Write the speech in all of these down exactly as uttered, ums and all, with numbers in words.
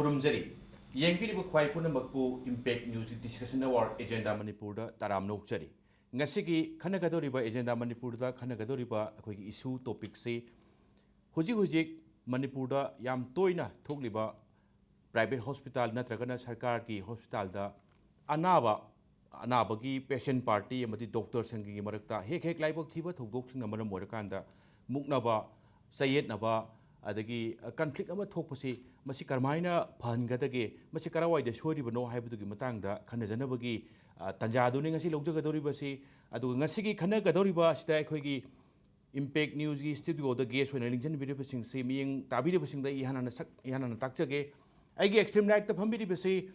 ꯈꯨꯔꯨꯝꯖꯔꯤ꯫ ꯌꯦꯡꯕꯤꯔꯤꯕ ꯈ꯭ꯋꯥꯏ ꯄꯨꯝꯅꯃꯛꯄꯨ Impact News Discussion Hour Agenda ꯃꯅꯤꯄꯨꯔꯗ ꯇꯔꯥꯝꯅ ꯑꯣꯛꯆꯔꯤ꯫ ꯉꯁꯤꯒꯤ ꯈꯟꯅꯒꯗꯧꯔꯤꯕ, Agenda ꯃꯅꯤꯄꯨꯔꯗ ꯈꯟꯅꯒꯗꯧꯔꯤꯕ ꯑꯩꯈꯣꯏꯒꯤ issue topicꯁꯤ ꯍꯧꯖꯤꯛ ꯍꯧꯖꯤꯛ ꯃꯅꯤꯄꯨꯔꯗ ꯌꯥꯝ ꯇꯣꯏꯅ ꯊꯣꯛꯂꯤꯕ private hospital ꯅꯠꯇ꯭ꯔꯒꯅ ꯁꯔꯀꯥꯔꯒꯤ hospitalꯗ ꯑꯅꯥꯕ, ꯑꯅꯥꯕꯒꯤ patient party ꯑꯃꯗꯤ doctorꯁꯤꯡꯒꯤ ꯃꯔꯛꯇ ꯍꯦꯛ ꯍꯦꯛ ꯂꯥꯏꯕꯛ ꯊꯤꯕ ꯊꯧꯗꯣꯛꯁꯤꯡꯅ ꯃꯔꯝ ꯑꯣꯏꯔꯀꯥꯟꯗ ꯃꯨꯛꯅꯕ, ꯆꯌꯦꯠꯅꯕ, ꯑꯗꯒꯤ, ꯑ, conflict ꯑꯃ ꯊꯣꯛꯄꯁꯤ, ꯃꯁꯤ ꯀꯔꯝꯍꯥꯏꯅ ꯐꯍꯟꯒꯗꯒꯦ, ꯃꯁꯤ ꯀꯔꯥꯏꯋꯥꯏꯗ ꯁꯣꯏꯔꯤꯕꯅꯣ ꯍꯥꯏꯕꯗꯨꯒꯤ ꯃꯇꯥꯡꯗ ꯈꯟꯅꯖꯅꯕꯒꯤ, ꯑ, ꯇꯥꯟꯖꯥꯗꯨꯅꯤ ꯉꯁꯤ ꯂꯧꯖꯒꯗꯧꯔꯤꯕꯁꯤ꯫ ꯑꯗꯨꯒ ꯉꯁꯤꯒꯤ ꯈꯟꯅꯒꯗꯧꯔꯤꯕ ꯑꯁꯤꯗ ꯑꯩꯈꯣꯏꯒꯤ Impact Newsꯀꯤ studioꯗ guest ꯑꯣꯏꯅ ꯂꯤꯡꯖꯟꯕꯤꯔꯤꯕꯁꯤꯡꯁꯤ, ꯃꯤꯠꯌꯦꯡ ꯇꯥꯕꯤꯔꯤꯕꯁꯤꯡꯗ ꯑꯩ ꯏꯍꯥꯟ ꯍꯥꯟꯅ ꯁꯛ-, ꯏꯍꯥꯟ ꯍꯥꯟꯅ ꯇꯥꯛꯆꯒꯦ꯫ ꯑꯩꯒꯤ extreme rightꯇ ꯐꯝꯕꯤꯔꯤꯕꯁꯤ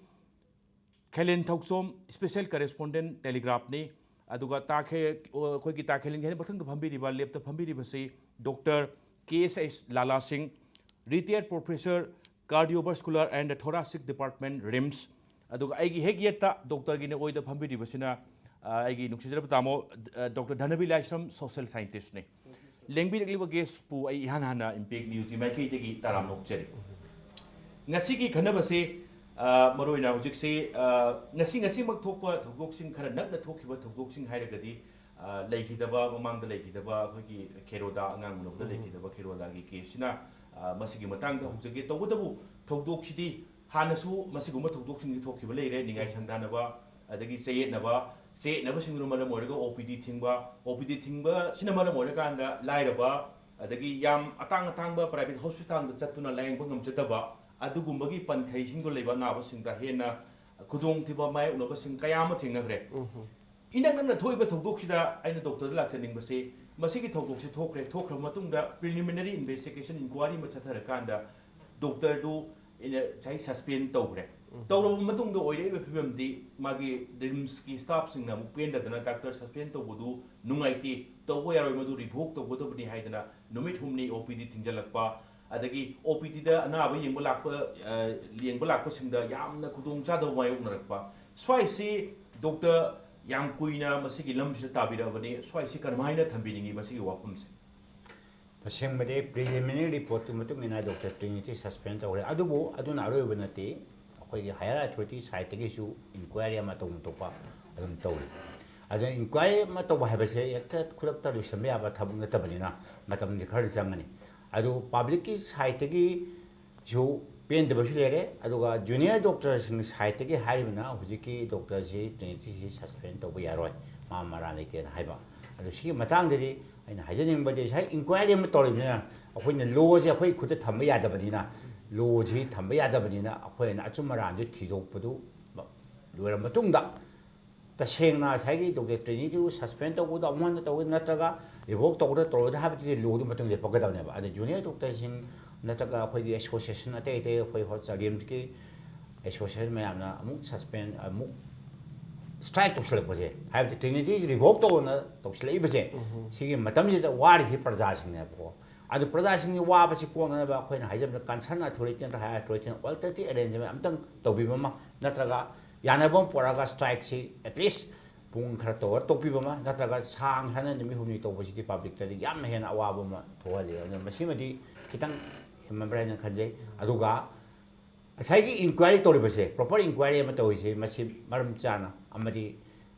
ꯈꯦꯂꯦꯟ ꯊꯧꯆꯣꯝ, special correspondent, Telegraphꯅꯤ꯫ ꯑꯗꯨꯒ ꯇꯥ ꯈꯦ-, ꯑꯩꯈꯣꯏꯒꯤ ꯇꯥ ꯈꯦꯂꯦꯟꯒꯤ ꯍꯦꯛ ꯃꯊꯪꯗ ꯐꯝꯕꯤꯔꯤꯕ, leftꯇ ꯐꯝꯕꯤꯔꯤꯕꯁꯤ Doctor K S H ꯂꯥꯂꯥ ꯁꯤꯡ, retired professor, cardiovascular and thoracic department, RIMS꯫ ꯑꯗꯨꯒ ꯑꯩꯒꯤ ꯍꯦꯛ ꯌꯦꯠꯇ doctorꯒꯤꯅ ꯑꯣꯏꯗ ꯐꯝꯕꯤꯔꯤꯕꯁꯤꯅ, ꯑ, ꯑꯩꯒꯤ ꯅꯨꯡꯁꯤꯖꯔꯕ ꯇꯥꯃꯣ, ꯑ, Doctor ꯙꯅꯕꯤ ꯂꯥꯏꯁ꯭ꯔꯝ, social scientistꯅꯤ꯫ ꯂꯦꯡꯕꯤꯔꯛꯂꯤꯕ guestꯄꯨ ꯑꯩ ꯏꯍꯥꯟ ꯍꯥꯟꯅ Impact Newsꯀꯤ ꯃꯥꯏꯀꯩꯗꯒꯤ ꯇꯔꯥꯝꯅ ꯑꯣꯛꯆꯔꯤ꯫ ꯉꯁꯤꯒꯤ ꯈꯟꯅꯕꯁꯤ, ꯑ, ꯃꯔꯨꯑꯣꯏꯅ ꯍꯧꯖꯤꯛꯁꯤ, ꯑ, ꯉꯁꯤ ꯉꯁꯤꯃꯛ ꯊꯣꯛꯄ ꯊꯧꯗꯣꯛꯁꯤꯡ, ꯈꯔ ꯅꯛꯅ ꯊꯣꯛꯈꯤꯕ ꯊꯧꯗꯣꯛꯁꯤꯡ ꯍꯥꯏꯔꯒꯗꯤ, ꯑ, ꯂꯩꯈꯤꯗꯕ, ꯃꯃꯥꯡꯗ ꯂꯩꯈꯤꯗꯕ ꯑꯩꯈꯣꯏꯒꯤ ꯈꯦꯔꯣꯗꯥ, ꯑꯉꯥꯡ ꯎꯅꯕꯗ ꯎꯝ꯫ ꯂꯩꯈꯤꯗꯕ ꯈꯦꯔꯣꯗꯥꯒꯤ caseꯁꯤꯅ, ꯑ, ꯃꯁꯤꯒꯤ ꯃꯇꯥꯡꯗ ꯍꯧꯖꯒꯦ꯫ ꯇꯧꯕꯇꯕꯨ ꯊꯧꯗꯣꯛꯁꯤꯗꯤ ꯍꯥꯟꯅꯁꯨ ꯃꯁꯤꯒꯨꯝꯕ ꯊꯧꯗꯣꯛꯁꯤꯡꯁꯤ ꯊꯣꯛꯈꯤꯕ ꯂꯩꯔꯦ, ꯅꯤꯡꯉꯥꯏ ꯁꯪꯗꯥꯅꯕ, ꯑꯗꯒꯤ ꯆꯌꯦꯠꯅꯕ, ꯆꯌꯦꯠꯅꯕꯁꯤꯡꯗꯨꯅ ꯃꯔꯝ ꯑꯣꯏꯔꯒ OPD ꯊꯤꯡꯕ, OPD ꯊꯤꯡꯕꯁꯤꯅ ꯃꯔꯝ ꯑꯣꯏꯔꯀꯥꯟꯗ ꯂꯥꯏꯔꯕ, ꯑꯗꯒꯤ ꯌꯥꯝ ꯑꯇꯥꯡ ꯑꯇꯥꯡꯕ private hospitalꯗ ꯆꯠꯇꯨꯅ ꯂꯥꯌꯦꯡꯕ ꯉꯝꯖꯗꯕ, ꯑꯗꯨꯒꯨꯝꯕꯒꯤ ꯄꯟꯈꯩꯁꯤꯡꯗꯣ ꯂꯩꯕ ꯑꯅꯥꯕꯁꯤꯡꯗ ꯍꯦꯟꯅ ꯈꯨꯗꯣꯡꯊꯤꯕ ꯃꯥꯌꯣꯛꯅꯕꯁꯤꯡ ꯀꯌꯥ ꯑꯃ ꯊꯦꯡꯅꯈ꯭ꯔꯦ꯫ ꯎꯝ꯫ ꯏꯅꯛ ꯅꯛꯅ ꯊꯣꯛꯏꯕ ꯊꯧꯗꯣꯛꯁꯤꯗ ꯑꯩꯅ doctorꯗ ꯂꯥꯛꯆꯅꯤꯡꯕꯁꯤ, ꯃꯁꯤꯒꯤ ꯊꯧꯗꯣꯛꯁꯤ ꯊꯣꯛꯈ꯭ꯔꯦ, ꯊꯣꯛꯈ꯭ꯔꯕ ꯃꯇꯨꯡꯗ preliminary investigation, inquiry ꯑꯃ ꯆꯠꯊꯔꯀꯥꯟꯗ doctorꯗꯨ ꯑꯩꯅ ꯉꯁꯥꯏ suspend ꯇꯧꯈ꯭ꯔꯦ꯫ ꯎꯝ꯫ ꯇꯧꯔꯕ ꯃꯇꯨꯡꯗ ꯑꯣꯏꯔꯛꯏꯕ ꯐꯤꯕꯝꯗꯤ ꯃꯥꯒꯤ RIMSꯀꯤ staffꯁꯤꯡꯅ ꯑꯃꯨꯛ ꯄꯦꯟꯗꯗꯅ, "Doctor suspend ꯇꯧꯕꯗꯨ ꯅꯨꯡꯉꯥꯏꯇꯦ, ꯇꯧꯕ ꯌꯥꯔꯣꯏ, ꯃꯗꯨ revoke ꯇꯧꯒꯗꯕꯅꯤ" ꯍꯥꯏꯗꯅ ꯅꯨꯃꯤꯠ ꯍꯨꯝꯅꯤ OPD ꯊꯤꯡꯖꯤꯜꯂꯛꯄ, ꯑꯗꯒꯤ OPDꯗ ꯑꯅꯥꯕ ꯌꯦꯡꯕ ꯂꯥꯛꯄ, ꯑ, ꯌꯦꯡꯕ ꯂꯥꯛꯄꯁꯤꯡꯗ ꯌꯥꯝꯅ ꯈꯨꯗꯣꯡꯆꯥꯗꯕ ꯃꯥꯌꯣꯛꯅꯔꯛꯄ, ꯁ꯭ꯋꯥꯏꯁꯤ doctor ꯌꯥꯝ ꯀꯨꯏꯅ ꯃꯁꯤꯒꯤ ꯂꯝꯁꯤꯗ ꯇꯥꯕꯤꯔꯛꯑꯕꯅꯤ, ꯁ꯭ꯋꯥꯏꯁꯤ ꯀꯔꯝꯍꯥꯏꯅ ꯊꯝꯕꯤꯅꯤꯡꯉꯤ ꯃꯁꯤꯒꯤ ꯋꯥꯐꯝꯁꯦ? ꯑꯁꯦꯡꯕꯗꯤ preliminary reportꯀꯤ ꯃꯇꯨꯡ ꯏꯟꯅ ꯗꯣꯛꯇꯔ ꯇ꯭ꯔꯤꯅꯤꯇꯤ suspend ꯇꯧꯔꯦ꯫ ꯑꯗꯨꯕꯨ ꯑꯗꯨꯅ ꯑꯔꯣꯏꯕ ꯅꯠꯇꯦ꯫ ꯑꯩꯈꯣꯏꯒꯤ higher authority sideꯇꯒꯤꯁꯨ inquiry ꯑꯃ ꯇꯧꯐꯝ ꯊꯣꯛꯄ ꯑꯗꯨꯝ ꯇꯧꯔꯤ꯫ ꯑꯗꯨꯅ inquiry ꯑꯃ ꯇꯧꯕ ꯍꯥꯏꯕꯁꯦ ꯍꯦꯛꯇ ꯈꯨꯗꯛꯇ ꯂꯣꯏꯁꯤꯟꯕ ꯌꯥꯕ ꯊꯕꯛ ꯅꯠꯇꯕꯅꯤꯅ ꯃꯇꯝꯗꯤ ꯈꯔ ꯆꯪꯒꯅꯤ꯫ ꯑꯗꯨ publicꯀꯤ sideꯇꯒꯤꯁꯨ ꯄꯦꯟꯗꯕꯁꯨ ꯂꯩꯔꯦ, ꯑꯗꯨꯒ junior doctorꯁꯤꯡ sideꯇꯒꯤ ꯍꯥꯏꯔꯤꯕꯅ ꯍꯧꯖꯤꯛꯀꯤ ꯗꯣꯛꯇꯔꯁꯤ ꯇ꯭ꯔꯤꯅꯤꯇꯤꯁꯤ suspend ꯇꯧꯕ ꯌꯥꯔꯣꯏ, ꯃꯥ ꯃꯔꯥꯜ ꯂꯩꯇꯦꯅ ꯍꯥꯏꯕ꯫ ꯑꯗꯨ ꯁꯤꯒꯤ ꯃꯇꯥꯡꯗꯗꯤ ꯑꯩꯅ ꯍꯥꯏꯖꯅꯤꯡꯕꯗꯤ ꯉꯁꯥꯏ inquiry ꯑꯃ ꯇꯧꯔꯤꯕꯅꯤꯅ ꯑꯩꯈꯣꯏꯅ lawꯁꯦ ꯑꯩꯈꯣꯏ ꯈꯨꯠꯇ ꯊꯝꯕ ꯌꯥꯗꯕꯅꯤꯅ, lawꯁꯤ ꯊꯝꯕ ꯌꯥꯗꯕꯅꯤꯅ ꯑꯩꯈꯣꯏꯅ ꯑꯆꯨꯝ ꯑꯔꯥꯟꯗꯨ ꯊꯤꯗꯣꯛꯄꯗꯨ ꯂꯣꯏꯔ ꯃꯇꯨꯡꯗ ꯇꯁꯦꯡꯅ ꯉꯁꯥꯏꯒꯤ ꯗꯣꯛꯇꯔ ꯇ꯭ꯔꯤꯅꯤꯇꯤꯕꯨ suspend ꯇꯧꯕꯗꯣ ꯑꯃꯨꯛ ꯍꯟꯅ ꯇꯧꯒꯗ꯭ꯔꯥ ꯅꯠꯇ꯭ꯔꯒ revoke ꯇꯧꯒꯗ꯭ꯔꯥ ꯇꯧꯔꯣꯏꯗ꯭ꯔꯥ ꯍꯥꯏꯕꯗꯨꯗꯤ lawꯗꯨ ꯃꯇꯨꯡ ꯂꯦꯞꯄꯛꯀꯗꯕꯅꯦꯕ꯫ ꯑꯗ junior doctorꯁꯤꯡ ꯅꯠꯇ꯭ꯔꯒ ꯑꯩꯈꯣꯏꯒꯤ association ꯑꯇꯩ ꯑꯇꯩ ꯑꯩꯈꯣꯏ ꯍꯣ-, ꯆꯥꯂꯦꯝꯒꯤ association ꯃꯌꯥꯝꯅ ꯑꯃꯨꯛ suspend ꯑꯃꯨꯛ strike ꯇꯧꯁꯤꯜꯂꯛꯄꯁꯦ, ꯍꯥꯏꯕꯗꯤ ꯇ꯭ꯔꯤꯅꯤꯇꯤꯁꯤ revoke ꯇꯧꯅ ꯇꯧꯁꯤꯜꯂꯛꯏꯕꯁꯦ, ꯁꯤꯒꯤ ꯃꯇꯝꯁꯤꯗ ꯋꯥꯔꯤꯁꯤ ꯄ꯭ꯔꯖꯥꯁꯤꯡꯅꯦꯕꯀꯣ꯫ ꯑꯗꯨ ꯄ꯭ꯔꯖꯥꯁꯤꯡꯒꯤ ꯋꯥꯕꯁꯤ ꯀꯣꯛꯅꯅꯕ ꯑꯩꯈꯣꯏꯅ ꯍꯥꯏꯖꯕꯗ concern authority ꯅꯠꯇ꯭ꯔꯒ higher authority alternative arrangement ꯑꯝꯇꯪ ꯇꯧꯕꯤꯕ ꯑꯃ, ꯅꯠꯇ꯭ꯔꯒ ꯌꯥꯅꯕ ꯑꯃ ꯄꯨꯔꯛꯑꯒ strikeꯁꯤ at least ꯄꯨꯡ ꯈꯔ ꯇꯧꯔ ꯇꯣꯛꯄꯤꯕ ꯑꯃ, ꯅꯠꯇ꯭ꯔꯒ ꯁꯥꯡ ꯁꯥꯡꯅ ꯅꯨꯃꯤꯠ ꯍꯨꯝꯅꯤ ꯇꯧꯕꯁꯤꯗꯤ publicꯇꯗꯤ ꯌꯥꯝ ꯍꯦꯟꯅ ꯑꯋꯥꯕ ꯑꯃ ꯊꯣꯛꯍꯜꯂꯤ꯫ ꯑꯗꯨꯅ ꯃꯁꯤꯃꯗꯤ ꯈꯤꯇꯪ ꯍꯦꯟꯃꯟꯕ꯭ꯔꯥ ꯍꯥꯏꯅ ꯈꯟꯖꯩ꯫ ꯑꯗꯨꯒ ꯉꯁꯥꯏꯒꯤ inquiry ꯇꯧꯔꯤꯕꯁꯦ, proper inquiry ꯑꯃ ꯇꯧꯔꯤꯁꯦ, ꯃꯁꯤ ꯃꯔꯝ ꯆꯥꯅ ꯑꯃꯗꯤ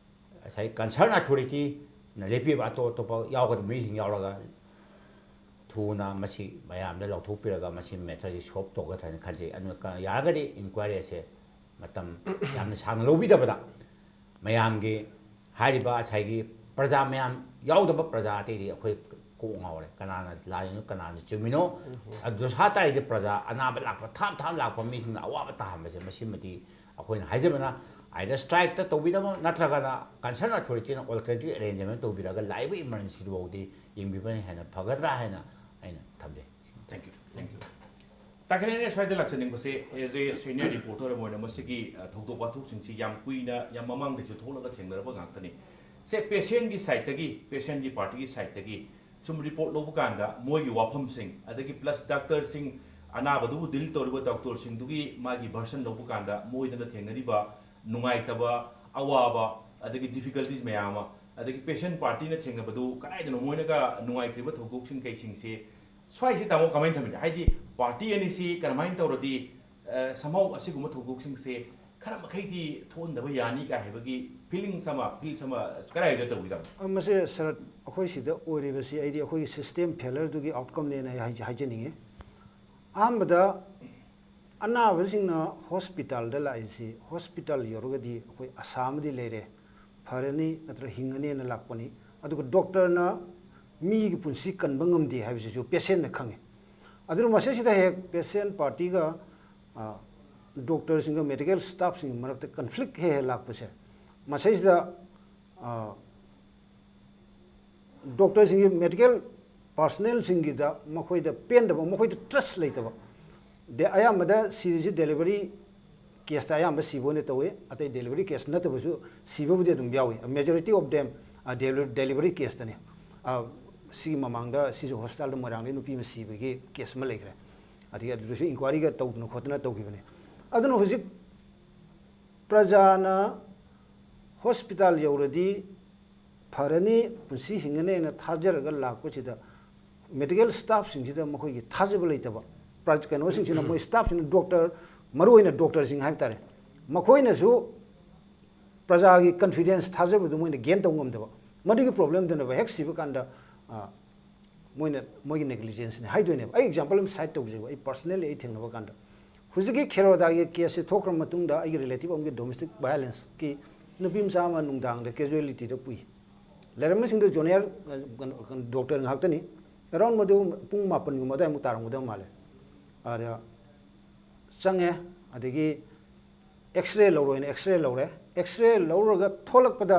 ꯉꯁꯥꯏ concern authorityꯅ ꯂꯦꯞꯄꯤꯕ ꯑꯇꯣꯞ ꯑꯇꯣꯞꯄ ꯌꯥꯎꯒꯗꯕ ꯃꯤꯁꯤꯡ ꯌꯥꯎꯔꯒ ꯊꯨꯅ ꯃꯁꯤ ꯃꯌꯥꯝꯗ ꯂꯧꯊꯣꯛꯄꯤꯔꯒ ꯃꯁꯤ matterꯁꯤ solve ꯇꯧꯒꯗ꯭ꯔꯥ ꯍꯥꯏꯅ ꯈꯟꯖꯩ꯫ ꯑꯗꯨꯅ ꯀ-, ꯌꯥꯔꯒꯗꯤ inquiryꯁꯦ ꯃꯇꯝ ꯌꯥꯝꯅ ꯁꯥꯡꯅ ꯂꯧꯕꯤꯗꯕꯗ ꯃꯌꯥꯝꯒꯤ ꯍꯥꯏꯔꯤꯕ ꯉꯁꯥꯏꯒꯤ ꯄ꯭ꯔꯖꯥ ꯃꯌꯥꯝ ꯌꯥꯎꯗꯕ ꯄ꯭ꯔꯖꯥ ꯑꯇꯩꯗꯤ ꯑꯩꯈꯣꯏ ꯀꯣꯛ ꯉꯥꯎꯔꯦ, ꯀꯅꯥꯅ ꯂꯥꯜꯂꯤꯅꯣ, ꯀꯅꯥꯅ ꯆꯨꯝꯃꯤꯅꯣ꯫ ꯑꯗꯨ ꯗꯣꯁꯥ ꯇꯥꯔꯤꯗꯤ ꯄ꯭ꯔꯖꯥ, ꯑꯅꯥꯕ ꯂꯥꯛꯄ, ꯊꯥꯞ ꯊꯥꯞ ꯂꯥꯛꯄ ꯃꯤꯁꯤꯡꯗ ꯑꯋꯥꯕ ꯇꯥꯍꯟꯕꯁꯦ, ꯃꯁꯤꯃꯗꯤ ꯑꯩꯈꯣꯏꯅ ꯍꯥꯏꯖꯕꯅ either strikeꯇ ꯇꯧꯕꯤꯅꯕ ꯅꯠꯇ꯭ꯔꯒꯅ concern authorityꯅ alternative arrangement ꯇꯧꯕꯤꯔꯒ ꯂꯥꯛꯏꯕ emergencyꯗꯨꯐꯥꯎꯗꯤ ꯌꯦꯡꯕꯤꯕꯅ ꯍꯦꯟꯅ ꯐꯒꯗ꯭ꯔꯥ ꯍꯥꯏꯅ ꯑꯩꯅ ꯊꯝꯖꯩ꯫ Thank you, thank you. ꯇꯥꯈꯦꯜ, ꯑꯩꯅ ꯁ꯭ꯋꯥꯏꯗ ꯂꯥꯛꯆꯅꯤꯡꯕꯁꯦ, as a senior reporter ꯑꯃ ꯑꯣꯏꯅ, ꯃꯁꯤꯒꯤ, ꯑ, ꯊꯧꯗꯣꯛ ꯋꯥꯊꯣꯛꯁꯤꯡꯁꯤ ꯌꯥꯝ ꯀꯨꯏꯅ, ꯌꯥꯝ ꯃꯃꯥꯡꯗꯩꯁꯨ ꯊꯣꯛꯂꯒ ꯊꯦꯡꯅꯔꯕ ꯉꯥꯛꯇꯅꯤ꯫ ꯁꯦ, patientꯀꯤ sideꯇꯒꯤ, patientꯀꯤ partyꯒꯤ sideꯇꯒꯤ ꯁꯨꯝ report ꯂꯧꯕ ꯀꯥꯟꯗ ꯃꯣꯏꯒꯤ ꯋꯥꯐꯝꯁꯤꯡ, ꯑꯗꯒꯤ plus doctorꯁꯤꯡ, ꯑꯅꯥꯕꯗꯨꯕꯨ deal ꯇꯧꯔꯤꯕ doctorꯁꯤꯡꯗꯨꯒꯤ ꯃꯥꯒꯤ version ꯂꯧꯕ ꯀꯥꯟꯗ ꯃꯣꯏꯗꯅ ꯊꯦꯡꯅꯔꯤꯕ ꯅꯨꯡꯉꯥꯏꯇꯕ, ꯑꯋꯥꯕ, ꯑꯗꯒꯤ difficulties ꯃꯌꯥꯝ ꯑꯃ, ꯑꯗꯒꯤ ꯄꯦꯁꯦꯟ ꯄꯥꯔꯇꯤꯅ ꯊꯦꯡꯅꯕꯗꯨ ꯀꯗꯥꯏꯗꯅꯣ ꯃꯣꯏꯅꯒ ꯅꯨꯡꯉꯥꯏꯇ꯭ꯔꯤꯕ ꯊꯧꯗꯣꯛꯁꯤꯡ ꯀꯩꯁꯤꯡꯁꯦ? ꯁ꯭ꯋꯥꯏꯁꯤ ꯇꯥꯃꯣ ꯀꯃꯥꯏꯅ ꯊꯝꯕꯤꯅꯤ? ꯍꯥꯏꯗꯤ ꯄꯥꯔꯇꯤ ꯑꯅꯤꯁꯤ ꯀꯔꯝꯍꯥꯏꯅ ꯇꯧꯔꯗꯤ ꯁꯝꯍꯧ ꯑꯁꯤꯒꯨꯝꯕ ꯊꯧꯗꯣꯛꯁꯤꯡꯁꯦ ꯈꯔ ꯃꯈꯩꯗꯤ ꯊꯣꯛꯍꯟꯗꯕ ꯌꯥꯅꯤ ꯀꯥꯏ ꯍꯥꯏꯕꯒꯤ ꯐꯤꯂꯤꯡꯁ ꯑꯃ, ꯐꯤꯜꯁ ꯑꯃ ꯀꯗꯥꯏꯗ ꯇꯧꯕꯤꯗꯕ? ꯑ, ꯃꯁꯦ ꯁꯔꯠ, ꯑꯩꯈꯣꯏ ꯁꯤꯗ ꯑꯣꯏꯔꯤꯕꯁꯤ ꯑꯩꯗꯤ ꯑꯩꯈꯣꯏꯒꯤ ꯁꯤꯁꯇꯦꯝ ꯐꯦꯂꯔꯗꯨꯒꯤ ꯑꯥꯎꯠꯀꯝꯅꯦꯅ ꯑꯩ ꯍꯥꯏꯖ-, ꯍꯥꯏꯖꯅꯤꯡꯉꯤ꯫ ꯑꯍꯥꯟꯕꯗ ꯑꯅꯥꯕꯁꯤꯡꯅ ꯍꯣꯁꯄꯤꯇꯥꯜꯗ ꯂꯥꯛꯏꯁꯤ, ꯍꯣꯁꯄꯤꯇꯥꯜ ꯌꯧꯔꯒꯗꯤ ꯑꯩꯈꯣꯏ ꯑꯁꯥ ꯑꯃꯗꯤ ꯂꯩꯔꯦ, ꯐꯔꯅꯤ ꯅꯠꯇ꯭ꯔꯒ ꯍꯤꯡꯉꯅꯤꯅ ꯂꯥꯛꯄꯅꯤ꯫ ꯑꯗꯨꯒ ꯗꯣꯛꯇꯔꯅ ꯃꯤꯒꯤ ꯄꯨꯟꯁꯤ ꯀꯟꯕ ꯉꯝꯗꯦ ꯍꯥꯏꯕꯁꯤꯁꯨ ꯄꯦꯁꯦꯟꯅ ꯈꯪꯉꯤ꯫ ꯑꯗꯨꯅ ꯃꯁꯤꯁꯤꯗ ꯍꯦꯛ ꯄꯦꯁꯦꯟ ꯄꯥꯔꯇꯤꯒ, ꯑ, ꯗꯣꯛꯇꯔꯁꯤꯡꯒ ꯃꯦꯗꯤꯀꯦꯜ ꯁ꯭ꯇꯥꯐꯁꯤꯡꯒꯤ ꯃꯔꯛꯇ ꯀꯟꯐ꯭ꯂꯤꯛ ꯍꯦꯛ ꯍꯦꯛ ꯂꯥꯛꯄꯁꯦ, ꯃꯁꯤꯁꯤꯗ, ꯑ, ꯗꯣꯛꯇꯔꯁꯤꯡꯒꯤ, ꯃꯦꯗꯤꯀꯦꯜ ꯄꯥꯔꯁꯣꯅꯦꯜꯁꯤꯡꯒꯤꯗ ꯃꯈꯣꯏꯗ ꯄꯦꯟꯗꯕ, ꯃꯈꯣꯏꯗ ꯇ꯭ꯔꯁ ꯂꯩꯇꯕ꯫ ꯗꯦ-, ꯑꯌꯥꯝꯕꯗ ꯁꯤꯔꯤꯁꯤ ꯗꯦꯂꯤꯚꯔꯤ ꯀꯦꯁꯇ ꯑꯌꯥꯝꯕ ꯁꯤꯕ ꯑꯣꯏꯅ ꯇꯧꯏ꯫ ꯑꯇꯩ ꯗꯦꯂꯤꯚꯔꯤ ꯀꯦꯁ ꯅꯠꯇꯕꯁꯨ ꯁꯤꯕꯕꯨꯗꯤ ꯑꯗꯨꯝ ꯌꯥꯎꯏ꯫ Majority of them, ꯑ, ꯗꯦꯂꯤ-, ꯗꯦꯂꯤꯚꯔꯤ ꯀꯦꯁꯇꯅꯤ꯫ ꯑ, ꯁꯤꯒꯤ ꯃꯃꯥꯡꯗ ꯁꯤꯁꯨ ꯍꯣꯁꯄꯤꯇꯥꯜꯗ ꯃꯣꯏꯔꯥꯡꯗꯒꯤ ꯅꯨꯄꯤ ꯑꯃ ꯁꯤꯕꯒꯤ ꯀꯦꯁ ꯑꯃ ꯂꯩꯈ꯭ꯔꯦ꯫ ꯑꯗꯒꯤ ꯑꯗꯨꯗꯁꯨ ꯏꯟꯀ꯭ꯋꯥꯏꯔꯤꯒ ꯇꯧꯗꯅ ꯈꯣꯠꯇꯅ ꯇꯧꯈꯤꯕꯅꯤ꯫ ꯑꯗꯨꯅ ꯍꯧꯖꯤꯛ ꯄ꯭ꯔꯖꯥꯅ ꯍꯣꯁꯄꯤꯇꯥꯜ ꯌꯧꯔꯗꯤ ꯐꯔꯅꯤ, ꯄꯨꯟꯁꯤ ꯍꯤꯡꯉꯅꯤ ꯍꯥꯏꯅ ꯊꯥꯖꯔꯒ ꯂꯥꯛꯄꯁꯤꯗ ꯃꯦꯗꯤꯀꯦꯜ ꯁ꯭ꯇꯥꯐꯁꯤꯡꯁꯤꯗ ꯃꯈꯣꯏꯒꯤ ꯊꯥꯖꯕ ꯂꯩꯇꯕ, ꯄ꯭ꯔ-, ꯀꯩꯅꯣꯁꯤꯡꯁꯤꯅ, ꯃꯣꯏ ꯁ꯭ꯇꯥꯐꯁꯤꯡꯅ, ꯗꯣꯛꯇꯔ, ꯃꯔꯨꯑꯣꯏꯅ ꯗꯣꯛꯇꯔꯁꯤꯡ ꯍꯥꯏꯕ ꯇꯥꯔꯦ, ꯃꯈꯣꯏꯅꯁꯨ ꯄ꯭ꯔꯖꯥꯒꯤ ꯀꯟꯐꯤꯗꯦꯟꯁ, ꯊꯥꯖꯕꯗꯨ ꯃꯣꯏꯅ ꯒꯦꯟ ꯇꯧꯕ ꯉꯝꯗꯕ, ꯃꯗꯨꯒꯤ ꯄ꯭ꯔꯣꯕ꯭ꯂꯦꯝꯗꯨꯅꯦꯕ ꯍꯦꯛ ꯁꯤꯕ ꯀꯥꯟꯗ, ꯑ, ꯃꯣꯏꯅ, ꯃꯣꯏꯒꯤ ꯅꯦꯒ꯭ꯂꯤꯖꯦꯟꯁꯅꯤ ꯍꯥꯏꯗꯣꯏꯅꯦꯕ꯫ ꯑꯩ ꯑꯦꯛꯖꯥꯝꯄꯜ ꯑꯃ ꯁꯥꯏꯠ ꯇꯧꯖꯒꯦꯕ, ꯑꯩ ꯄꯔꯁꯅꯦꯜꯂꯤ ꯑꯩ ꯊꯦꯡꯅꯕ ꯀꯥꯟꯗ꯫ ꯍꯧꯖꯤꯛꯀꯤ ꯈꯦꯔꯣꯗꯥꯒꯤ ꯀꯦꯁꯁꯦ ꯊꯣꯛꯈ꯭ꯔ ꯃꯇꯨꯡꯗ ꯑꯩꯒꯤ ꯔꯤꯂꯦꯇꯤꯚ ꯑꯃꯒꯤ ꯗꯣꯃꯦꯁꯇꯤꯛ ꯚꯥꯏꯑꯣꯂꯦꯟꯁꯀꯤ ꯅꯨꯄꯤ ꯃꯆꯥ ꯑꯃ ꯅꯨꯡꯗꯥꯡꯗ ꯀꯦꯖꯨꯋꯦꯂꯤꯇꯤꯗ ꯄꯨꯏ꯫ ꯂꯩꯔꯝꯕꯁꯤꯡꯗꯣ ꯖꯨꯅꯤꯌꯔ, ꯑ, ꯀꯩꯅꯣ, ꯀꯩꯅꯣ, ꯗꯣꯛꯇꯔ ꯉꯥꯛꯇꯅꯤ꯫ ꯑꯦꯔꯥꯎꯟ ꯃꯗꯨ ꯄꯨꯡ ꯃꯥꯄꯟꯒꯨꯝꯕ ꯑꯗꯨꯋꯥꯏꯃꯨꯛ ꯇꯥꯔꯝꯒꯗꯕ ꯃꯥꯜꯂꯦ꯫ ꯑꯗ ꯆꯪꯉꯦ, ꯑꯗꯒꯤ ꯑꯦꯛꯁꯔꯦ ꯂꯧꯔꯣꯏꯅ ꯑꯦꯛꯁꯔꯦ ꯂꯧꯔꯦ꯫ ꯑꯦꯛꯁꯔꯦ ꯂꯧꯔꯒ ꯊꯣꯛꯂꯛꯄꯗ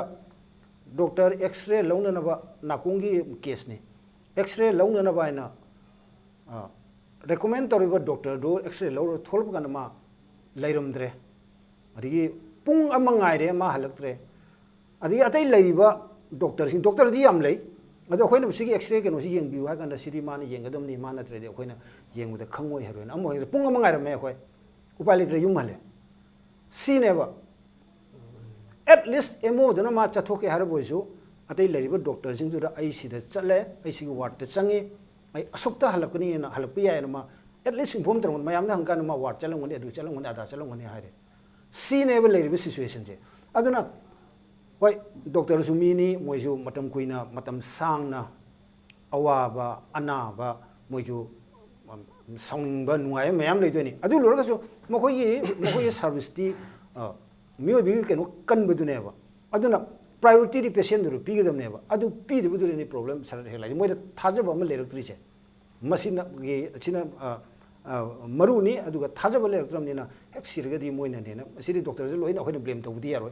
ꯗꯣꯛꯇꯔ ꯑꯦꯛꯁꯔꯦ ꯂꯧꯅꯅꯕ, ꯅꯥꯀꯣꯡꯒꯤ ꯀꯦꯁꯅꯤ, ꯑꯦꯛꯁꯔꯦ ꯂꯧꯅꯅꯕ ꯍꯥꯏꯅ, ꯑ, ꯔꯦꯀꯣꯃꯦꯟ ꯇꯧꯔꯤꯕ ꯗꯣꯛꯇꯔꯗꯨ ꯑꯦꯛꯁꯔꯦ ꯂꯧꯔꯒ ꯊꯣꯛꯂꯛꯄ ꯀꯥꯟꯗ ꯃꯥ ꯂꯩꯔꯝꯗ꯭ꯔꯦ꯫ ꯑꯗꯒꯤ ꯄꯨꯡ ꯑꯃ ꯉꯥꯏꯔꯦ, ꯃꯥ ꯍꯜꯂꯛꯇ꯭ꯔꯦ꯫ ꯑꯗꯒꯤ ꯑꯇꯩ ꯂꯩꯔꯤꯕ ꯗꯣꯛꯇꯔꯁꯤꯡ, ꯗꯣꯛꯇꯔꯗꯤ ꯌꯥꯝ ꯂꯩ, ꯑꯗꯣ ꯑꯩꯈꯣꯏꯅ ꯁꯤꯒꯤ ꯑꯦꯛꯁꯔꯦ ꯀꯩꯅꯣꯁꯤ ꯌꯦꯡꯕꯤꯌꯨ ꯍꯥꯏ ꯀꯥꯟꯗ ꯁꯤꯗꯤ ꯃꯥꯅ ꯌꯦꯡꯒꯗꯕꯅꯤ, ꯃꯥ ꯅꯠꯇ꯭ꯔꯗꯤ ꯑꯩꯈꯣꯏꯅ ꯌꯦꯡꯕꯗ ꯈꯪꯉꯣꯏ ꯍꯥꯏꯔꯣꯏꯅ꯫ ꯑꯃ ꯑꯣꯏꯔꯦ, ꯄꯨꯡ ꯑꯃ ꯉꯥꯏꯔꯝꯃꯦ ꯑꯩꯈꯣꯏ, ꯎꯄꯥꯏ ꯂꯩꯇ꯭ꯔꯦ, ꯌꯨꯝ ꯍꯜꯂꯦ꯫ ꯁꯤꯅꯦꯕ꯫ At least ꯑꯦꯝ ꯑꯣꯗꯨꯅ ꯃꯥ ꯆꯠꯊꯣꯛꯀꯦ ꯍꯥꯏꯔꯕ ꯑꯣꯏꯁꯨ, ꯑꯇꯩ ꯂꯩꯔꯤꯕ ꯗꯣꯛꯇꯔꯁꯤꯡꯗꯨꯗ ꯑꯩ ꯁꯤꯗ ꯆꯠꯂꯦ, ꯑꯩ ꯁꯤꯒꯤ ꯋꯥꯔꯗꯇ ꯆꯪꯉꯤ, ꯑꯩ ꯑꯁꯨꯛꯇ ꯍꯜꯂꯛꯀꯅꯤꯅ ꯍꯜꯂꯛꯄ ꯌꯥꯏꯅ ꯃꯥ at least inform ꯇꯧꯔꯝꯒꯅꯤ꯫ ꯃꯌꯥꯝꯗ ꯍꯪꯀꯥꯟꯗ ꯃꯥ ꯋꯥꯔꯗ ꯆꯠꯂꯝꯒꯅꯤ, ꯑꯗꯨ ꯆꯠꯂꯝꯒꯅꯤ, ꯑꯗꯥ ꯆꯠꯂꯝꯒꯅꯤ ꯍꯥꯏꯔꯦ꯫ ꯁꯤꯅꯦꯕ ꯂꯩꯔꯤꯕ ꯁꯤꯆꯨꯋꯦꯁꯟꯁꯦ꯫ ꯑꯗꯨꯅ ꯍꯣꯏ, ꯗꯣꯛꯇꯔꯁꯨ ꯃꯤꯅꯤ, ꯃꯣꯏꯁꯨ ꯃꯇꯝ ꯀꯨꯏꯅ, ꯃꯇꯝ ꯁꯥꯡꯅ ꯑꯋꯥꯕ, ꯑꯅꯥꯕ ꯃꯣꯏꯁꯨ ꯁꯥꯎꯅꯤꯡꯕ, ꯅꯨꯡꯉꯥꯏꯕ ꯃꯌꯥꯝ ꯂꯩꯗꯣꯏꯅꯤ꯫ ꯑꯗꯨ ꯂꯣꯏꯔꯒꯁꯨ ꯃꯈꯣꯏꯒꯤ, ꯃꯈꯣꯏꯒꯤ ꯁꯥꯔꯚꯤꯁꯇꯤ, ꯑ, ꯃꯤꯑꯣꯏꯕꯒꯤ ꯀꯩꯅꯣ ꯀꯟꯕꯗꯨꯅꯦꯕ꯫ ꯑꯗꯨꯅ ꯄ꯭ꯔꯥꯏꯌꯣꯔꯤꯇꯤꯗꯤ ꯄꯦꯁꯦꯟꯗꯨꯗ ꯄꯤꯒꯗꯕꯅꯦꯕ꯫ ꯑꯗꯨ ꯄꯤꯗꯕꯗꯨꯗꯅꯤ ꯄ꯭ꯔꯣꯕ꯭ꯂꯦꯝ ꯁꯔꯠ ꯍꯦꯛ ꯂꯥꯛꯏꯁꯦ꯫ ꯃꯣꯏꯗ ꯊꯥꯖꯕ ꯑꯃ ꯂꯩꯔꯛꯇ꯭ꯔꯤꯁꯦ꯫ ꯃꯁꯤꯅꯒꯤ, ꯁꯤꯅ, ꯑ, ꯑ, ꯃꯔꯨꯅꯤ꯫ ꯑꯗꯨꯒ ꯊꯥꯖꯕ ꯂꯩꯔꯛꯇ꯭ꯔꯕꯅꯤꯅ ꯍꯦꯛ ꯁꯤꯔꯒꯗꯤ ꯃꯣꯏꯅꯅꯦꯅ꯫ ꯃꯁꯤꯗꯤ ꯗꯣꯛꯇꯔꯁꯦ ꯂꯣꯏꯅ ꯑꯩꯈꯣꯏꯅ ꯕ꯭ꯂꯦꯝ ꯇꯧꯕꯗꯤ ꯌꯥꯔꯣꯏ꯫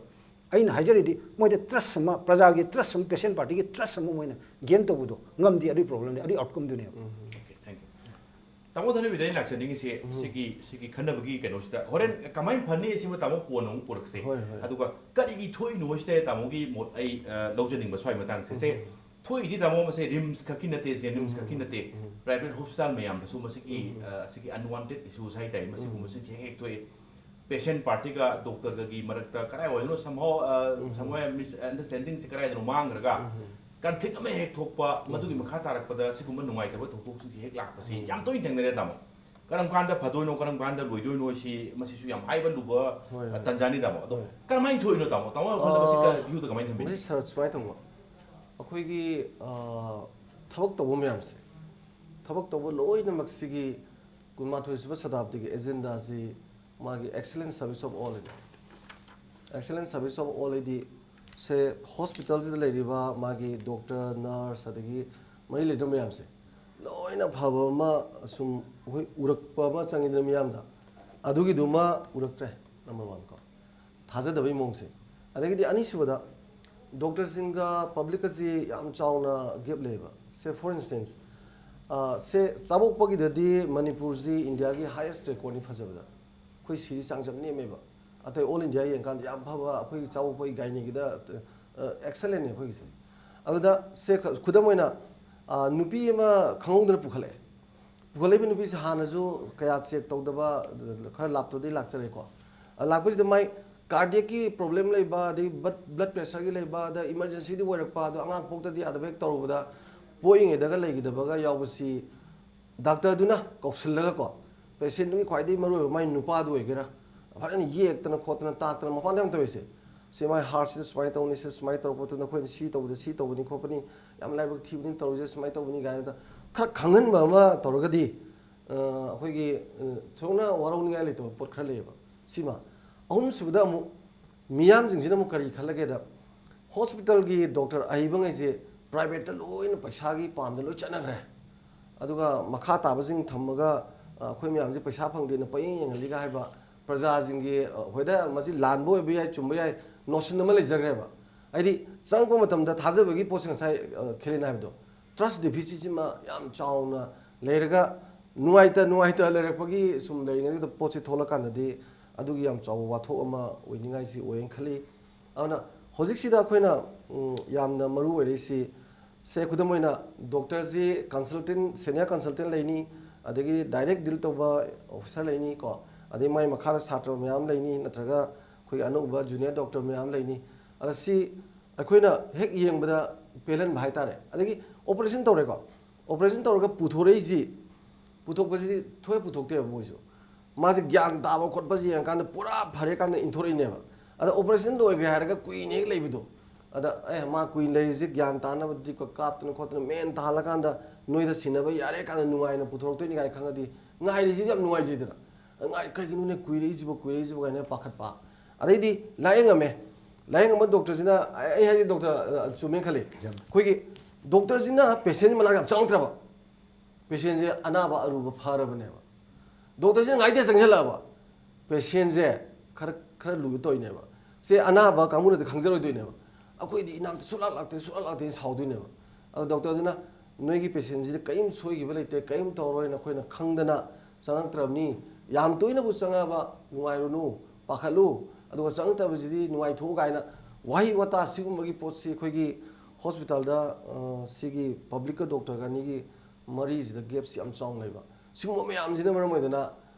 ꯑꯩꯅ ꯍꯥꯏꯖꯔꯤꯗꯤ ꯃꯣꯏꯗ ꯇ꯭ꯔꯁ ꯑꯃ, ꯄ꯭ꯔꯖꯥꯒꯤ ꯇ꯭ꯔꯁ ꯑꯃ, ꯄꯦꯁꯦꯟ ꯄꯥꯔꯇꯤꯒꯤ ꯇ꯭ꯔꯁ ꯑꯃ ꯃꯣꯏꯅ ꯒꯦꯟ ꯇꯧꯕꯗꯣ ꯉꯝꯗꯦ, ꯑꯗꯨꯒꯤ ꯄ꯭ꯔꯣꯕ꯭ꯂꯦꯝꯅꯤ, ꯑꯗꯨꯒꯤ ꯑꯥꯎꯠꯀꯝꯗꯨꯅꯦꯕ꯫ Okay, thank you. ꯇꯥꯃꯣ ꯙꯅꯕꯤꯗ ꯑꯩꯅ ꯂꯥꯛꯆꯅꯤꯡꯉꯤꯁꯦ ꯁꯤꯒꯤ, ꯁꯤꯒꯤ ꯈꯟꯅꯕꯒꯤ ꯀꯩꯅꯣꯁꯤꯗ ꯍꯣꯔꯦꯟ ꯀꯃꯥꯏꯅ ꯐꯅꯤ ꯁꯤꯃ ꯇꯥꯃꯣ ꯀꯣꯟꯅ ꯑꯃꯨꯛ ꯄꯨꯔꯛꯁꯦ꯫ ꯍꯣꯏ, ꯍꯣꯏ꯫ ꯑꯗꯨꯒ ꯀꯔꯤꯒꯤ ꯊꯣꯛꯏꯅꯣ ꯁꯤꯗ ꯇꯥꯃꯣꯒꯤ ꯃꯣꯠ ꯑꯩ, ꯑ, ꯂꯧꯖꯅꯤꯡꯕ ꯁ꯭ꯋꯥꯏ ꯃꯇꯥꯡꯁꯦ꯫ ꯁꯦ, ꯊꯣꯛꯏꯗꯤ ꯇꯥꯃꯣ ꯃꯁꯦ ꯔꯤꯝꯁ ꯈꯛꯀꯤ ꯅꯠꯇꯦ, ꯖꯦꯅꯤꯝꯁ ꯈꯛꯀꯤ ꯅꯠꯇꯦ, ꯄ꯭ꯔꯥꯏꯚꯦꯠ ꯍꯣꯁꯄꯤꯇꯥꯜ ꯃꯌꯥꯝꯗꯁꯨ ꯃꯁꯤꯒꯤ, ꯑ, ꯑꯁꯤꯒꯤ unwanted issues ꯍꯥꯏ ꯇꯥꯔꯦ, ꯃꯁꯤꯒꯨꯝꯕꯁꯤꯡꯁꯦ ꯍꯦꯛ ꯍꯦꯛ ꯊꯣꯛꯑꯦ꯫ ꯄꯦꯁꯦꯟ ꯄꯥꯔꯇꯤꯒ ꯗꯣꯛꯇꯔꯒꯒꯤ ꯃꯔꯛꯇ ꯀꯗꯥꯏꯋꯥꯏꯗꯅꯣ somehow, ꯑ, somewhere misunderstanding ꯁꯦ ꯀꯗꯥꯏꯗꯅꯣ ꯃꯥꯡꯈ꯭ꯔꯒ ꯀꯟꯐ꯭ꯂꯤꯛ ꯑꯃ ꯍꯦꯛ ꯊꯣꯛꯄ, ꯃꯗꯨꯒꯤ ꯃꯈꯥ ꯇꯥꯔꯛꯄꯗ ꯁꯤꯒꯨꯝꯕ ꯅꯨꯡꯉꯥꯏꯇꯕ ꯊꯧꯗꯣꯛꯁꯤꯡꯁꯦ ꯍꯦꯛ ꯂꯥꯛꯄꯁꯤ ꯌꯥꯝ ꯇꯣꯏꯅ ꯊꯦꯡꯅꯔꯦ ꯇꯥꯃꯣ꯫ ꯀꯔꯝ ꯀꯥꯟꯗ ꯐꯗꯣꯏꯅꯣ, ꯀꯔꯝ ꯀꯥꯟꯗ ꯂꯣꯏꯗꯣꯏꯅꯣ, ꯁꯤ ꯃꯁꯤꯁꯨ ꯌꯥꯝ ꯍꯥꯏꯕ ꯂꯨꯕ, ꯍꯣꯏ, ꯑ, ꯍꯣꯏ꯫ ꯇꯥꯟꯖꯥꯅꯤ ꯇꯥꯃꯣ꯫ ꯑꯗꯣ ꯍꯣꯏ꯫ ꯀꯔꯝꯍꯥꯏꯅ ꯊꯣꯛꯏꯅꯣ ꯇꯥꯃꯣ? ꯇꯥꯃꯣ ꯋꯥꯈꯜꯗ ꯃꯁꯤ ꯀ-, view ꯗ ꯀꯃꯥꯏꯅ ꯊꯝꯕꯤꯔꯤ? ꯃꯁꯤ ꯁꯔ ꯁꯨꯃꯥꯏꯅ ꯇꯧꯕ, ꯑꯩꯈꯣꯏꯒꯤ, ꯑ, ꯊꯕꯛ ꯇꯧꯕ ꯃꯌꯥꯝꯁꯦ, ꯊꯕꯛ ꯇꯧꯕ ꯂꯣꯏꯅꯃꯛꯁꯤꯒꯤ ꯀꯨꯟꯃꯥꯊꯣꯏ ꯁꯨꯕ ꯁꯇꯥꯕꯗꯤꯒꯤ ꯑꯦꯖꯦꯟꯗꯥꯁꯤ ꯃꯥꯒꯤ excellent service of all ꯍꯥꯏꯗꯤ, excellent service of all ꯍꯥꯏꯗꯤ ꯁꯦ ꯍꯣꯁꯄꯤꯇꯥꯜꯁꯤꯗ ꯂꯩꯔꯤꯕ ꯃꯥꯒꯤ ꯗꯣꯛꯇꯔ, ꯅꯔꯁ, ꯑꯗꯒꯤ ꯃꯔꯤ ꯂꯩꯅꯕ ꯃꯌꯥꯝꯁꯦ ꯂꯣꯏꯅ ꯐꯕ ꯑꯃ ꯁꯨꯝ ꯑꯩꯈꯣꯏ ꯎꯔꯛꯄ ꯑꯃ ꯆꯪꯉꯤꯗꯅ ꯃꯤꯌꯥꯝꯗ, ꯑꯗꯨꯒꯤꯗꯨꯃ ꯎꯔꯛꯇ꯭ꯔꯦ꯫ Number one ꯀꯣ, ꯊꯥꯖꯗꯕꯩ ꯃꯑꯣꯡꯁꯦ꯫ ꯑꯗꯒꯤꯗꯤ ꯑꯅꯤꯁꯨꯕꯗ ꯗꯣꯛꯇꯔꯁꯤꯡꯒ ꯄꯕ꯭ꯂꯤꯛꯀꯁꯤ ꯌꯥꯝ ꯆꯥꯎꯅ ꯒꯦꯞ ꯂꯩꯌꯦꯕ꯫ ꯁꯦ for instance, ꯑ, ꯁꯦ ꯆꯥꯕꯣꯛꯄꯒꯤꯗꯗꯤ ꯃꯅꯤꯄꯨꯔꯁꯤ ꯏꯟꯗꯤꯌꯥꯒꯤ highest record ꯅꯤ ꯐꯖꯕꯗ꯫ ꯑꯩꯈꯣꯏ ꯁꯤꯔꯤ ꯆꯥꯡꯁꯦ ꯌꯥꯝ ꯅꯦꯝꯃꯦꯕ꯫ ꯑꯇꯩ all India ꯌꯦꯡꯀꯥꯟꯗ ꯌꯥꯝ ꯐꯕ ꯑꯩꯈꯣꯏꯒꯤ ꯆꯥꯕꯣꯛꯄꯒꯤ ꯒꯥꯏꯅꯤꯒꯤꯗ, ꯑ, excellent ꯅꯤ ꯑꯩꯈꯣꯏꯒꯤꯁꯦ꯫ ꯑꯗꯨꯗ ꯁꯦ ꯈ-, ꯈꯨꯗꯝ ꯑꯣꯏꯅ, ꯑ, ꯅꯨꯄꯤ ꯑꯃ ꯈꯪꯍꯧꯗꯅ ꯄꯨꯈꯠꯂꯛꯑꯦ꯫ ꯄꯨꯈꯠꯂꯛꯏꯕ ꯅꯨꯄꯤꯁꯦ ꯍꯥꯟꯅꯁꯨ ꯀꯌꯥ ꯆꯦꯛ ꯇꯧꯗꯕ, ꯈꯔ ꯂꯥꯞꯇꯕꯗꯒꯤ ꯂꯥꯛꯆꯔꯦꯀꯣ꯫ ꯑ, ꯂꯥꯛꯄꯁꯤꯗ ꯃꯥꯏ ꯀꯥꯔꯗꯤꯌꯦꯛꯀꯤ ꯄ꯭ꯔꯣꯕ꯭ꯂꯦꯝ ꯂꯩꯕ, ꯑꯗꯩ ꯕ꯭ꯂꯠ ꯕ꯭ꯂꯠ ꯄ꯭ꯔꯦꯁꯔꯒꯤ ꯂꯩꯕ, ꯑꯗ ꯏꯃꯔꯖꯦꯟꯁꯤꯗꯤ ꯑꯣꯏꯔꯛꯄ, ꯑꯗꯣ ꯑꯉꯥꯡ ꯄꯣꯛꯇꯗꯤ ꯌꯥꯗꯕ ꯍꯦꯛ ꯇꯧꯔꯨꯕꯗ ꯄꯣꯛꯏꯉꯩꯗꯒ ꯂꯩꯈꯤꯗꯕꯒ ꯌꯥꯎꯕꯁꯤ ꯗꯥꯛꯇꯔꯗꯨꯅ ꯀꯧꯁꯤꯜꯂꯒꯀꯣ, ꯄꯦꯁꯦꯟꯗꯨꯒꯤ ꯈ꯭ꯋꯥꯏꯗꯒꯤ ꯃꯔꯨꯑꯣꯏꯕ ꯃꯥꯏ ꯅꯨꯄꯥꯗꯨ ꯑꯣꯏꯒꯦꯔꯥ, ꯐꯖꯅ ꯌꯦꯛꯇꯅ ꯈꯣꯠꯇꯅ ꯇꯥꯛꯇꯅ ꯃꯄꯥꯟꯗ ꯌꯥꯝ ꯇꯧꯔꯤꯁꯦ꯫ "ꯁꯤ ꯃꯥꯏ ꯍꯥꯔꯠꯁꯤꯗ ꯁꯨꯃꯥꯏꯅ ꯇꯧꯅꯤ, ꯁꯤ ꯁꯨꯃꯥꯏꯅ ꯇꯧꯔꯛꯄ ꯃꯇꯝꯗ ꯑꯩꯈꯣꯏꯅ ꯁꯤ ꯇꯧꯕꯗ ꯁꯤ ꯇꯧꯕꯅꯤ ꯈꯣꯠꯄꯅꯤ, ꯌꯥꯝ ꯂꯥꯏꯕꯛ ꯊꯤꯕꯅꯤ ꯇꯧꯔꯤꯁꯦ, ꯁꯨꯃꯥꯏꯅ ꯇꯧꯕꯅꯤ" ꯀꯥꯏꯅ ꯈꯔ ꯈꯪꯍꯟꯕ ꯑꯃ ꯇꯧꯔꯒꯗꯤ, ꯑ, ꯑꯩꯈꯣꯏꯒꯤ, ꯑ, ꯊꯣꯏꯗꯣꯛꯅ ꯋꯥꯔꯧꯅꯤꯡꯉꯥꯏ ꯂꯩꯇꯕ ꯄꯣꯠ ꯈꯔ ꯂꯩꯌꯦꯕ꯫ ꯁꯤꯃ꯫ ꯑꯍꯨꯝꯁꯨꯕꯗ ꯑꯃꯨꯛ ꯃꯤꯌꯥꯝꯁꯤꯡꯁꯤꯅ ꯑꯃꯨꯛ ꯀꯔꯤ ꯈꯜꯂꯒꯦꯗ, ꯍꯣꯁꯄꯤꯇꯥꯜꯒꯤ ꯗꯣꯛꯇꯔ ꯑꯍꯩꯕꯉꯩꯁꯦ ꯄ꯭ꯔꯥꯏꯚꯦꯠꯇ ꯂꯣꯏꯅ ꯄꯩꯁꯥꯒꯤ ꯄꯥꯝꯗ ꯂꯣꯏ ꯆꯠꯅꯈ꯭ꯔꯦ꯫ ꯑꯗꯨꯒ ꯃꯈꯥ ꯇꯥꯕꯁꯤꯡ ꯊꯝꯃꯒ, ꯑ, ꯑꯩꯈꯣꯏ ꯃꯌꯥꯝꯁꯦ ꯄꯩꯁꯥ ꯐꯪꯗꯦꯅ ꯄꯪꯌꯦꯡ ꯌꯦꯡꯍꯜꯂꯤꯒ ꯍꯥꯏꯕ ꯄ꯭ꯔꯖꯥꯁꯤꯡꯒꯤ, ꯑ, ꯍꯣꯏꯗ ꯃꯁꯤ ꯂꯥꯟꯕ ꯑꯣꯏꯕ ꯌꯥꯏ, ꯆꯨꯝꯕ ꯌꯥꯏ, ꯅꯣꯁꯟ ꯑꯃ ꯂꯩꯖꯈ꯭ꯔꯦꯕ꯫ ꯍꯥꯏꯗꯤ ꯆꯪꯉꯛꯄ ꯃꯇꯝꯗ ꯊꯥꯖꯕꯒꯤ ꯄꯣꯠꯁꯦ ꯉꯁꯥꯏ, ꯑ, ꯈꯦꯂꯤꯟ ꯍꯥꯏꯕꯗꯣ, ꯇ꯭ꯔꯁ ꯗꯤꯐꯤꯁꯤꯠꯁꯤꯃ ꯌꯥꯝ ꯆꯥꯎꯅ ꯂꯩꯔꯒ ꯅꯨꯡꯉꯥꯏꯇ ꯅꯨꯡꯉꯥꯏꯇ ꯂꯩꯔꯛꯄꯒꯤ ꯁꯨꯝ ꯂꯩꯔꯤꯉꯩꯗ ꯄꯣꯠꯁꯦ ꯊꯣꯛꯂꯛꯀꯥꯟꯗꯗꯤ ꯑꯗꯨꯒꯤ ꯌꯥꯝ ꯆꯥꯎꯕ ꯋꯥꯊꯣꯛ ꯑꯃ ꯑꯣꯏꯅꯤꯡꯉꯥꯏꯁꯤ ꯑꯣꯏꯌꯦꯅ ꯈꯜꯂꯤ꯫ ꯑꯗꯨꯅ ꯍꯧꯖꯤꯛꯁꯤꯗ ꯑꯩꯈꯣꯏꯅ, ꯎꯝ, ꯌꯥꯝꯅ ꯃꯔꯨ ꯑꯣꯏꯔꯛꯏꯁꯤ, ꯁꯦ ꯈꯨꯗꯝ ꯑꯣꯏꯅ ꯗꯣꯛꯇꯔꯁꯤ ꯀꯟꯁꯜꯇꯦꯟ, ꯁꯦꯅꯤꯌꯔ ꯀꯟꯁꯜꯇꯦꯟ ꯂꯩꯅꯤ, ꯑꯗꯒꯤ ꯗꯥꯏꯔꯦꯛ ꯗꯤꯜ ꯇꯧꯕ ꯑꯣꯐꯤꯁꯥꯔ ꯂꯩꯅꯤ ꯀꯣ, ꯑꯗꯩ ꯃꯥꯏ ꯃꯈꯥꯗ ꯁꯥꯇ꯭ꯔ ꯃꯌꯥꯝ ꯂꯩꯅꯤ, ꯅꯠꯇ꯭ꯔꯒ ꯑꯩꯈꯣꯏꯒꯤ ꯑꯅꯧꯕ ꯖꯨꯅꯤꯌꯔ ꯗꯣꯛꯇꯔ ꯃꯌꯥꯝ ꯂꯩꯅꯤ꯫ ꯑꯗ ꯁꯤ ꯑꯩꯈꯣꯏꯅ ꯍꯦꯛ ꯌꯦꯡꯕꯗ ꯄꯦꯜꯍꯟꯕ ꯍꯥꯏꯇꯥꯔꯦ꯫ ꯑꯗꯒꯤ ꯑꯣꯄꯔꯦꯁꯟ ꯇꯧꯔꯦꯀꯣ, ꯑꯣꯄꯔꯦꯁꯟ ꯇꯧꯔꯒ ꯄꯨꯊꯣꯔꯛꯏꯁꯤ, ꯄꯨꯊꯣꯛꯄꯁꯤꯗꯤ ꯊꯣꯏ ꯄꯨꯊꯣꯛꯇꯦꯕ ꯃꯣꯏꯁꯨ꯫ ꯃꯥꯁꯦ ꯒ꯭ꯌꯥꯟ ꯇꯥꯕ ꯈꯣꯠꯄꯁꯦ ꯌꯦꯡꯉꯀꯥꯟꯗ ꯄꯨꯔꯥ ꯐꯔꯦ ꯀꯥꯟꯗ ꯏꯟꯊꯣꯔꯛꯏꯅꯦꯕ꯫ ꯑꯗ ꯑꯣꯄꯔꯦꯁꯟ ꯂꯣꯏꯈ꯭ꯔꯦ ꯍꯥꯏꯔꯒ ꯀꯨꯏꯅ ꯍꯦꯛ ꯂꯩꯕꯗꯣ, ꯑꯗ "ꯑꯦ, ꯃꯥ ꯀꯨꯏꯅ ꯂꯩꯔꯤꯁꯦ ꯒ꯭ꯌꯥꯟ ꯇꯥꯅꯕ ꯗ꯭ꯔꯤꯞꯀ ꯀꯥꯞꯇꯅ ꯈꯣꯠꯇꯅ ꯃꯦꯟ ꯇꯥꯍꯜꯂꯀꯥꯟꯗ ꯅꯣꯏꯗ ꯁꯤꯟꯅꯕ ꯌꯥꯔꯦ" ꯀꯥꯟꯗ ꯅꯨꯡꯉꯥꯏꯅ ꯄꯨꯊꯣꯔꯛꯇꯣꯏꯅꯤ ꯀꯥꯏꯅ ꯈꯪꯉꯗꯤ ꯉꯥꯏꯔꯤꯁꯤꯗꯤ ꯌꯥꯝ ꯅꯨꯡꯉꯥꯏꯖꯩꯗꯅ꯫ "ꯉꯥꯏ-, ꯀꯩꯒꯤꯅꯣꯅꯦ ꯀꯨꯏꯔꯛꯏꯁꯤꯕꯣ, ꯀꯨꯏꯔꯛꯏꯁꯤꯕꯣ?" ꯀꯥꯏꯅ ꯄꯥꯈꯠꯄ꯫ ꯑꯗꯩꯗꯤ ꯂꯥꯏꯌꯦꯡꯉꯝꯃꯦ꯫ ꯂꯥꯏꯌꯦꯡꯉꯝꯕ ꯗꯣꯛꯇꯔꯁꯤꯅ, ꯑꯩ, ꯑꯩ ꯍꯥꯏꯁꯦ ꯗꯣꯛꯇꯔ, ꯑ, ꯆꯨꯝꯃꯦꯅ ꯈꯜꯂꯤ꯫ ꯑꯩꯈꯣꯏꯒꯤ ꯗꯣꯛꯇꯔꯁꯤꯅ ꯄꯦꯁꯦꯟ ꯃꯅꯥꯛ ꯌꯥꯝ ꯆꯪꯉꯛꯇ꯭ꯔꯕ꯫ ꯄꯦꯁꯦꯟꯁꯦ ꯑꯅꯥꯕ ꯑꯔꯨꯕ ꯐꯔꯕꯅꯦꯕ꯫ ꯗꯣꯛꯇꯔꯁꯤꯅ ꯉꯥꯏꯗ ꯆꯪꯁꯤꯜꯂꯛꯑꯕ꯫ ꯄꯦꯁꯦꯟꯁꯦ ꯈꯔ, ꯈꯔ ꯂꯨꯕ ꯇꯧꯔꯤꯅꯦꯕ꯫ ꯁꯦ ꯑꯅꯥꯕ ꯀꯥꯡꯕꯨꯅꯗꯤ ꯈꯪꯖꯔꯣꯏꯗꯣꯏꯅꯦꯕ꯫ "ꯑꯩꯈꯣꯏꯗꯤ ꯏꯅꯥꯛꯇ ꯁꯨꯡꯂꯥꯛ ꯂꯥꯛꯇꯦ, ꯁꯨꯡꯂꯥꯛ ꯂꯥꯛꯇꯦꯅ" ꯁꯥꯎꯗꯣꯏꯅꯦꯕ꯫ ꯑꯗꯣ ꯗꯣꯛꯇꯔꯗꯨꯅ "ꯅꯣꯏꯒꯤ ꯄꯦꯁꯦꯟꯁꯤꯗ ꯀꯔꯤꯝ ꯁꯣꯏꯈꯤꯕ ꯂꯩꯇꯦ, ꯀꯔꯤꯝ ꯇꯧꯔꯔꯣꯏꯅ ꯑꯩꯈꯣꯏꯅ ꯈꯪꯗꯅ ꯆꯪꯉꯛꯇ꯭ꯔꯕꯅꯤ꯫ ꯌꯥꯝ ꯇꯣꯏꯅꯕꯨ ꯆꯪꯉꯛꯑꯕ ꯅꯨꯡꯉꯥꯏꯔꯨꯅꯨ, ꯄꯥꯈꯠꯂꯨ, ꯑꯗꯨꯒ ꯆꯪꯉꯛꯇꯕꯁꯤꯗꯤ ꯅꯨꯡꯉꯥꯏꯊꯣꯛꯎ" ꯀꯥꯏꯅ ꯋꯥꯍꯩ ꯋꯥꯇꯥ ꯁꯤꯒꯨꯝꯕꯒꯤ ꯄꯣꯠꯁꯤ ꯑꯩꯈꯣꯏꯒꯤ ꯍꯣꯁꯄꯤꯇꯥꯜꯗ, ꯑ, ꯁꯤꯒꯤ ꯄꯕ꯭ꯂꯤꯛꯀ ꯗꯣꯛꯇꯔꯒ ꯑꯅꯤꯒꯤ ꯃꯔꯤꯁꯤꯗ ꯒꯦꯞꯁꯤ ꯌꯥꯝ ꯆꯥꯎꯅ ꯂꯩꯕ꯫ ꯁꯤꯒꯨꯝꯕ ꯃꯌꯥꯝꯁꯤꯅ ꯃꯔꯝ ꯑꯣꯏꯗꯅ,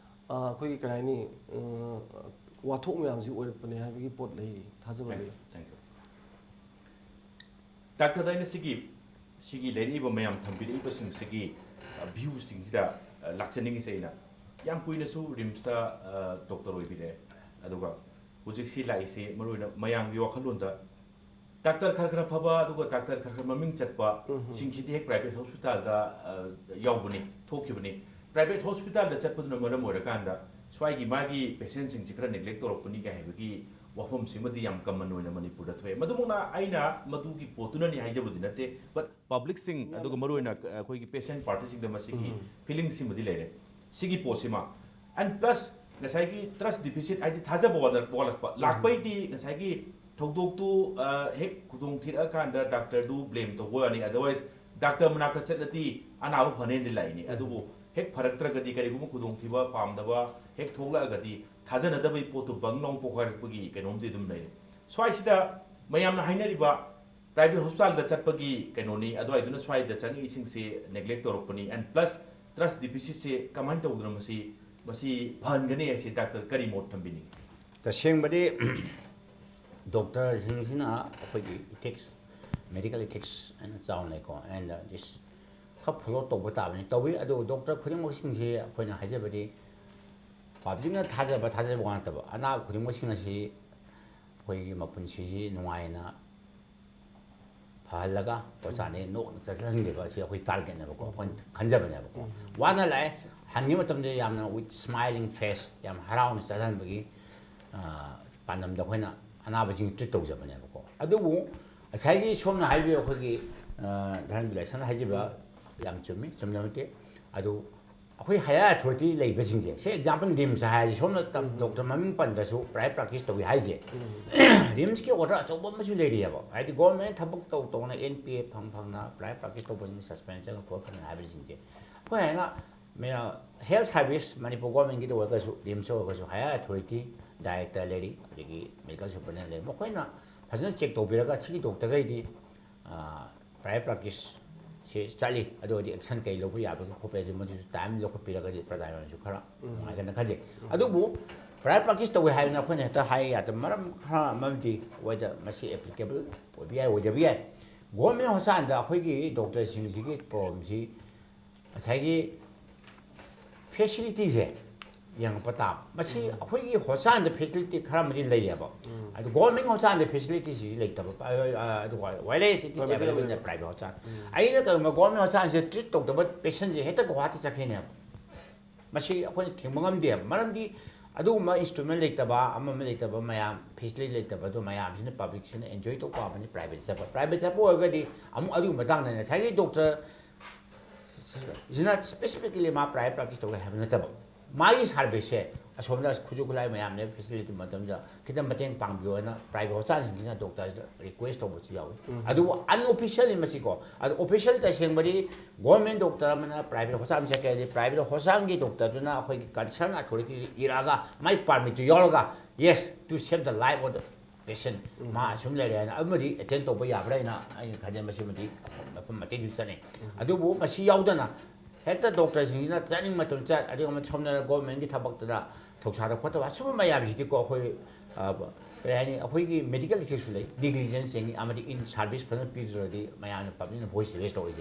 ꯑ, ꯑꯩꯈꯣꯏꯒꯤ ꯀꯔꯤ ꯍꯥꯏꯅꯤ, ꯑ, ꯋꯥꯊꯣꯛ ꯃꯌꯥꯝꯁꯤ ꯑꯣꯏꯔꯛꯄꯅꯦ ꯍꯥꯏꯕꯒꯤ ꯄꯣꯠ ꯂꯩ ꯊꯥꯖꯕ ꯂꯩ꯫ Thank you. ꯗꯥꯛꯇꯔꯗ ꯑꯩꯅ ꯁꯤꯒꯤ ꯁꯤꯒꯤ ꯂꯩꯔꯛꯏꯕ ꯃꯌꯥꯝ ꯊꯝꯕꯤꯔꯛꯏꯕꯁꯤꯡꯁꯤꯒꯤ ꯚ꯭ꯌꯨꯁꯤꯡꯁꯤꯗ ꯂꯥꯛꯆꯅꯤꯡꯉꯤꯁꯦ ꯑꯩꯅ ꯌꯥꯝ ꯀꯨꯏꯅꯁꯨ ꯔꯤꯝꯁꯇ ꯗꯣꯛꯇꯔ ꯑꯣꯏꯕꯤꯔꯦ꯫ ꯑꯗꯨꯒ ꯍꯧꯖꯤꯛꯁꯤ ꯂꯥꯛꯏꯁꯦ ꯃꯔꯨꯑꯣꯏꯅ ꯃꯌꯥꯝꯒꯤ ꯋꯥꯈꯜꯂꯣꯟꯗ ꯗꯥꯛꯇꯔ ꯈꯔ ꯈꯔ ꯐꯕ ꯑꯗꯨꯒ ꯗꯥꯛꯇꯔ ꯈꯔ ꯈꯔ ꯃꯃꯤꯡ ꯆꯠꯄ ꯁꯤꯡꯁꯤꯗꯤ ꯍꯦꯛ ꯄ꯭ꯔꯥꯏꯚꯦꯠ ꯍꯣꯁꯄꯤꯇꯥꯜꯗ ꯌꯥꯎꯕꯅꯤ, ꯊꯣꯛꯈꯤꯕꯅꯤ꯫ ꯄ꯭ꯔꯥꯏꯚꯦꯠ ꯍꯣꯁꯄꯤꯇꯥꯜꯗ ꯆꯠꯄꯗꯨꯅ ꯃꯔꯝ ꯑꯣꯏꯔꯀꯥꯟꯗ ꯁ꯭ꯋꯥꯏꯒꯤ ꯃꯥꯒꯤ ꯄꯦꯁꯦꯟꯁꯤꯡꯁꯤ ꯈꯔ ꯅꯦꯒ꯭ꯂꯦꯛ ꯇꯧꯔꯛꯄꯅꯤꯒ ꯍꯥꯏꯕꯒꯤ ꯋꯥꯐꯝꯁꯤꯃꯗꯤ ꯌꯥꯝ ꯀꯃꯟ ꯑꯣꯏꯅ ꯃꯅꯤꯄꯨꯔꯗ ꯊꯣꯛꯑꯦ꯫ ꯃꯗꯨꯃꯛꯅ ꯑꯩꯅ ꯃꯗꯨꯒꯤ ꯄꯣꯠꯇꯨꯅꯅꯤ ꯍꯥꯏꯖꯕꯗꯤ ꯅꯠꯇꯦ, but ꯄꯕ꯭ꯂꯤꯛꯁꯤꯡ ꯑꯗꯨꯒ ꯃꯔꯨꯑꯣꯏꯅ ꯑꯩꯈꯣꯏꯒꯤ ꯄꯦꯁꯦꯟ ꯄꯥꯔꯇꯤꯁꯤꯡꯗ ꯃꯁꯤꯒꯤ ꯐꯤꯂꯤꯡꯁꯤꯃꯗꯤ ꯂꯩꯔꯦ꯫ ꯁꯤꯒꯤ ꯄꯣꯠꯁꯤꯃ ꯑꯦꯟ ꯄ꯭ꯂꯁ ꯉꯁꯥꯏꯒꯤ ꯇ꯭ꯔꯁ ꯗꯤꯐꯤꯁꯤꯠ ꯍꯥꯏꯗꯤ ꯊꯥꯖꯕ ꯋꯥꯠꯂꯛ- ꯋꯥꯠꯂꯛꯄ ꯂꯥꯛꯄꯩꯗꯤ ꯉꯁꯥꯏꯒꯤ ꯊꯧꯗꯣꯛꯇꯨ ꯍꯦꯛ ꯈꯨꯗꯣꯡ ꯊꯤꯔꯛꯑꯀꯥꯟꯗ ꯗꯥꯛꯇꯔꯗꯨ ꯕ꯭ꯂꯦꯝ ꯇꯧꯕ ꯋꯥꯅꯤ꯫ ꯑꯗꯔꯋꯥꯏꯁ ꯗꯥꯛꯇꯔ ꯃꯅꯥꯛꯇ ꯆꯠꯂꯗꯤ ꯑꯅꯥꯕ ꯐꯅꯦꯅꯗꯤ ꯂꯥꯛꯏꯅꯤ꯫ ꯑꯗꯨꯕꯨ ꯍꯦꯛ ꯐꯔꯛꯇ꯭ꯔꯒꯗꯤ ꯀꯔꯤꯒꯨꯝꯕ ꯈꯨꯗꯣꯡꯊꯤꯕ ꯄꯥꯝꯗꯕ ꯍꯦꯛ ꯊꯣꯛꯂꯛꯑꯒꯗꯤ ꯊꯥꯖꯅꯗꯕꯒꯤ ꯄꯣꯠꯇꯨ ꯕꯪ ꯂꯥꯎ ꯄꯣꯈꯥꯏꯔꯛꯄꯒꯤ ꯀꯩꯅꯣꯝꯗꯤ ꯑꯗꯨꯝ ꯂꯩꯔꯦ꯫ ꯁ꯭ꯋꯥꯏꯁꯤꯗ ꯃꯌꯥꯝꯅ ꯍꯥꯏꯅꯔꯤꯕ ꯄ꯭ꯔꯥꯏꯚꯦꯠ ꯍꯣꯁꯄꯤꯇꯥꯜꯗ ꯆꯠꯄꯒꯤ ꯀꯩꯅꯣꯅꯤ, ꯑꯗꯨꯋꯥꯏꯗꯨꯅ ꯁ꯭ꯋꯥꯏꯗ ꯆꯪꯉꯛꯏꯁꯤꯡꯁꯦ ꯅꯦꯒ꯭ꯂꯦꯛ ꯇꯧꯔꯛꯄꯅꯤ꯫ ꯑꯦꯟ ꯄ꯭ꯂꯁ ꯇ꯭ꯔꯁ ꯗꯤꯐꯤꯁꯤꯠꯁꯦ ꯀꯃꯥꯏꯅ ꯇꯧꯗꯅ ꯃꯁꯤ ꯃꯁꯤ ꯐꯍꯟꯒꯅꯤ ꯍꯥꯏꯁꯦ ꯗꯥꯛꯇꯔ ꯀꯔꯤ ꯃꯣꯠ ꯊꯝꯕꯤꯅꯤꯡꯉꯤ? ꯇꯁꯦꯡꯕꯗꯤ ꯗꯣꯛꯇꯔꯁꯤꯡꯁꯤꯅ ꯑꯩꯈꯣꯏꯒꯤ ꯏꯊꯤꯛꯁ, ꯃꯦꯗꯤꯀꯦꯜ ꯏꯊꯤꯛꯁ ꯍꯥꯏꯅ ꯆꯥꯎꯅ ꯂꯩꯀꯣ꯫ ꯑꯦꯟ ꯗꯤꯁ ꯈꯔ ꯐꯣꯂꯣ ꯇꯧꯕ ꯇꯥꯕꯅꯤ꯫ ꯇꯧꯏ꯫ ꯑꯗꯨ ꯗꯣꯛꯇꯔ ꯈꯨꯗꯤꯡꯃꯛꯁꯤꯡꯁꯤ ꯑꯩꯈꯣꯏꯅ ꯍꯥꯏꯖꯕꯗꯤ ꯄꯕ꯭ꯂꯤꯛꯅ ꯊꯥꯖꯕ ꯊꯥꯖꯕ ꯋꯥ ꯅꯠꯇꯕ, ꯑꯅꯥꯕ ꯈꯨꯗꯤꯡꯃꯛꯁꯤꯡ ꯑꯁꯤ ꯑꯩꯈꯣꯏꯒꯤ ꯃꯄꯨꯟꯁꯤꯁꯤ ꯅꯨꯡꯉꯥꯏꯅ ꯐꯍꯜꯂꯒ ꯄꯣꯠꯆꯥꯅꯤ ꯅꯣꯛꯅ ꯆꯠꯍꯟꯒꯦꯕ ꯑꯁꯤ ꯑꯩꯈꯣꯏ ꯇꯥꯔꯒꯦꯠꯅꯦꯕꯀꯣ, ꯑꯩꯈꯣꯏꯅ ꯈꯟꯖꯕꯅꯦꯕꯀꯣ꯫ ꯋꯥꯅ ꯂꯥꯛꯑꯦ, ꯍꯟꯈꯤꯕ ꯃꯇꯝꯗ ꯌꯥꯝꯅ with smiling face, ꯌꯥꯝ ꯍꯔꯥꯎꯅ ꯆꯠꯍꯟꯕꯒꯤ ꯄꯥꯟꯗꯝꯗ ꯑꯩꯈꯣꯏꯅ ꯑꯅꯥꯕꯁꯤꯡ ꯇ꯭ꯔꯤꯠ ꯇꯧꯖꯕꯅꯦꯕꯀꯣ꯫ ꯑꯗꯨꯕꯨ ꯉꯁꯥꯏꯒꯤ ꯁꯣꯝꯅ ꯍꯥꯏꯕꯤꯕ ꯑꯩꯈꯣꯏꯒꯤ ꯙꯔꯃ ꯕꯤꯂꯥꯏꯁꯟ ꯍꯥꯏꯖꯕ ꯌꯥꯝ ꯆꯨꯝꯃꯤ, ꯆꯨꯝꯗꯕ ꯅꯠꯇꯦ꯫ ꯑꯗꯨ ꯑꯩꯈꯣꯏ ꯍꯥꯏꯌꯔ ꯑꯊꯣꯔꯤꯇꯤ ꯂꯩꯕꯁꯤꯡꯁꯦ, ꯁꯦ ꯑꯦꯛꯖꯥꯝꯄꯜ ꯔꯤꯝꯁ ꯍꯥꯏꯔꯁꯤ, ꯁꯣꯝꯅ ꯗꯣꯛꯇꯔ ꯃꯃꯤꯡ ꯄꯟꯗ꯭ꯔꯁꯨ ꯄ꯭ꯔꯥꯏꯚꯦꯠ ꯄ꯭ꯔꯥꯛꯇꯤꯁ ꯇꯧꯏ ꯍꯥꯏꯁꯦ, ꯔꯤꯝꯁꯀꯤ ꯑꯣꯔꯗꯔ ꯑꯆꯧꯕ ꯑꯃꯁꯨ ꯂꯩꯔꯤꯑꯕ꯫ ꯍꯥꯏꯗꯤ ꯒꯣꯔꯃꯦꯟ ꯊꯕꯛ ꯇꯧ ꯇꯧꯅ ꯑꯦꯟ ꯄꯤ ꯑꯦ ꯐꯪ ꯐꯪꯅ ꯄ꯭ꯔꯥꯏꯚꯦꯠ ꯄ꯭ꯔꯥꯛꯇꯤꯁ ꯇꯧꯕꯁꯤꯡ ꯁꯁꯄꯦꯟꯁꯟ ꯈꯣꯠꯄꯅ ꯍꯥꯏꯕꯁꯤꯡꯁꯦ ꯑꯩꯈꯣꯏ ꯍꯥꯏꯅ ꯍꯦꯜꯊ ꯁꯥꯔꯚꯤꯁ ꯃꯅꯤꯄꯨꯔ ꯒꯣꯔꯃꯦꯟꯒꯤꯗ ꯑꯣꯏꯔꯒꯁꯨ, ꯔꯤꯝꯁ ꯑꯣꯏꯔꯒꯁꯨ ꯍꯥꯏꯌꯔ ꯑꯊꯣꯔꯤꯇꯤ ꯗꯥꯏꯔꯦꯛꯇꯔ ꯂꯩꯔꯤ, ꯑꯗꯒꯤ ꯃꯦꯗꯤꯀꯜ ꯁꯨꯄꯔꯤꯟꯇꯦꯟꯗꯦꯟ ꯂꯩꯔꯤ, ꯃꯈꯣꯏꯅ ꯐꯖꯅ ꯆꯦꯛ ꯇꯧꯕꯤꯔꯒ ꯁꯤꯒꯤ ꯗꯣꯛꯇꯔꯈꯩꯗꯤ ꯄ꯭ꯔꯥꯏꯚꯦꯠ ꯄ꯭ꯔꯥꯛꯇꯤꯁꯁꯦ ꯆꯠꯂꯤ, ꯑꯗꯨ ꯑꯣꯏꯔꯗꯤ ꯑꯦꯛꯁꯟ ꯀꯩ ꯂꯧꯕ ꯌꯥꯕꯒꯦ ꯈꯣꯠꯄꯒꯦ ꯑꯗꯨ ꯃꯗꯨꯁꯨ ꯇꯥꯏꯝ ꯂꯧꯈꯠꯄꯤꯔꯒꯗꯤ ꯄ꯭ꯔꯖꯥꯒꯤ ꯑꯣꯏꯅꯁꯨ ꯈꯔ ꯅꯨꯡꯉꯥꯏꯒꯅꯤ ꯈꯟꯖꯩ꯫ ꯑꯗꯨꯕꯨ ꯄ꯭ꯔꯥꯏꯚꯦꯠ ꯄ꯭ꯔꯥꯛꯇꯤꯁ ꯇꯧꯋꯦ ꯍꯥꯏꯗꯅ ꯑꯩꯈꯣꯏꯅ ꯍꯦꯛꯇ ꯍꯥꯏ ꯌꯥꯗꯕ ꯃꯔꯝ ꯈꯔ ꯑꯃꯗꯤ ꯑꯩꯈꯣꯏꯗ ꯃꯁꯤ ꯑꯦꯄ꯭ꯂꯤꯀꯦꯕꯜ ꯑꯣꯏꯕ ꯌꯥꯏ, ꯑꯣꯏꯗꯕ ꯌꯥꯏ꯫ ꯒꯣꯔꯃꯦꯟ ꯍꯣꯁꯄꯤꯇꯥꯜꯗ ꯑꯩꯈꯣꯏꯒꯤ ꯗꯣꯛꯇꯔꯁꯤꯡꯁꯤꯒꯤ ꯄ꯭ꯔꯣꯕ꯭ꯂꯦꯝꯁꯤ ꯉꯁꯥꯏꯒꯤ ꯐꯦꯁꯤꯂꯤꯇꯤꯁꯦ ꯌꯦꯡꯉꯛꯄ ꯇꯥꯕ꯫ ꯃꯁꯤ ꯑꯩꯈꯣꯏꯒꯤ ꯍꯣꯁꯄꯤꯇꯥꯜꯗ ꯐꯦꯁꯤꯂꯤꯇꯤ ꯈꯔ ꯑꯃꯗꯤ ꯂꯩꯌꯦꯕ꯫ ꯑꯗꯨ ꯒꯣꯔꯃꯦꯟ ꯍꯣꯁꯄꯤꯇꯥꯜꯗ ꯐꯦꯁꯤꯂꯤꯇꯤꯁꯤ ꯂꯩꯇꯕ, ꯑ, ꯑ, ꯑꯗꯨꯒ virus it is available in the private hospital. ꯑꯩꯅ ꯀꯩꯒꯨꯝꯕ ꯒꯣꯔꯃꯦꯟ ꯍꯣꯁꯄꯤꯇꯥꯜꯁꯤꯗ ꯇ꯭ꯔꯤꯠ ꯇꯧꯗꯕ ꯄꯦꯁꯦꯟꯁꯦ ꯍꯦꯛꯇ ꯒꯨꯋꯥꯍꯥꯇꯤ ꯆꯠꯈꯤꯅꯦꯕ꯫ ꯃꯁꯤ ꯑꯩꯈꯣꯏꯅ ꯊꯤꯡꯕ ꯉꯝꯗꯦꯕ꯫ ꯃꯔꯝꯗꯤ ꯑꯗꯨꯒꯨꯝꯕ ꯏꯟꯁꯇ꯭ꯔꯨꯃꯦꯟ ꯂꯩꯇꯕ, ꯑꯃ ꯑꯃ ꯂꯩꯇꯕ ꯃꯌꯥꯝ, ꯐꯦꯁꯤꯂꯤꯇꯤ ꯂꯩꯇꯕ ꯑꯗꯨ ꯃꯌꯥꯝꯁꯤꯅ ꯄꯕ꯭ꯂꯤꯛꯁꯤꯅ ꯑꯦꯟꯖꯣꯏ ꯇꯧꯕ ꯄꯥꯝꯕꯅꯤ꯫ ꯄ꯭ꯔꯥꯏꯚꯦꯠ ꯆꯠꯄ, ꯄ꯭ꯔꯥꯏꯚꯦꯠ ꯆꯠꯄ ꯑꯣꯏꯔꯒꯗꯤ ꯑꯃꯨꯛ ꯑꯗꯨꯒꯤ ꯃꯇꯥꯡꯗ ꯉꯁꯥꯏꯒꯤ ꯗꯣꯛꯇꯔ ꯁꯤꯅ ꯁ꯭ꯄꯦꯁꯤꯐꯤꯀꯦꯂꯤ ꯃꯥ ꯄ꯭ꯔꯥꯏꯚꯦꯠ ꯄ꯭ꯔꯥꯛꯇꯤꯁ ꯇꯧꯒꯦ ꯍꯥꯏꯕ ꯅꯠꯇꯕ, ꯃꯥꯒꯤ ꯁꯥꯔꯚꯤꯁꯁꯦ ꯑꯁꯣꯝꯗ ꯈꯨꯠꯁꯨ ꯈꯨꯠꯂꯥꯏ ꯃꯌꯥꯝ ꯂꯩ, ꯐꯦꯁꯤꯂꯤꯇꯤ ꯃꯇꯝꯗ ꯈꯤꯇꯪ ꯃꯇꯦꯡ ꯄꯥꯡꯕꯤꯌꯣꯅ ꯄ꯭ꯔꯥꯏꯚꯦꯠ ꯍꯣꯁꯄꯤꯇꯥꯜꯁꯤꯡꯁꯤꯅ ꯗꯣꯛꯇꯔꯁꯤꯗ ꯔꯤꯀ꯭ꯋꯦꯁ ꯇꯧꯕꯁꯨ ꯌꯥꯎꯏ꯫ ꯑꯗꯨꯕꯨ ꯑꯟꯑꯣꯐꯤꯁꯤꯌꯦꯜꯂꯤ ꯃꯁꯤꯀꯣ, ꯑꯗꯣ ꯑꯣꯐꯤꯁꯤꯌꯦꯜ ꯇꯁꯦꯡꯕꯗꯤ ꯒꯣꯔꯃꯦꯟ ꯗꯣꯛꯇꯔ ꯑꯃꯅ ꯄ꯭ꯔꯥꯏꯚꯦꯠ ꯍꯣꯁꯄꯤꯇꯥꯜ ꯑꯃ ꯆꯠꯀꯦ ꯍꯥꯏꯔꯗꯤ ꯄ꯭ꯔꯥꯏꯚꯦꯠ ꯍꯣꯁꯄꯤꯇꯥꯜꯒꯤ ꯗꯣꯛꯇꯔꯗꯨꯅ ꯑꯩꯈꯣꯏꯒꯤ ꯀꯟꯁꯔꯟ ꯑꯊꯣꯔꯤꯇꯤꯗ ꯏꯔꯛꯑꯒ ꯃꯥꯏ ꯄꯥꯔꯃꯤꯠꯇꯨ ꯌꯥꯎꯔꯒ, yes, to save the life of the patient, ꯃꯥ ꯑꯁꯨꯝ ꯂꯩꯔꯦ ꯍꯥꯏꯅ ꯑꯃꯗꯤ ꯑꯦꯇꯦꯟ ꯇꯧꯕ ꯌꯥꯕ꯭ꯔꯥ ꯍꯥꯏꯅ ꯑꯩꯅ ꯈꯟꯖꯩ꯫ ꯃꯁꯤꯃꯗꯤ ꯃꯐꯝ ꯑꯇꯩꯗꯁꯨ ꯆꯠꯅꯩ꯫ ꯑꯗꯨꯕꯨ ꯃꯁꯤ ꯌꯥꯎꯗꯅ ꯍꯦꯛꯇ ꯗꯣꯛꯇꯔꯁꯤꯡꯁꯤꯅ ꯆꯠꯅꯤꯡ ꯃꯇꯝ ꯆꯠ, ꯑꯗꯨꯒ ꯁꯣꯝꯗ ꯒꯣꯔꯃꯦꯟꯒꯤ ꯊꯕꯛꯇꯨꯗ ꯊꯧꯁꯥꯗ ꯈꯣꯠꯇꯕ ꯑꯁꯨꯝꯕ ꯃꯌꯥꯝꯁꯤꯗꯤꯀꯣ, ꯑꯩꯈꯣꯏ, ꯑ, ꯀꯔꯤ ꯍꯥꯏꯅꯤ, ꯑꯩꯈꯣꯏꯒꯤ ꯃꯦꯗꯤꯀꯦꯜ ꯏꯊꯤꯛꯁꯁꯨ ꯂꯩ, ꯅꯤꯒ꯭ꯂꯤꯖꯦꯟꯁ ꯆꯦꯡꯉꯤ ꯑꯃꯗꯤ ꯏꯟ ꯁꯥꯔꯚꯤꯁ ꯐꯖꯅ ꯄꯤꯗ꯭ꯔꯗꯤ ꯃꯌꯥꯝꯅ ꯄꯕ꯭ꯂꯤꯛꯅ ꯚꯣꯏꯁ ꯔꯦꯁ ꯇꯧꯔꯤꯁꯦ꯫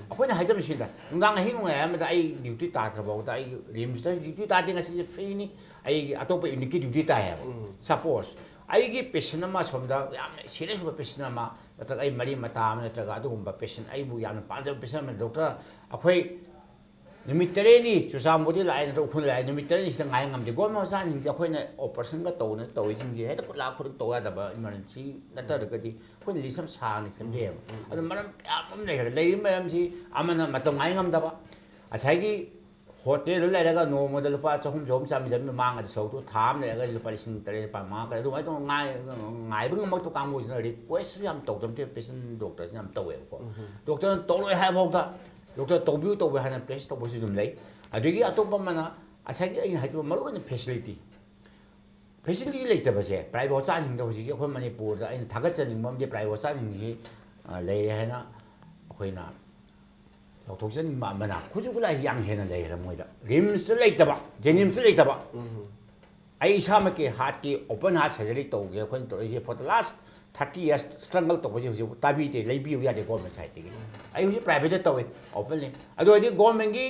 ꯑꯩꯈꯣꯏꯅ ꯍꯥꯏꯖꯕꯁꯤꯗ ꯅꯨꯡꯗꯥꯡ ꯑꯍꯤꯡ ꯅꯣꯡꯌꯥꯏ ꯑꯃꯗ ꯑꯩ ꯗ꯭ꯌꯨꯇꯤ ꯇꯥꯗ꯭ꯔꯐꯥꯎꯗ, ꯑꯩ ꯔꯤꯝꯁꯇ ꯗ꯭ꯌꯨꯇꯤ ꯇꯥꯗꯦ, ꯉꯁꯤꯁꯦ ꯐ꯭ꯔꯤꯅꯤ, ꯑꯩꯒꯤ ꯑꯇꯣꯞꯄ ꯌꯨꯅꯤꯠꯀꯤ ꯗ꯭ꯌꯨꯇꯤ ꯇꯥꯏ ꯍꯥꯏꯕ꯫ ꯁꯄꯣꯁ ꯑꯩꯒꯤ ꯄꯦꯁꯦꯟ ꯑꯃ ꯁꯣꯝꯗ ꯌꯥꯝꯅ ꯁꯤꯔꯤꯌꯁ ꯑꯣꯏꯕ ꯄꯦꯁꯦꯟ ꯑꯃ, ꯅꯠꯇ꯭ꯔꯒ ꯑꯩ ꯃꯔꯤ ꯃꯇꯥ ꯑꯃ, ꯅꯠꯇ꯭ꯔꯒ ꯑꯗꯨꯒꯨꯝꯕ ꯄꯦꯁꯦꯟ, ꯑꯩꯕꯨ ꯌꯥꯝꯅ ꯄꯥꯝꯖꯕ ꯄꯦꯁꯦꯟ ꯑꯃ, ꯗꯣꯛꯇꯔ, ꯑꯩꯈꯣꯏ ꯅꯨꯃꯤꯠ ꯇꯔꯦꯠꯅꯤ ꯆꯨꯔꯆꯥꯟꯄꯨꯔꯗꯤ ꯂꯥꯛꯑꯦ, ꯅꯠꯇ꯭ꯔꯒ ꯎꯈ꯭ꯔꯨꯜ ꯂꯥꯛꯑꯦ, ꯅꯨꯃꯤꯠ ꯇꯔꯦꯠꯅꯤꯁꯤꯗ ꯉꯥꯏ ꯉꯝꯗꯦ꯫ ꯒꯣꯔꯃꯦꯟ ꯍꯣꯁꯄꯤꯇꯥꯜꯁꯤꯡꯁꯦ ꯑꯩꯈꯣꯏꯅ ꯑꯣꯄꯔꯦꯁꯟꯒ ꯇꯧꯅ ꯇꯧꯔꯤꯁꯤꯡꯁꯦ ꯍꯦꯛꯇ ꯈꯨꯠꯂꯥꯛ ꯈꯨꯠꯂꯛ ꯇꯧ ꯌꯥꯗꯕ, ꯏꯃꯥꯔꯖꯦꯟꯁꯤ ꯅꯠꯇ꯭ꯔꯒꯗꯤ ꯑꯩꯈꯣꯏꯅ ꯂꯤꯁ ꯑꯃ ꯁꯥꯡꯅ ꯁꯦꯝꯖꯩꯑꯕ꯫ ꯑꯗꯣ ꯃꯔꯝ ꯀꯌꯥ ꯑꯃ ꯂꯩꯈ꯭ꯔꯦ꯫ ꯂꯩꯔꯤꯕ ꯃꯌꯥꯝꯁꯤ ꯑꯃꯅ ꯃꯇꯝ ꯉꯥꯏ ꯉꯝꯗꯕ, ꯉꯁꯥꯏꯒꯤ ꯍꯣꯇꯦꯜꯗ ꯂꯩꯔꯒ ꯅꯣꯡꯃꯗ ꯂꯨꯄꯥ ꯆꯍꯨꯝ, ꯆꯍꯨꯝ ꯆꯥꯝꯃꯔꯤ, ꯆꯥꯝꯃꯔꯤ ꯃꯥꯡꯉꯗꯤ ꯁꯔꯨꯛꯇꯨ ꯊꯥ ꯑꯃ ꯂꯩꯔꯒ ꯂꯨꯄꯥ ꯂꯤꯁꯤꯡ ꯇꯔꯦꯠ, ꯅꯤꯄꯥꯜ ꯃꯥꯡꯉꯛꯀꯅꯤ꯫ ꯑꯗꯨꯃꯥꯏꯅ ꯇꯧꯅ ꯉꯥꯏ-, ꯉꯥꯏꯕ ꯉꯝꯃꯛꯇꯕ ꯀꯥꯡꯕꯨꯁꯤꯅ ꯔꯤꯀ꯭ꯋꯦꯁꯁꯨ ꯌꯥꯝ ꯇꯧꯗꯕ ꯅꯠꯇꯦ, ꯄꯦꯁꯦꯟ ꯗꯣꯛꯇꯔꯁꯤꯅ ꯌꯥꯝ ꯇꯧꯋꯦꯕꯀꯣ꯫ ꯗꯣꯛꯇꯔꯅ ꯇꯧꯔꯣꯏ ꯍꯥꯏꯕꯐꯥꯎꯗ, "ꯗꯣꯛꯇꯔ ꯇꯧꯕꯤꯌꯨ, ꯇꯧꯕꯤꯌꯨ" ꯍꯥꯏꯅ ꯄ꯭ꯔꯦꯁ ꯇꯧꯕꯁꯨ ꯑꯗꯨꯝ ꯂꯩ꯫ ꯑꯗꯒꯤ ꯑꯇꯣꯞꯄ ꯑꯃꯅ ꯉꯁꯥꯏꯒꯤ ꯑꯩꯅ ꯍꯥꯏꯖꯕ ꯃꯔꯨꯑꯣꯏꯅ ꯐꯦꯁꯤꯂꯤꯇꯤ, ꯐꯦꯁꯤꯂꯤꯇꯤ ꯂꯩꯇꯕꯁꯦ ꯄ꯭ꯔꯥꯏꯚꯦꯠ ꯍꯣꯁꯄꯤꯇꯥꯜꯁꯤꯡꯗ ꯍꯧꯖꯤꯛꯁꯦ ꯑꯩꯈꯣꯏ ꯃꯅꯤꯄꯨꯔꯗ ꯑꯩꯅ ꯊꯥꯒꯠꯆꯅꯤꯡꯕ ꯑꯃꯗꯤ ꯄ꯭ꯔꯥꯏꯚꯦꯠ ꯍꯣꯁꯄꯤꯇꯥꯜꯁꯤꯡꯁꯤ, ꯑ, ꯂꯩꯔꯦ ꯍꯥꯏꯅ ꯑꯩꯈꯣꯏꯅ ꯂꯥꯎꯊꯣꯛꯆꯅꯤꯡꯕ ꯑꯃꯅ ꯈꯨꯠꯁꯨ ꯈꯨꯠꯂꯥꯏꯁꯤ ꯌꯥꯝ ꯍꯦꯟꯅ ꯂꯩꯈ꯭ꯔꯦ ꯃꯣꯏꯗ꯫ ꯔꯤꯝꯁꯇ ꯂꯩꯇꯕ, ꯖꯦꯅꯤꯝꯁꯇ ꯂꯩꯇꯕ꯫ ꯑꯩ ꯏꯁꯥꯃꯛꯀꯤ ꯍꯥꯔꯠꯀꯤ ꯑꯣꯄꯟ ꯍꯥꯔꯠ ꯁꯔꯖꯔꯤ ꯇꯧꯒꯦ ꯑꯩꯈꯣꯏꯅ ꯇꯧꯔꯛꯏꯁꯦ꯫ For the last thirty years struggle ꯇꯧꯕꯁꯦ ꯍꯧꯖꯤꯛ ꯇꯥꯕꯤꯗꯦ, ꯂꯩꯕꯤꯌꯨ ꯌꯥꯗꯦ ꯒꯣꯔꯃꯦꯟ ꯁꯥꯏꯠꯇꯒꯤ꯫ ꯑꯩ ꯍꯧꯖꯤꯛ ꯄ꯭ꯔꯥꯏꯚꯦꯠꯇ ꯇꯧꯏ ꯑꯣꯄꯟꯂꯤ꯫ ꯑꯗꯨ ꯑꯣꯏꯔꯗꯤ ꯒꯣꯔꯃꯦꯟꯒꯤ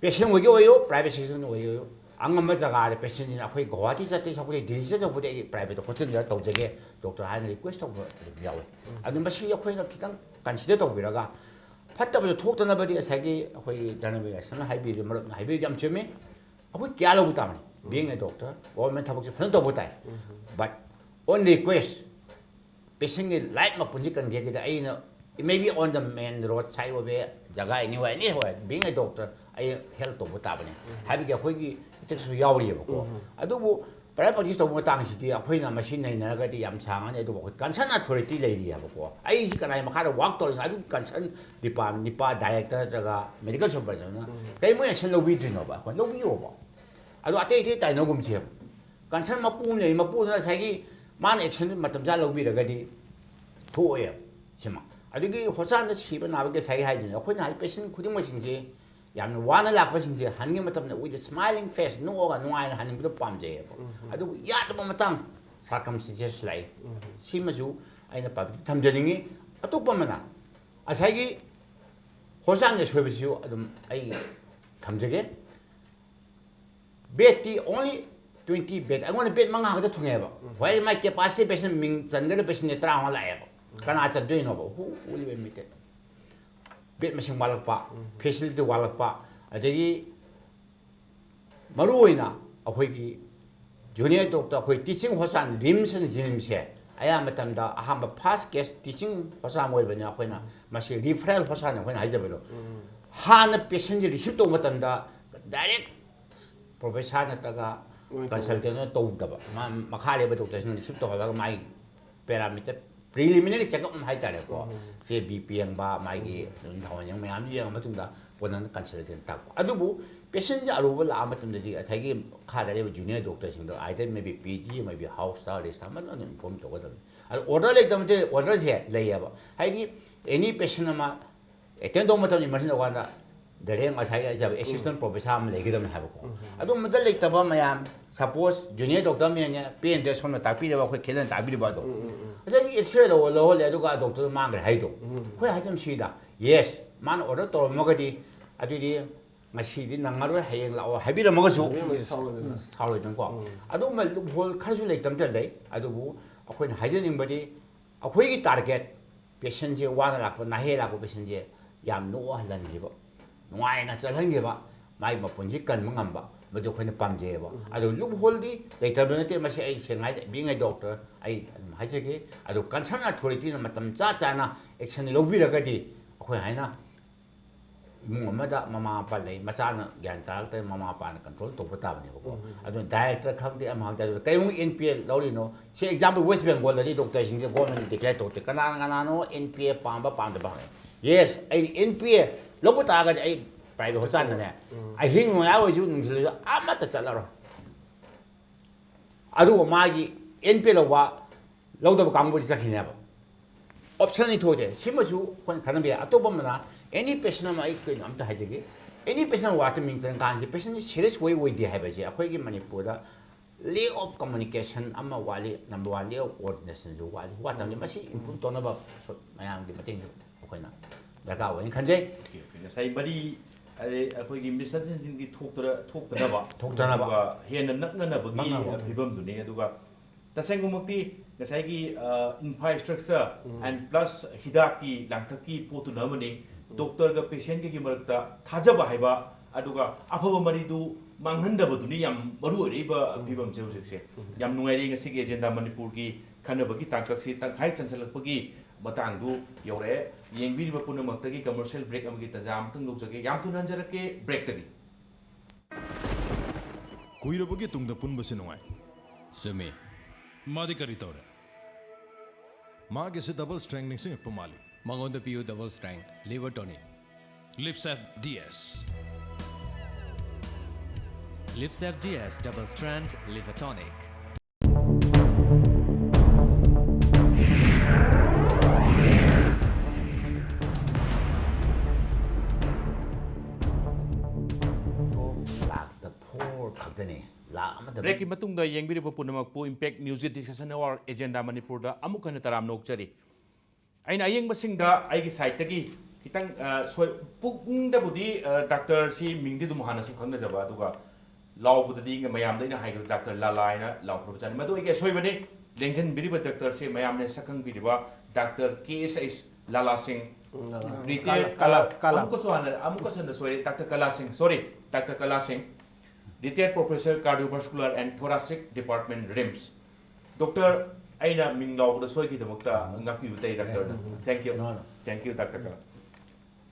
ꯄꯦꯁꯦꯟ ꯑꯣꯏꯒꯦ ꯑꯣꯏꯌꯨ, ꯄ꯭ꯔꯥꯏꯚꯦꯠ ꯁꯦꯛꯁꯟ ꯑꯣꯏꯒꯦ ꯑꯣꯏꯌꯨ, ꯑꯉꯝꯕ ꯖꯒꯥꯗ ꯄꯦꯁꯦꯟꯁꯤꯅ ꯑꯩꯈꯣꯏ ꯒꯧꯍꯥꯇꯤ ꯆꯠꯇꯦ ꯁꯛꯄꯗꯤ, ꯗꯤꯜꯂꯤ ꯆꯠꯇꯧꯕꯗꯤ ꯑꯩ ꯄ꯭ꯔꯥꯏꯚꯦꯠꯇ ꯍꯣꯁꯄꯤꯇꯥꯜꯗ ꯇꯧꯖꯒꯦ ꯗꯣꯛꯇꯔ ꯍꯥꯏꯅ ꯔꯤꯀ꯭ꯋꯦꯁ ꯇꯧꯕ ꯑꯗꯨꯝ ꯌꯥꯎꯋꯤ꯫ ꯑꯗꯨ ꯃꯁꯤ ꯑꯩꯈꯣꯏꯅ ꯈꯤꯇꯪ ꯀꯟꯁꯤꯗꯔ ꯇꯧꯕꯤꯔꯒ ꯐꯠꯇꯕꯗ ꯊꯣꯛꯇꯅꯕꯗꯤ ꯉꯁꯥꯏꯒꯤ ꯑꯩꯈꯣꯏꯒꯤ ꯙꯅꯕꯤꯔ ꯁꯝꯅ ꯍꯥꯏꯕꯤꯔꯤꯗꯨ, ꯃꯔꯨꯞꯅ ꯍꯥꯏꯕꯤꯔꯤꯗꯨ ꯌꯥꯝ ꯆꯨꯝꯃꯤ꯫ ꯑꯩꯈꯣꯏ ꯀꯌꯥ ꯂꯧꯕ ꯇꯥꯕꯅꯤ? Being a doctor, ꯒꯣꯔꯃꯦꯟ ꯊꯕꯛꯁꯦ ꯐꯖꯅ ꯇꯧꯕ ꯇꯥꯏ꯫ But on request, ꯄꯦꯁꯦꯟꯒꯤ ꯂꯥꯏꯐ ꯃꯄꯨꯟꯁꯤ ꯀꯟꯒꯦ ꯀꯩꯗ ꯑꯩꯅ, maybe on the main road side ꯑꯣꯏꯕ ꯖꯒꯥ, anywhere, anywhere, being a doctor, ꯑꯩ ꯍꯦꯜꯞ ꯇꯧꯕ ꯇꯥꯕꯅꯤ ꯍꯥꯏꯕꯒꯤ ꯑꯩꯈꯣꯏꯒꯤ ꯏꯊꯤꯛꯁꯁꯨ ꯌꯥꯎꯔꯤꯑꯕꯀꯣ꯫ ꯑꯗꯨꯕꯨ ꯄ꯭ꯔꯥꯏꯚꯦꯠ ꯄ꯭ꯔꯦꯛꯇꯤꯁ ꯇꯧꯕ ꯃꯇꯥꯡꯁꯤꯗꯤ ꯑꯩꯈꯣꯏꯅ ꯃꯁꯤ ꯅꯩꯅꯔꯒꯗꯤ ꯌꯥꯝ ꯁꯥꯡꯉꯅꯤ꯫ ꯑꯗꯨꯕꯨ ꯑꯩꯈꯣꯏ ꯀꯟꯁꯔꯟ ꯑꯊꯣꯔꯤꯇꯤ ꯂꯩꯔꯤꯑꯕꯀꯣ꯫ ꯑꯩꯁꯤ ꯀꯅꯥꯒꯤ ꯃꯈꯥꯗ ꯋꯥꯛ ꯇꯧꯔꯤꯅꯣ? ꯑꯗꯨꯒꯤ ꯀꯟꯁꯔꯟ ꯗꯤꯄꯥꯔꯠꯃꯦꯟ, ꯗꯤꯄꯥ ꯗꯥꯏꯔꯦꯛꯇꯔ ꯅꯠꯇ꯭ꯔꯒ ꯃꯦꯗꯤꯀꯦꯜ ꯁꯨꯄꯔꯚꯥꯏꯖꯔꯅ ꯀꯔꯤ ꯃꯣꯏ ꯑꯦꯛꯁꯟ ꯂꯧꯕꯤꯗ꯭ꯔꯤꯅꯣꯕ? ꯑꯩꯈꯣꯏ ꯂꯧꯕꯤꯌꯣꯕ꯫ ꯑꯗꯣ ꯑꯇꯩ ꯑꯇꯩ ꯇꯥꯏꯅꯒꯨꯝꯁꯦꯕ꯫ ꯀꯟꯁꯔꯟ ꯃꯄꯨ ꯑꯃ ꯂꯩ, ꯃꯄꯨꯗꯨꯅ ꯉꯁꯥꯏꯒꯤ ꯃꯥꯅ ꯑꯦꯛꯁꯟ ꯃꯇꯝ ꯆꯥꯅ ꯂꯧꯕꯤꯔꯒꯗꯤ ꯊꯣꯛꯑꯣꯏꯕ ꯁꯤꯃ꯫ ꯑꯗꯨꯒꯤ ꯍꯣꯁꯄꯤꯇꯥꯜꯗ ꯁꯤꯕ ꯅꯥꯕꯒꯤ ꯉꯁꯥꯏꯒꯤ ꯍꯥꯏꯗꯨꯅꯤ, ꯑꯩꯈꯣꯏꯅ ꯍꯥꯏ ꯄꯦꯁꯦꯟ ꯈꯨꯗꯤꯡꯃꯛꯁꯤꯡꯁꯦ, ꯌꯥꯝꯅ ꯋꯥꯅ ꯂꯥꯛꯄꯁꯤꯡꯁꯦ ꯍꯟꯒꯤ ꯃꯇꯝꯗ with a smiling face, ꯅꯣꯛꯑꯒ ꯅꯨꯡꯉꯥꯏꯅ ꯍꯟꯅꯤꯡꯕꯗꯣ ꯄꯥꯝꯖꯩꯌꯦꯕ꯫ ꯑꯗꯨꯕꯨ ꯌꯥꯗꯕ ꯃꯇꯥꯡ, ꯁꯥꯔꯀꯝꯁꯇꯦꯟꯁꯦꯁ ꯂꯥꯛꯏ꯫ ꯁꯤꯃꯁꯨ ꯑꯩꯅ ꯄꯕ꯭ꯂꯤꯛꯇ ꯊꯝꯖꯅꯤꯡꯉꯤ꯫ ꯑꯇꯣꯞꯄ ꯑꯃꯅ ꯉꯁꯥꯏꯒꯤ ꯍꯣꯁꯄꯤꯇꯥꯜꯒꯤ ꯑꯁꯣꯏꯕꯁꯤꯁꯨ ꯑꯗꯨꯝ ꯑꯩ ꯊꯝꯖꯒꯦ꯫ ꯕꯦꯗꯇꯤ only twenty bed, ꯑꯩꯉꯣꯟꯗ ꯕꯦꯗ ꯃꯉꯥ ꯈꯛꯇ ꯊꯨꯡꯉꯦꯕ꯫ ꯍꯣꯏ, ꯃꯥꯏ ꯀꯦꯄꯥꯁꯤꯇꯤ ꯄꯦꯁꯦꯟ ꯃꯤꯡ ꯆꯟꯒꯗꯕ ꯄꯦꯁꯦꯟꯁꯦ ꯇꯔꯥꯃꯉꯥ ꯂꯥꯛꯑꯦꯕ꯫ ꯀꯅꯥ ꯆꯟꯗꯣꯏꯅꯣꯕ? Who will be admitted? Bed ꯃꯁꯤꯡ ꯋꯥꯠꯂꯛꯄ, ꯐꯦꯁꯤꯂꯤꯇꯤ ꯋꯥꯠꯂꯛꯄ, ꯑꯗꯒꯤ ꯃꯔꯨꯑꯣꯏꯅ ꯑꯩꯈꯣꯏꯒꯤ ꯖꯨꯅꯤꯌꯔ ꯗꯣꯛꯇꯔ, ꯑꯩꯈꯣꯏ ꯇꯤꯆꯤꯡ ꯍꯣꯁꯄꯤꯇꯥꯜ, ꯔꯤꯝꯁ ꯑꯦꯟ ꯖꯦꯅꯤꯝꯁꯁꯦ ꯑꯌꯥꯝꯕ ꯃꯇꯝꯗ ꯑꯍꯥꯟꯕ ꯐꯥꯔꯁ ꯀꯦꯁ ꯇꯤꯆꯤꯡ ꯍꯣꯁꯄꯤꯇꯥꯜ ꯑꯣꯏꯕꯅꯤꯅ ꯑꯩꯈꯣꯏꯅ ꯃꯁꯤ ꯔꯤꯐꯔꯦꯜ ꯍꯣꯁꯄꯤꯇꯥꯜꯅꯤ ꯑꯩꯈꯣꯏꯅ ꯍꯥꯏꯖꯕꯗꯣ꯫ ꯍꯥꯟꯅ ꯄꯦꯁꯦꯟꯁꯦ ꯔꯤꯁꯤꯞ ꯇꯧꯕ ꯃꯇꯝꯗ ꯗꯥꯏꯔꯦꯛ ꯄ꯭ꯔꯣꯐꯦꯁꯔ ꯅꯠꯇ꯭ꯔꯒ ꯃꯣꯏ ꯀꯟꯁꯜꯇꯦꯟꯅ ꯇꯧꯗꯕ, ꯃꯥ ꯃꯈꯥ ꯂꯩꯕ ꯗꯣꯛꯇꯔꯁꯤꯡꯅ ꯔꯤꯁꯤꯞ ꯇꯧꯍꯜꯂꯒ ꯃꯥꯒꯤ ꯄꯦꯔꯥꯃꯤꯇꯔ, ꯄ꯭ꯔꯤꯂꯤꯃꯤꯅꯔꯤ ꯆꯦꯛꯑꯞ ꯑꯃ ꯍꯥꯏꯇꯥꯔꯦꯀꯣ꯫ ꯎꯝ꯫ ꯁꯦ ꯕꯤ ꯄꯤ ꯌꯦꯡꯕ, ꯃꯥꯒꯤ ꯎꯝ꯫ ꯅꯨꯡ ꯊꯥꯎ ꯌꯦꯡꯕ ꯃꯌꯥꯝꯗꯨ ꯌꯦꯡꯉ ꯃꯇꯨꯡꯗ ꯀꯣꯟꯅ ꯀꯟꯁꯜꯇꯦꯟ ꯇꯥꯛꯄ꯫ ꯑꯗꯨꯕꯨ ꯄꯦꯁꯦꯟꯁꯦ ꯑꯔꯨꯕ ꯂꯥꯛꯑ ꯃꯇꯝꯗꯗꯤ ꯉꯁꯥꯏꯒꯤ ꯃꯈꯥꯗ ꯂꯩꯕ ꯖꯨꯅꯤꯌꯔ ꯗꯣꯛꯇꯔꯁꯤꯡꯗꯣ, either maybe P G, maybe house star, registrar, ꯑꯃꯅ ꯑꯗꯨꯝ ꯏꯟꯐꯣꯔꯝ ꯇꯧꯒꯗꯕꯅꯤ꯫ ꯑꯗꯣ ꯑꯣꯔꯗꯔ ꯂꯩꯇꯕ ꯅꯠꯇꯦ, ꯑꯣꯔꯗꯔꯁꯦ ꯂꯩꯌꯦꯕ꯫ ꯍꯥꯏꯗꯤ ꯑꯦꯅꯤ ꯄꯦꯁꯦꯟ ꯑꯃ ꯑꯦꯇꯦꯟ ꯇꯧꯕ ꯃꯇꯝꯗ, ꯏꯃꯔꯖꯦꯟꯁꯤ ꯇꯧꯕ ꯀꯥꯟꯗ ꯗꯥꯏꯔꯦꯛ ꯉꯁꯥꯏꯒꯤ ꯑꯩ ꯍꯥꯏꯖꯕ assistant professor ꯑꯃ ꯂꯩꯒꯗꯕꯅꯤ ꯍꯥꯏꯕꯀꯣ꯫ ꯑꯗꯨꯝꯕꯗ ꯂꯩꯇꯕ ꯃꯌꯥꯝ, suppose junior doctor ꯑꯃ ꯌꯦꯡꯉꯦ, ꯄꯦꯟꯗ꯭ꯔꯦ, ꯁꯣꯝꯅ ꯇꯥꯛꯄꯤꯔꯤꯕ, ꯑꯩꯈꯣꯏ ꯈꯦꯠꯅꯅ ꯇꯥꯛꯄꯤꯔꯤꯕ ꯑꯗꯣ꯫ ꯉꯁꯥꯏꯒꯤ X-ray ꯂꯧꯍꯜꯂꯦ, ꯑꯗꯨꯒ doctor ꯃꯥꯡꯈ꯭ꯔꯦ ꯍꯥꯏꯗꯣ꯫ ꯑꯩꯈꯣꯏ ꯍꯥꯏꯖꯕ ꯁꯤꯗ, yes, ꯃꯥꯅ order ꯇꯧꯔꯝꯃꯒꯗꯤ, ꯑꯗꯨꯗꯤ ꯉꯁꯤꯗꯤ ꯅꯪꯉꯔꯣꯏ, ꯍꯌꯦꯡ ꯂꯥꯛꯑꯣ ꯍꯥꯏꯕꯤꯔꯝꯃꯒꯁꯨ, ꯁꯥꯎꯔꯣꯏꯗꯅ, ꯁꯥꯎꯔꯣꯏꯗꯅꯀꯣ꯫ ꯑꯗꯨꯒꯨꯝꯕ loophole ꯈꯔꯁꯨ ꯂꯩꯇꯕ ꯅꯠꯇꯦ, ꯂꯩ꯫ ꯑꯗꯨꯕꯨ ꯑꯩꯈꯣꯏꯅ ꯍꯥꯏꯖꯅꯤꯡꯕꯗꯤ, ꯑꯩꯈꯣꯏꯒꯤ target patientꯁꯦ, ꯋꯥꯅ ꯂꯥꯛꯄ, ꯅꯥꯍꯦ ꯂꯥꯛꯄ patientꯁꯦ ꯌꯥꯝ ꯅꯣꯛꯍꯜꯍꯟꯈꯤꯕ, ꯅꯨꯡꯉꯥꯏꯅ ꯆꯠꯍꯟꯈꯤꯕ, ꯃꯥꯒꯤ ꯃꯄꯨꯟꯁꯤ ꯀꯟꯕ ꯉꯝꯕ, ꯃꯗꯨ ꯑꯩꯈꯣꯏꯅ ꯄꯥꯝꯖꯩꯌꯦꯕ꯫ ꯑꯗꯨ loopholeꯗꯤ ꯂꯩꯇꯕ ꯅꯠꯇꯦ꯫ ꯃꯁꯤ ꯑꯩ ꯁꯦꯡꯅ ꯍꯥꯏ, being a doctor, ꯑꯩ ꯑꯗꯨꯝ ꯍꯥꯏꯖꯒꯦ꯫ ꯑꯗꯨ concern authorityꯅ ꯃꯇꯝ ꯆꯥ ꯆꯥꯅ action ꯂꯧꯕꯤꯔꯒꯗꯤ, ꯑꯩꯈꯣꯏ ꯍꯥꯏꯅ ꯏꯃꯨꯡ ꯑꯃꯗ ꯃꯃꯥ ꯃꯄꯥ ꯂꯩ, ꯃꯆꯥꯅ ꯒ꯭ꯌꯥꯟ ꯇꯥꯔꯛꯇ꯭ꯔꯦ, ꯃꯃꯥ ꯃꯄꯥꯅ control ꯇꯧꯕ ꯇꯥꯕꯅꯦꯕꯀꯣ꯫ ꯑꯗꯨꯅ director ꯈꯪꯗꯦ, ꯑꯃ ꯈꯪꯗꯦ, ꯑꯗꯨꯗ ꯀꯔꯤꯒꯨꯝꯕ N P A ꯂꯧꯔꯤꯅꯣ? ꯁꯤ example, West Bengalꯗꯗꯤ doctorꯁꯤꯡꯁꯦ government declare ꯇꯧꯗꯦ꯫ ꯀꯅꯥ ꯀꯅꯥꯅꯣ N P A ꯄꯥꯝꯕ ꯄꯥꯝꯗꯕ ꯍꯪꯉꯦ꯫ Yes, ꯑꯩ N P A ꯂꯧꯕ ꯇꯥꯔꯒꯗꯤ ꯑꯩ private hospitalꯗꯅꯦ, ꯑꯍꯤꯡ ꯅꯣꯡꯌꯥꯏ ꯑꯣꯏꯔꯁꯨ, ꯅꯨꯡꯊꯤꯜ ꯑꯣꯏꯔꯁꯨ, ꯑꯃꯠꯇ ꯆꯠꯂꯔꯣꯏ꯫ ꯑꯗꯨꯒ ꯃꯥꯒꯤ N P A ꯂꯧꯕ, ꯂꯧꯗꯕ ꯀꯥꯡꯕꯨꯗꯤ ꯆꯠꯈꯤꯅꯦꯕ꯫ Option ꯑꯅꯤ ꯊꯣꯛꯑꯦ꯫ ꯁꯤꯃꯁꯨ ꯑꯩꯈꯣꯏꯅ ꯈꯟꯅꯕ ꯌꯥꯏ꯫ ꯑꯇꯣꯞꯄ ꯑꯃꯅ, any patient ꯑꯃ, ꯑꯩ ꯀꯩꯅꯣ ꯑꯝꯇ ꯍꯥꯏꯖꯒꯦ, any patient ꯑꯃ ward ꯇ ꯃꯤꯡ ꯆꯟ ꯀꯥꯟꯁꯤꯗ patientꯁꯤ serious ꯑꯣꯏ ꯑꯣꯏꯗꯦ ꯍꯥꯏꯕꯁꯦ ꯑꯩꯈꯣꯏꯒꯤ ꯃꯅꯤꯄꯨꯔꯗ lack of communication ꯑꯃ ꯋꯥꯠꯂꯤ, number one, lack of coordinationꯁꯨ ꯋꯥꯠꯂꯤ꯫ ꯋꯥꯠꯇꯕꯅꯤ꯫ ꯃꯁꯤ improve ꯇꯧꯅꯕ ꯁꯣ-, ꯃꯌꯥꯝꯒꯤ ꯃꯇꯦꯡꯁꯨ ꯑꯩꯈꯣꯏꯅ ꯗꯔꯀꯥꯔ ꯑꯣꯏꯅ ꯈꯟꯖꯩ꯫ Okay, okay. ꯉꯁꯥꯏ ꯃꯔꯤ, ꯑꯗꯩ ꯑꯩꯈꯣꯏꯒꯤ misunderstandingꯒꯤ ꯊꯣꯛꯇꯅ-, ꯊꯣꯛꯇꯅꯕ, ꯊꯣꯛꯇꯅꯕ꯫ ꯑꯗꯨꯒ ꯍꯦꯟꯅ ꯅꯛꯅꯅꯕꯒꯤ ꯅꯛꯅꯅꯕ꯫ ꯐꯤꯕꯝꯗꯨꯅꯤ꯫ ꯑꯗꯨꯒ ꯇꯁꯦꯡꯕꯃꯛꯇꯤ ꯉꯁꯥꯏꯒꯤ, ꯑ, infrastructure and plus ꯍꯤꯗꯥꯛꯀꯤ ꯂꯥꯡꯊꯛꯀꯤ ꯄꯣꯠꯇꯨꯅ ꯑꯃꯅꯤ꯫ Doctorꯒ patientꯒꯒꯤ ꯃꯔꯛꯇ ꯊꯥꯖꯕ ꯍꯥꯏꯕ, ꯑꯗꯨꯒ ꯑꯐꯕ ꯃꯔꯤꯗꯨ ꯃꯥꯡꯍꯟꯗꯕꯗꯨꯅꯤ ꯌꯥꯝ ꯃꯔꯨ ꯑꯣꯏꯔꯛꯏꯕ ꯐꯤꯕꯝꯁꯦ ꯍꯧꯖꯤꯛꯁꯦ꯫ ꯌꯥꯝ ꯅꯨꯡꯉꯥꯏꯔꯦ ꯉꯁꯤꯒꯤ Agenda ꯃꯅꯤꯄꯨꯔꯒꯤ ꯈꯟꯅꯕꯒꯤ ꯇꯥꯡꯀꯛꯁꯤ ꯇꯪꯈꯥꯏ ꯆꯟꯁꯤꯜꯂꯛꯄꯒꯤ ꯃꯇꯥꯡꯗꯨ ꯌꯧꯔꯛꯑꯦ꯫ ꯌꯦꯡꯕꯤꯔꯤꯕ ꯄꯨꯝꯅꯃꯛꯇꯒꯤ commercial break ꯑꯃꯒꯤ ꯇꯥꯟꯖꯥ ꯑꯃꯇꯪ ꯂꯧꯖꯒꯦ꯫ ꯌꯥꯝ ꯊꯨꯅ ꯍꯟꯖꯔꯛꯀꯦ breakꯇꯒꯤ꯫ ꯀꯨꯏꯔꯕꯒꯤ ꯇꯨꯡꯗ ꯄꯨꯟꯕꯁꯤ ꯅꯨꯡꯉꯥꯏ꯫ ꯆꯨꯝꯃꯤ꯫ ꯃꯥꯗꯤ ꯀꯔꯤ ꯇꯧꯔꯦ? ꯃꯥꯒꯤꯁꯤ double strength ꯅꯤꯡꯁꯤꯡꯉꯛꯄ ꯃꯥꯜꯂꯤ꯫ ꯃꯉꯣꯟꯗ ꯄꯤꯌꯨ double strength liver tonic꯫ Livsaf D S꯫ Livsaf D S double strength liver tonic꯫ ꯕ꯭ꯔꯦꯛꯀꯤ ꯃꯇꯨꯡꯗ ꯌꯦꯡꯕꯤꯔꯤꯕ ꯄꯨꯝꯅꯃꯛꯄꯨ ꯏꯝꯄꯦꯛ ꯅ꯭ꯌꯨꯁꯀꯤ ꯗꯤꯁꯀꯁꯟ ꯑꯋꯥꯔ ꯑꯦꯖꯦꯟꯗꯥ ꯃꯅꯤꯄꯨꯔꯗ ꯑꯃꯨꯛ ꯍꯟꯅ ꯇꯔꯥꯝꯅ ꯑꯣꯛꯆꯔꯤ꯫ ꯑꯩꯅ ꯑꯌꯦꯡꯕꯁꯤꯡꯗ ꯑꯩꯒꯤ ꯁꯥꯏꯠꯇꯒꯤ ꯈꯤꯇꯪ, ꯑ, ꯁꯣꯏ-, ꯄꯨꯛꯅꯤꯡꯗꯕꯨꯗꯤ, ꯑ, ꯗꯥꯛꯇꯔꯁꯤ ꯃꯤꯡꯗꯤ ꯑꯗꯨꯝ ꯍꯥꯟꯅꯁꯨ ꯈꯪꯅꯖꯕ, ꯑꯗꯨꯒ ꯂꯥꯎꯕꯗꯗꯤ ꯃꯌꯥꯝꯗ ꯑꯩꯅ ꯍꯥꯏꯈꯤꯕ ꯗꯥꯛꯇꯔ ꯂꯥꯂꯥ ꯍꯥꯏꯅ ꯂꯥꯎꯈ꯭ꯔꯕꯖꯥꯠꯅꯤ꯫ ꯃꯗꯨ ꯑꯩꯒꯤ ꯑꯁꯣꯏꯕꯅꯤ꯫ ꯂꯦꯡꯖꯟꯕꯤꯔꯤꯕ ꯗꯥꯛꯇꯔꯁꯦ ꯃꯌꯥꯝꯅ ꯁꯛ ꯈꯪꯕꯤꯔꯤꯕ ꯗꯥꯛꯇꯔ ꯀꯦ ꯑꯦꯁ ꯑꯩꯁ ꯂꯥꯂꯥ ꯁꯤꯡ, ꯎꯝ, ꯂꯥꯂꯥ꯫ ꯔꯤꯇꯥꯌꯔ ꯀꯂꯥ, ꯀꯂꯥ, ꯀꯂꯥ꯫ ꯑꯃꯨꯛꯀꯁꯨ ꯍꯥꯟꯅ, ꯑꯃꯨꯛꯀꯁꯨ ꯍꯟꯅ ꯁꯣꯏꯔꯦ, ꯗꯥꯛꯇꯔ ꯀꯂꯥ ꯁꯤꯡ, ꯁꯣꯔꯤ, doctor Kala Singh, retired professor cardiovascular and thoracic department, RIMS. Doctor, ꯑꯩꯅ ꯃꯤꯡ ꯂꯥꯎꯕꯗ ꯁꯣꯏꯈꯤꯗꯃꯛꯇ ꯉꯥꯛꯄꯤꯕ ꯇꯥꯏ, ꯗꯥꯛꯇꯔꯅ꯫ Thank you꯫ No, no. Thank you, doctor Kala.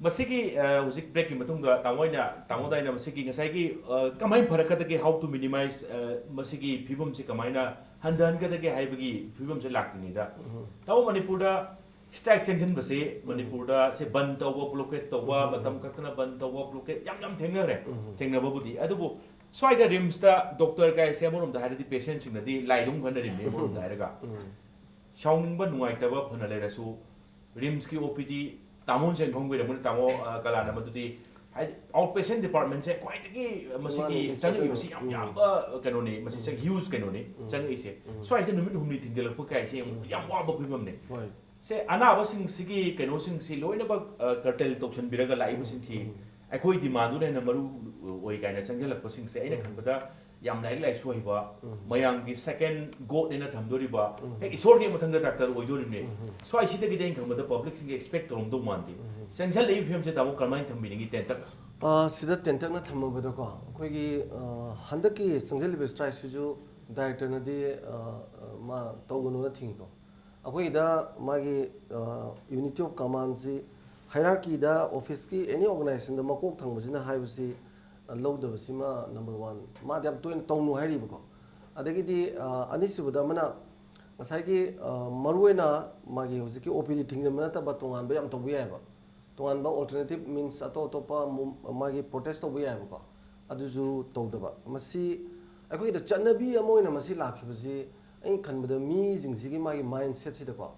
ꯃꯁꯤꯒꯤ, ꯑ, ꯍꯧꯖꯤꯛ ꯕ꯭ꯔꯦꯛꯀꯤ ꯃꯇꯨꯡꯗ ꯇꯥꯃꯣ ꯑꯩꯅ, ꯇꯥꯃꯣꯗ ꯑꯩꯅ ꯃꯁꯤꯒꯤ ꯉꯁꯥꯏꯒꯤ, ꯑ, ꯀꯃꯥꯏꯅ ꯐꯔꯛꯀꯗꯒꯦ, how to minimize, ꯑ, ꯃꯁꯤꯒꯤ ꯐꯤꯕꯝꯁꯤ ꯀꯃꯥꯏꯅ ꯍꯟꯊꯍꯟꯒꯗꯒꯦ ꯍꯥꯏꯕꯒꯤ ꯐꯤꯕꯝꯁꯦ ꯂꯥꯛꯇ꯭ꯔꯤꯉꯩꯗ, ꯇꯥꯃꯣ, ꯃꯅꯤꯄꯨꯔꯗ ꯁ꯭ꯇ꯭ꯔꯥꯏꯛ ꯆꯪꯁꯤꯟꯕꯁꯦ, ꯃꯅꯤꯄꯨꯔꯗ ꯁꯦ ꯕꯟ ꯇꯧꯕ, ꯕ꯭ꯂꯣꯀꯦꯠ ꯇꯧꯕ, ꯃꯇꯝ ꯀꯛꯇꯅ ꯕꯟ ꯇꯧꯕ, ꯕ꯭ꯂꯣꯀꯦꯠ ꯌꯥꯝ ꯌꯥꯝ ꯊꯦꯡꯅꯈ꯭ꯔꯦ꯫ ꯊꯦꯡꯅꯕꯕꯨꯗꯤ, ꯑꯗꯨꯕꯨ ꯁ꯭ꯋꯥꯏꯗ ꯔꯤꯝꯁꯇ ꯗꯣꯛꯇꯔ ꯀꯥꯏꯁꯦ ꯑꯃꯔꯣꯝꯗ ꯍꯥꯏꯔꯗꯤ ꯄꯦꯁꯦꯟꯁꯤꯡꯅꯗꯤ ꯂꯥꯏꯗꯨꯝ ꯈꯟꯅꯔꯤꯕꯅꯤ ꯑꯃꯔꯣꯝꯗ ꯍꯥꯏꯔꯒ꯫ ꯁꯥꯎꯅꯤꯡꯕ ꯅꯨꯡꯉꯥꯏꯇꯕ ꯐꯅ ꯂꯩꯔꯁꯨ, ꯔꯤꯝꯁꯀꯤ ꯑꯣ ꯄꯤ ꯗꯤ ꯇꯥꯃꯣꯅꯁꯨ ꯈꯪꯕꯤꯔꯝꯒꯅꯤ, ꯇꯥꯃꯣ, ꯑ, ꯀꯂꯥꯅ ꯃꯗꯨꯗꯤ, ꯍꯥꯏꯗꯤ ꯑꯥꯎꯠ ꯄꯦꯁꯦꯟ ꯗꯤꯄꯥꯔꯠꯃꯦꯟꯁꯦ ꯈ꯭ꯋꯥꯏꯗꯒꯤ ꯃꯁꯤꯒꯤ ꯃꯥꯅꯤ, ꯆꯪꯉꯛꯏꯕꯁꯤ ꯌꯥꯝ ꯎꯝ꯫ ꯌꯥꯝꯕ ꯀꯩꯅꯣꯅꯤ, ꯃꯁꯤ ꯎꯝ꯫ ꯆꯪ-, ꯍ꯭ꯌꯨꯖ ꯀꯩꯅꯣꯅꯤ ꯎꯝ꯫ ꯆꯪꯉꯛꯏꯁꯦ꯫ ꯎꯝ꯫ ꯁ꯭ꯋꯥꯏꯁꯦ ꯅꯨꯃꯤꯠ ꯍꯨꯝꯅꯤ ꯊꯤꯡꯖꯤꯜꯂꯛꯄ ꯀꯥꯏꯁꯦ ꯌꯥꯝ, ꯎꯝ꯫ ꯌꯥꯝ ꯋꯥꯕ ꯐꯤꯕꯝꯅꯤ꯫ ꯍꯣꯏ꯫ ꯁꯦ ꯑꯅꯥꯕꯁꯤꯡꯁꯤꯒꯤ ꯀꯩꯅꯣꯁꯤꯡꯁꯤ ꯂꯣꯏꯅꯃꯛ, ꯑ, ꯀꯔꯇꯦꯜ ꯇꯧꯁꯟꯕꯤꯔꯒ ꯂꯥꯛꯏꯕꯁꯤꯡꯁꯤ ꯎꯝ꯫ ꯑꯩꯈꯣꯏ ꯗꯤꯃꯥꯟꯗꯨꯅ ꯍꯦꯟꯅ ꯃꯔꯨ ꯑꯣꯏ ꯀꯥꯏꯅ ꯆꯪꯁꯤꯜꯂꯛꯄꯁꯤꯡꯁꯦ ꯑꯩꯅ ꯎꯝ꯫ ꯈꯟꯕꯗ ꯌꯥꯝ ꯂꯥꯏꯔꯤꯛ ꯂꯥꯏꯁꯨ ꯍꯩꯕ, ꯎꯝ꯫ ꯃꯌꯥꯝꯒꯤ ꯁꯦꯀꯦꯟ ꯒꯣꯗ ꯍꯥꯏꯅ ꯊꯝꯗꯣꯔꯤꯕ, ꯎꯝ꯫ ꯍꯦꯛ ꯏꯁꯣꯔꯒꯤ ꯃꯊꯪꯗ ꯗꯥꯛꯇꯔ ꯑꯣꯏꯗꯣꯔꯤꯕꯅꯦ꯫ ꯎꯝ꯫ ꯁ꯭ꯋꯥꯏꯁꯤꯗꯒꯤꯗꯤ ꯑꯩꯅ ꯈꯟꯕꯗ ꯄꯕ꯭ꯂꯤꯛꯁꯤꯡꯒꯤ ꯑꯦꯛꯁꯄꯦꯛ ꯇꯧꯔꯝꯗꯧ ꯃꯥꯟꯗꯦ꯫ ꯎꯝ꯫ ꯆꯪꯁꯤꯜꯂꯛꯏꯕ ꯐꯤꯕꯝꯁꯦ ꯇꯥꯃꯣ ꯀꯔꯝꯍꯥꯏꯅ ꯊꯝꯕꯤꯅꯤꯡꯉꯤ ꯇꯦꯟꯇꯛ? ꯑ, ꯁꯤꯗ ꯇꯦꯟꯇꯛꯅ ꯊꯝꯃꯕꯗꯀꯣ, ꯑꯩꯈꯣꯏꯒꯤ, ꯑ, ꯍꯟꯗꯛꯀꯤ ꯆꯪꯁꯤꯜꯂꯤꯕ ꯁ꯭ꯇ꯭ꯔꯥꯏꯛꯁꯤꯁꯨ ꯗꯥꯏꯔꯦꯛꯇꯔꯅꯗꯤ, ꯑ, ꯑ, ꯃꯥ ꯇꯧꯒꯅꯣꯅ ꯊꯤꯡꯉꯤꯀꯣ꯫ ꯑꯩꯈꯣꯏꯒꯤꯗ ꯃꯥꯒꯤ, ꯑ, unity of commandꯁꯤ, ꯍꯥꯏꯔꯥꯔꯀꯤꯗ ꯑꯣꯐꯤꯁꯀꯤ ꯑꯦꯅꯤ ꯑꯣꯔꯒꯅꯥꯏꯖꯦꯁꯟꯗ ꯃꯀꯣꯛ ꯊꯪꯕꯁꯤꯅ ꯍꯥꯏꯕꯁꯤ, ꯑ, ꯂꯧꯗꯕꯁꯤꯃ ꯅꯝꯕꯔ ꯋꯥꯟ꯫ ꯃꯥꯗꯤ ꯌꯥꯝ ꯇꯣꯏꯅ ꯇꯧꯅꯨ ꯍꯥꯏꯔꯤꯕꯀꯣ꯫ ꯑꯗꯒꯤꯗꯤ, ꯑ, ꯑꯅꯤꯁꯨꯕꯗ ꯑꯃꯅ ꯉꯁꯥꯏꯒꯤ, ꯑ, ꯃꯔꯨꯑꯣꯏꯅ ꯃꯥꯒꯤ ꯍꯧꯖꯤꯛꯀꯤ ꯑꯣ ꯄꯤ ꯗꯤ ꯊꯤꯡꯖꯤꯟꯕ ꯅꯠꯇꯕ ꯇꯣꯉꯥꯟꯕ ꯌꯥꯝ ꯇꯧꯕ ꯌꯥꯏꯑꯕ꯫ ꯇꯣꯉꯥꯟꯕ alternative means ꯑꯇꯣꯞ ꯑꯇꯣꯞꯄ ꯃꯨꯝ-, ꯃꯥꯒꯤ ꯄ꯭ꯔꯣꯇꯦꯁ ꯇꯧꯕ ꯌꯥꯏꯑꯕꯀꯣ꯫ ꯑꯗꯨꯁꯨ ꯇꯧꯗꯕ꯫ ꯃꯁꯤ ꯑꯩꯈꯣꯏꯒꯤꯗ ꯆꯠꯅꯕꯤ ꯑꯃ ꯑꯣꯏꯅ ꯃꯁꯤ ꯂꯥꯛꯈꯤꯕꯁꯤ ꯑꯩꯅ ꯈꯟꯕꯗ ꯃꯤꯁꯤꯡꯁꯤꯒꯤ ꯃꯥꯒꯤ ꯃꯥꯏꯟ ꯁꯦꯠꯁꯤꯗꯀꯣ,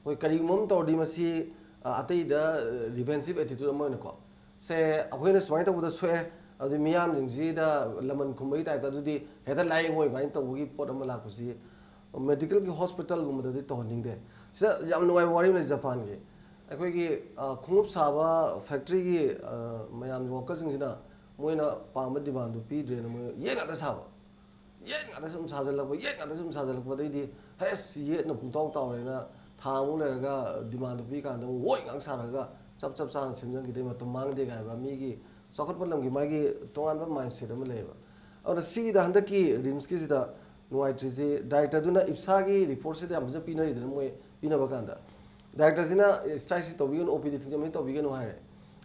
ꯑꯩꯈꯣꯏ ꯀꯔꯤꯒꯨꯝꯕ ꯑꯃ ꯇꯧꯔꯗꯤ ꯃꯁꯤ, ꯑ, ꯑꯇꯩꯗ, ꯑ, ꯔꯤꯚꯦꯟꯁꯤꯞ ꯑꯦꯇꯤꯇ꯭ꯌꯨꯠ ꯑꯃ ꯑꯣꯏꯅꯀꯣ, ꯁꯦ ꯑꯩꯈꯣꯏꯅ ꯁꯨꯃꯥꯏꯅ ꯇꯧꯕꯗ ꯁꯣꯛꯑꯦ, ꯑꯗꯨ ꯃꯤꯌꯥꯝꯁꯤꯡꯁꯤꯗ ꯂꯃꯟ ꯈꯨꯝꯕꯒꯤ ꯇꯥꯏꯞꯇ ꯑꯗꯨꯗꯤ ꯍꯦꯛꯇ ꯂꯥꯏꯌꯦꯡꯉꯣꯏ ꯀꯥꯏꯅ ꯇꯧꯕꯒꯤ ꯄꯣꯠ ꯑꯃ ꯂꯥꯛꯄꯁꯤ medical ꯒꯤ hospital ꯒꯨꯝꯕꯗꯗꯤ ꯇꯧꯍꯟꯅꯤꯡꯗꯦ꯫ ꯁꯤꯗ ꯌꯥꯝ ꯅꯨꯡꯉꯥꯏꯕ ꯋꯥꯔꯤ ꯑꯃ ꯂꯩ ꯖꯄꯥꯟꯒꯤ꯫ ꯑꯩꯈꯣꯏꯒꯤ, ꯑ, ꯈꯣꯡꯎꯞ ꯁꯥꯕ factory ꯒꯤ, ꯑ, ꯃꯌꯥꯝ worker ꯁꯤꯡꯁꯤꯅ ꯃꯣꯏꯅ ꯄꯥꯝꯕ demand ꯗꯨ ꯄꯤꯗ꯭ꯔꯦꯅ ꯃꯣꯏ ꯌꯦꯠ ꯉꯥꯛꯇ ꯁꯥꯕ꯫ ꯌꯦꯠ ꯉꯥꯛꯇ ꯁꯨꯝ ꯁꯥꯖꯜꯂꯛꯄ, ꯌꯦꯠ ꯉꯥꯛꯇ ꯁꯨꯝ ꯁꯥꯖꯜꯂꯛꯄꯗꯩꯗꯤ, "ꯍꯦꯁ, ꯌꯦꯠꯅ ꯄꯨꯡꯇꯥꯎ ꯇꯥꯎꯔꯦꯅ" ꯊꯥ ꯑꯃꯨꯛ ꯂꯩꯔꯒ demand ꯗꯨ ꯄꯤꯀꯥꯟꯗ ꯑꯃꯨꯛ ꯋꯣꯏ ꯉꯥꯛ ꯁꯥꯔꯒ ꯆꯞ ꯆꯞ ꯆꯥꯅ ꯁꯦꯝꯖꯟꯈꯤꯗꯩ ꯃꯇꯝ ꯃꯥꯡꯗꯦ ꯀꯥꯏ ꯍꯥꯏꯕ ꯃꯤꯒꯤ ꯆꯥꯎꯈꯠꯄ ꯂꯝꯒꯤ ꯃꯥꯒꯤ ꯇꯣꯉꯥꯟꯕ mindset ꯑꯃ ꯂꯩꯌꯦꯕ꯫ ꯑꯗꯨꯅ ꯁꯤꯒꯤꯗ ꯍꯟꯗꯛꯀꯤ RIMS ꯀꯤꯁꯤꯗ ꯅꯨꯡꯉꯥꯏꯇ꯭ꯔꯤꯁꯦ, director ꯗꯨꯅ ꯏꯞꯁꯥꯒꯤ report ꯁꯤꯗ ꯌꯥꯝ ꯐꯖꯅ ꯄꯤꯅꯔꯤꯗꯅ ꯃꯣꯏ ꯄꯤꯅꯕ ꯀꯥꯟꯗ꯫ Director ꯁꯤꯅ "ꯁ꯭ꯇ꯭ꯔꯥꯏꯛꯁꯤ ꯇꯧꯕꯤꯒꯅꯨ, OPD ꯊꯤꯡꯖꯤꯟꯕꯁꯤ ꯇꯧꯕꯤꯒꯅꯨ" ꯍꯥꯏꯔꯦ꯫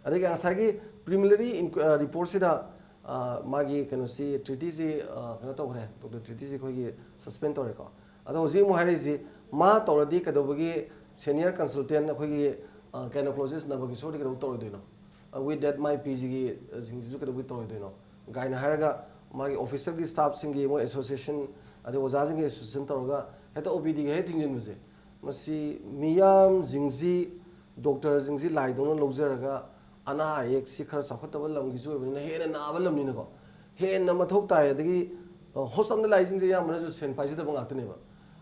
ꯑꯗꯒꯤ ꯉꯁꯥꯏꯒꯤ preliminary inqu-, ꯑ, report ꯁꯤꯗ, ꯑ, ꯃꯥꯒꯤ ꯀꯩꯅꯣꯁꯤ, treaty ꯁꯤ, ꯑ, ꯀꯩꯅꯣ ꯇꯧꯈ꯭ꯔꯦ, Doctor Treaty ꯁꯤ ꯑꯩꯈꯣꯏꯒꯤ suspend ꯇꯧꯔꯦꯀꯣ꯫ ꯑꯗꯣ ꯍꯧꯖꯤꯛ ꯑꯃꯨꯛ ꯍꯥꯏꯔꯛꯏꯁꯤ, ꯃꯥ ꯇꯧꯔꯗꯤ ꯀꯩꯗꯧꯕꯒꯤ senior consultant ꯑꯩꯈꯣꯏꯒꯤ, ꯑ, gynecologist ꯅꯕꯀꯤꯁꯣꯔꯗꯤ ꯀꯩꯗꯧ ꯇꯧꯔꯣꯏꯗꯣꯏꯅꯣ? ꯑ, with that ꯃꯥꯏ PG ꯒꯤ, ꯑ, ꯁꯤꯡꯁꯤꯁꯨ ꯀꯩꯗꯧꯕꯒꯤ ꯇꯧꯔꯣꯏꯗꯣꯏꯅꯣ? ꯒꯥꯏꯅ ꯍꯥꯏꯔꯒ ꯃꯥꯒꯤ official ꯒꯤ staff ꯁꯤꯡꯒꯤ ꯃꯣꯏ association ꯑꯗꯩ ꯑꯣꯖꯥꯁꯤꯡꯒꯤ association ꯇꯧꯔꯒ ꯍꯦꯛꯇ OPD ꯒꯤ ꯍꯦꯛ ꯊꯤꯡꯖꯤꯟꯕꯁꯦ, ꯃꯁꯤ ꯃꯤꯌꯥꯝꯁꯤꯡꯁꯤ, doctor ꯁꯤꯡꯁꯤ ꯂꯥꯏꯗꯧꯅ ꯂꯧꯖꯔꯒ ꯑꯅꯥ ꯑꯌꯦꯛꯁꯤ ꯈꯔ ꯆꯥꯎꯈꯠꯇꯕ ꯂꯝꯒꯤꯁꯨ ꯑꯣꯏꯕꯅꯤꯅ ꯍꯦꯟꯅ ꯅꯥꯕ ꯂꯝꯅꯤꯅꯀꯣ, ꯍꯦꯟꯅ ꯃꯊꯧ ꯇꯥꯏ꯫ ꯑꯗꯒꯤ, ꯑ, hospital ꯗ ꯂꯥꯛꯏꯁꯤꯡꯁꯦ ꯑꯌꯥꯝꯕꯅꯁꯨ ꯁꯦꯟ ꯄꯥꯏꯖꯗꯕ ꯉꯥꯛꯇꯅꯦꯕ꯫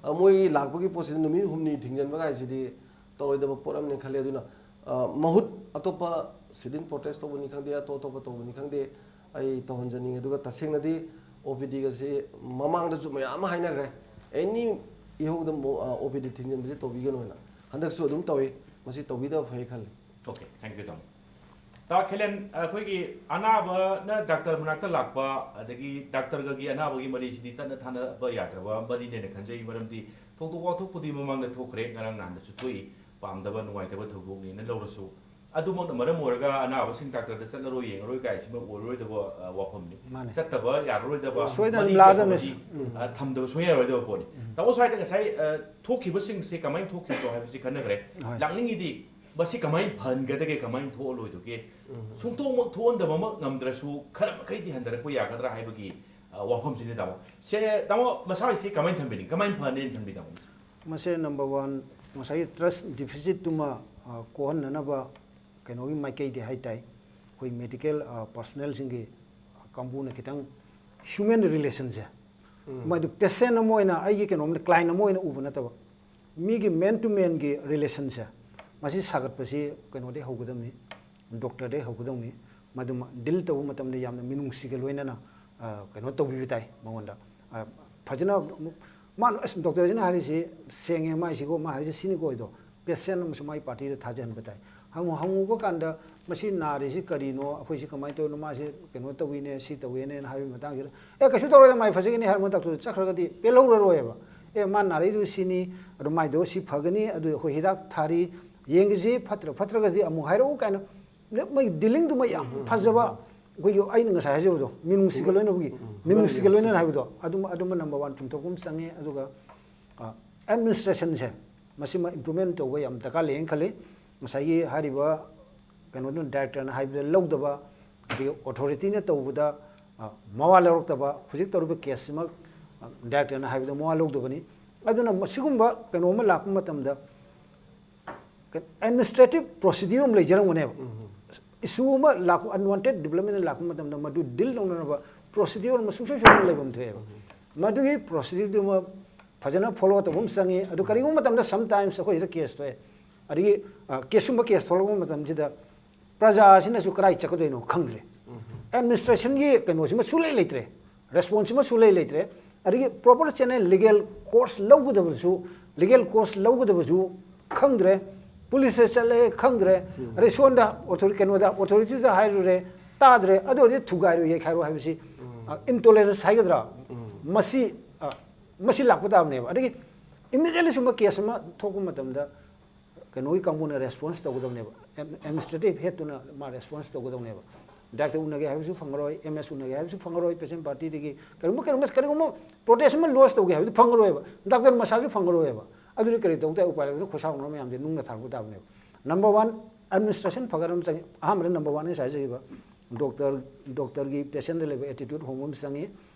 ꯑ, ꯃꯣꯏꯒꯤ ꯂꯥꯛꯄꯒꯤ ꯄꯣꯠꯁꯤꯗ ꯅꯨꯃꯤꯠ ꯍꯨꯝꯅꯤ ꯊꯤꯡꯖꯤꯟꯕ ꯀꯥꯏꯁꯤꯗꯤ ꯇꯧꯔꯣꯏꯗꯕ ꯄꯣꯠ ꯑꯃꯅꯤ ꯈꯜꯂꯦ꯫ ꯑꯗꯨꯅ, ꯑ, ꯃꯍꯨꯠ ꯑꯇꯣꯞꯄ sit in protest ꯇꯧꯕꯅꯤ ꯈꯪꯗꯦ, ꯑꯇꯣꯞ ꯑꯇꯣꯞꯄ ꯇꯧꯕꯅꯤ ꯈꯪꯗꯦ, ꯑꯩ ꯇꯧꯍꯟꯖꯅꯤꯡꯉꯤ꯫ ꯑꯗꯨꯒ ꯇꯁꯦꯡꯅꯗꯤ OPD ꯒꯁꯤ ꯃꯃꯥꯡꯗꯁꯨ ꯃꯌꯥꯝ ꯑꯃ ꯍꯥꯏꯅꯈ꯭ꯔꯦ, any ꯏꯍꯧꯗ ꯃꯣ-, ꯑ, OPD ꯊꯤꯡꯖꯤꯟꯕꯁꯤ ꯇꯧꯕꯤꯒꯅꯣꯅ꯫ ꯍꯟꯗꯛꯁꯨ ꯑꯗꯨꯝ ꯇꯧꯏ, ꯃꯁꯤ ꯇꯧꯕꯤꯗꯕ ꯐꯩ ꯈꯜꯂꯤ꯫ Okay, thank you, ꯇꯥꯃꯣ꯫ ꯇꯥ ꯈꯦꯂꯦꯟ, ꯑꯩꯈꯣꯏꯒꯤ ꯑꯅꯥꯕꯅ doctor ꯃꯅꯥꯛꯇ ꯂꯥꯛꯄ, ꯑꯗꯒꯤ doctor ꯒꯒꯤ ꯑꯅꯥꯕꯒꯤ ꯃꯔꯤꯁꯤꯗꯤ ꯇꯠꯅ ꯊꯥꯅꯕ ꯌꯥꯗ꯭ꯔꯕ ꯃꯔꯤꯅꯦꯅ ꯈꯟꯖꯩ꯫ ꯃꯔꯝꯗꯤ ꯊꯧꯗꯣꯛ ꯋꯥꯊꯣꯛꯄꯨꯗꯤ ꯃꯃꯥꯡꯗ ꯊꯣꯛꯈ꯭ꯔꯦ, ꯉꯔꯥꯡ ꯅꯍꯥꯟꯗꯁꯨ ꯊꯣꯛꯏ, ꯄꯥꯝꯗꯕ ꯅꯨꯡꯉꯥꯏꯇꯕ ꯊꯧꯗꯣꯛꯅꯦꯅ ꯂꯧꯔꯁꯨ꯫ ꯑꯗꯨꯃꯛꯅ ꯃꯔꯝ ꯑꯣꯏꯔꯒ ꯑꯅꯥꯕꯁꯤꯡ doctor ꯗ ꯆꯠꯂꯔꯣꯏ, ꯌꯦꯡꯉꯔꯣꯏ ꯀꯥꯏꯁꯤꯃ ꯑꯣꯏꯔꯔꯣꯏꯗꯕ, ꯑ, ꯋꯥꯐꯝꯅꯤ꯫ ꯃꯥꯅꯦ꯫ ꯆꯠꯇꯕ ꯌꯥꯔꯔꯣꯏꯗꯕ ꯁꯣꯏꯗꯅ ꯃꯔꯤ ꯂꯥꯛꯑꯗꯕꯅꯤ꯫ ꯀꯩꯅꯣꯗꯤ, ꯑ, ꯊꯝꯗꯕ ꯁꯨꯡꯌꯥ ꯌꯥꯔꯣꯏꯗꯕ ꯄꯣꯠꯅꯤ꯫ ꯇꯥꯃꯣ, ꯁ꯭ꯋꯥꯏꯗ ꯉꯁꯥꯏ, ꯑ, ꯊꯣꯛꯈꯤꯕꯁꯤꯡꯁꯦ ꯀꯃꯥꯏꯅ ꯊꯣꯛꯈꯤꯕꯅꯣ ꯍꯥꯏꯕꯁꯤ ꯈꯟꯅꯈ꯭ꯔꯦ꯫ ꯍꯣꯏ꯫ ꯂꯥꯛꯅꯤꯡꯉꯤꯗꯤ ꯃꯁꯤ ꯀꯃꯥꯏꯅ ꯐꯍꯟꯒꯗꯒꯦ, ꯀꯃꯥꯏꯅ ꯊꯣꯛꯍꯜꯂꯣꯏꯗꯒꯦ? ꯁꯨꯡꯊꯣꯛꯃꯛ ꯊꯣꯛꯍꯟꯗꯕꯃꯛ ꯉꯝꯗ꯭ꯔꯁꯨ ꯈꯔ ꯃꯈꯩꯗꯤ ꯍꯟꯊꯔꯛꯄ ꯌꯥꯒꯗ꯭ꯔꯥ ꯍꯥꯏꯕꯒꯤ, ꯑ, ꯋꯥꯐꯝꯁꯤꯅꯤ, ꯇꯥꯃꯣ꯫ ꯁꯦ, ꯇꯥꯃꯣ, ꯃꯁꯥꯒꯤꯁꯤ ꯀꯃꯥꯏꯅ ꯊꯝꯕꯤꯅꯤꯡꯉꯤ? ꯀꯃꯥꯏꯅ ꯐꯍꯟꯅꯤꯅ ꯊꯝꯕꯤ, ꯇꯥꯃꯣ? ꯃꯁꯦ number one, ꯉꯁꯥꯏꯒꯤ trust deficit ꯇꯨꯃ, ꯑ, ꯀꯣꯛꯍꯟꯅꯅꯕ ꯀꯩꯅꯣꯒꯤ ꯃꯥꯏꯀꯩꯗꯤ ꯍꯥꯏ ꯇꯥꯏ, ꯑꯩꯈꯣꯏ medical, ꯑ, personnel ꯁꯤꯡꯒꯤ ꯀꯥꯡꯕꯨꯅ ꯈꯤꯇꯪ human relationꯁꯦ, ꯃꯗꯨ patient ꯑꯃ ꯑꯣꯏꯅ, ꯑꯩꯒꯤ ꯀꯩꯅꯣꯝꯅ client ꯑꯃ ꯑꯣꯏꯅ ꯎꯕ ꯅꯠꯇꯕ, ꯃꯤꯒꯤ man to manꯒꯤ relationꯁꯦ, ꯃꯁꯤ ꯁꯥꯒꯠꯄꯁꯤ ꯀꯩꯅꯣꯗꯩ ꯍꯧꯒꯗꯕꯅꯤ, doctorꯗꯩ ꯍꯧꯒꯗꯕꯅꯤ꯫ ꯃꯗꯨꯃ deal ꯇꯧꯕ ꯃꯇꯝꯗ ꯌꯥꯝꯅ ꯃꯤꯅꯨꯡꯁꯤꯒ ꯂꯣꯏꯅꯅ, ꯑ, ꯀꯩꯅꯣ ꯇꯧꯕꯤꯕ ꯇꯥꯏ ꯃꯉꯣꯟꯗ꯫ ꯑ, ꯐꯖꯅ, ꯃꯥꯅ, "ꯑꯁ, doctorꯁꯤꯅ ꯍꯥꯏꯔꯤꯁꯤ ꯁꯦꯡꯉꯦ, ꯃꯥꯏꯁꯤꯀꯣ, ꯃꯥ ꯍꯥꯏꯔꯤꯁꯤ ꯁꯤꯅꯤꯀꯣ" ꯍꯥꯏꯗꯣ patient ꯑꯃꯁꯨ ꯃꯥꯒꯤ partyꯗ ꯊꯥꯖꯍꯟꯕ ꯇꯥꯏ꯫ ꯍꯪꯉꯨ-, ꯍꯪꯉꯨꯕ ꯀꯥꯟꯗ, "ꯃꯁꯤ ꯅꯥꯔꯤꯁꯤ ꯀꯔꯤꯅꯣ? ꯑꯩꯈꯣꯏꯁꯤ ꯀꯃꯥꯏꯅ ꯇꯧꯔꯤꯅꯣ? ꯃꯥꯁꯤ ꯀꯩꯅꯣ ꯇꯧꯋꯤꯅꯦ, ꯁꯤ ꯇꯧꯋꯤꯅꯦꯅ" ꯍꯥꯏꯕꯒꯤ ꯃꯇꯥꯡꯁꯤꯗ, "ꯑꯦ, ꯀꯩꯁꯨ ꯇꯧꯔꯣꯏꯗ, ꯃꯥꯏ ꯐꯖꯒꯅꯤ" ꯍꯥꯏꯔ ꯃꯇꯝꯗꯨꯗ ꯆꯠꯈ꯭ꯔꯒꯗꯤ ꯄꯦꯜꯍꯧꯔꯔꯣꯏꯕ꯫ "ꯑꯦ, ꯃꯥ ꯅꯥꯔꯛꯏꯗꯨ ꯁꯤꯅꯤ, ꯑꯗꯨ ꯃꯥꯏꯗꯣ ꯁꯤ ꯐꯒꯅꯤ, ꯑꯗꯨ ꯑꯩꯈꯣꯏ ꯍꯤꯗꯥꯛ ꯊꯥꯔꯤ, ꯌꯦꯡꯒꯁꯤ, ꯐꯠꯇ꯭ꯔ ꯐꯠꯇ꯭ꯔꯒꯗꯤ ꯑꯃꯨꯛ ꯍꯥꯏꯔꯛꯎ" ꯀꯥꯏꯅ ꯃꯣꯏꯒꯤ dealingꯗꯨꯃ ꯌꯥꯝ ꯐꯖꯕ, ꯑꯩꯈꯣꯏꯒꯤ ꯑꯩꯅ ꯉꯁꯥꯏ ꯍꯥꯏꯖꯕꯗꯣ, ꯃꯤꯅꯨꯡꯁꯤꯒ ꯂꯣꯏꯅꯕꯒꯤ, ꯎꯝ, ꯎꯝ, ꯃꯤꯅꯨꯡꯁꯤꯒ ꯂꯣꯏꯅꯅ ꯍꯥꯏꯕꯗꯣ, ꯑꯗꯨꯝ, ꯑꯗꯨꯃ number one ꯆꯨꯝꯊꯣꯛꯄ ꯑꯃ ꯆꯪꯉꯦ꯫ ꯑꯗꯨꯒ, ꯑ, administrationꯁꯦ, ꯃꯁꯤꯃ improvement ꯇꯧꯕ ꯌꯥꯝ ꯗꯔꯀꯥꯔ ꯂꯩꯌꯦꯅ ꯈꯜꯂꯤ꯫ ꯉꯁꯥꯏꯒꯤ ꯍꯥꯏꯔꯤꯕ ꯀꯩꯅꯣꯗꯨꯅ, directorꯅ ꯍꯥꯏꯕꯗ ꯂꯧꯗꯕ, ꯑꯗꯒꯤ authorityꯅ ꯇꯧꯕꯗ, ꯑ, ꯃꯋꯥ ꯂꯧꯔꯛꯇꯕ, ꯍꯧꯖꯤꯛ ꯇꯧꯔꯤꯕ caseꯁꯤꯃꯛ, ꯑ, directorꯅ ꯍꯥꯏꯕꯗ ꯃꯋꯥ ꯂꯧꯗꯕꯅꯤ꯫ ꯑꯗꯨꯅ ꯃꯁꯤꯒꯨꯝꯕ ꯀꯩꯅꯣ ꯑꯃ ꯂꯥꯛꯄ ꯃꯇꯝꯗ, administrative procedure ꯑꯃ ꯂꯩꯖꯔꯝꯒꯅꯦꯕ꯫ Issue ꯑꯃ ꯂꯥꯛꯄ, unwanted development ꯂꯥꯛꯄ ꯃꯇꯝꯗ ꯃꯗꯨ deal ꯇꯧꯅꯅꯕ procedure ꯑꯃ ꯁꯨꯡꯁꯣꯏ ꯁꯣꯏꯗꯅ ꯂꯩꯐꯝ ꯊꯣꯛꯑꯦꯕ꯫ ꯃꯗꯨꯒꯤ procedureꯗꯨꯃ ꯐꯖꯅ follow ꯇꯧꯕ ꯑꯃ ꯆꯪꯉꯤ꯫ ꯑꯗꯨ ꯀꯔꯤꯒꯨꯝꯕ ꯃꯇꯝꯗ sometimes ꯑꯩꯈꯣꯏ ꯁꯤꯗ case ꯊꯣꯛꯑꯦ꯫ ꯑꯗꯒꯤ, ꯑ, caseꯀꯨꯝꯕ case ꯊꯣꯛꯂꯛꯄ ꯃꯇꯝꯁꯤꯗ ꯄ꯭ꯔꯖꯥꯁꯤꯅꯁꯨ ꯀꯗꯥꯏ ꯆꯠꯀꯗꯣꯏꯅꯣ ꯈꯪꯗ꯭ꯔꯦ꯫ Administrationꯒꯤ ꯀꯩꯅꯣꯁꯤꯃ ꯁꯨꯡꯂꯩ ꯂꯩꯇ꯭ꯔꯦ, response ꯑꯃ ꯁꯨꯡꯂꯩ ꯂꯩꯇ꯭ꯔꯦ꯫ ꯑꯗꯒꯤ proper channel, legal course ꯂꯧꯒꯗꯕꯁꯨ, legal course ꯂꯧꯒꯗꯕꯁꯨ ꯈꯪꯗ꯭ꯔꯦ꯫ Policeꯇ ꯆꯠꯂꯦ, ꯈꯪꯗ꯭ꯔꯦ꯫ ꯑꯗꯩ ꯁꯣꯝꯗ authority, ꯀꯩꯅꯣꯗ, authorityꯗ ꯍꯥꯏꯔꯨꯔꯦ, ꯇꯥꯗ꯭ꯔꯦ꯫ ꯑꯗꯨ ꯑꯣꯏꯔꯗꯤ ꯊꯨꯒꯥꯏꯔꯣ, ꯌꯩꯈꯥꯏꯔꯣ ꯍꯥꯏꯕꯁꯤ, ꯑ, intolerance ꯍꯥꯏꯒꯗ꯭ꯔꯥ? ꯃꯁꯤ, ꯑ, ꯃꯁꯤ ꯂꯥꯛꯄ ꯇꯥꯕꯅꯦꯕ꯫ ꯑꯗꯒꯤ immediately ꯁꯨꯝꯕ case ꯑꯃ ꯊꯣꯛꯄ ꯃꯇꯝꯗ ꯀꯩꯅꯣꯒꯤ ꯀꯥꯡꯕꯨꯅ response ꯇꯧꯒꯗꯕꯅꯦꯕ, administrative headꯇꯨꯅ ꯃꯥ response ꯇꯧꯒꯗꯕꯅꯦꯕ꯫ Director ꯎꯅꯒꯦ ꯍꯥꯏꯕꯁꯨ ꯐꯪꯉꯔꯣꯏ, MS ꯎꯅꯒꯦ ꯍꯥꯏꯕꯁꯨ ꯐꯪꯉꯔꯣꯏ, patient partyꯗꯒꯤ ꯀꯔꯤꯒꯨꯝꯕ, ꯀꯔꯤꯒꯨꯝꯕ, ꯀꯔꯤꯒꯨꯝꯕ protest ꯑꯃ lodge ꯇꯧꯒꯦ ꯍꯥꯏꯕꯗꯨ ꯐꯪꯉꯔꯣꯏꯕ, doctor ꯃꯁꯥꯁꯨ ꯐꯪꯉꯔꯣꯏꯕ꯫ ꯑꯗꯨꯗꯤ ꯀꯔꯤ ꯇꯧ ꯇꯥꯏ? ꯎꯄꯥꯏ ꯂꯩꯇꯅ ꯈꯣꯔꯁꯥ ꯍꯧꯅ ꯃꯌꯥꯝꯁꯦ ꯅꯨꯡꯅ ꯊꯥꯔꯛꯄ ꯇꯥꯕꯅꯦꯕ꯫ Number one, administration ꯐꯒꯠꯅꯕ ꯆꯪꯉꯤ꯫ ꯑꯍꯥꯟꯕꯗ number one ꯑꯩ ꯉꯁꯥꯏ ꯍꯥꯏꯖꯈꯤꯕ doctor, doctorꯒꯤ patientꯗ ꯂꯩꯕ attitude ꯍꯣꯡꯕ ꯑꯃ ꯆꯪꯉꯤ꯫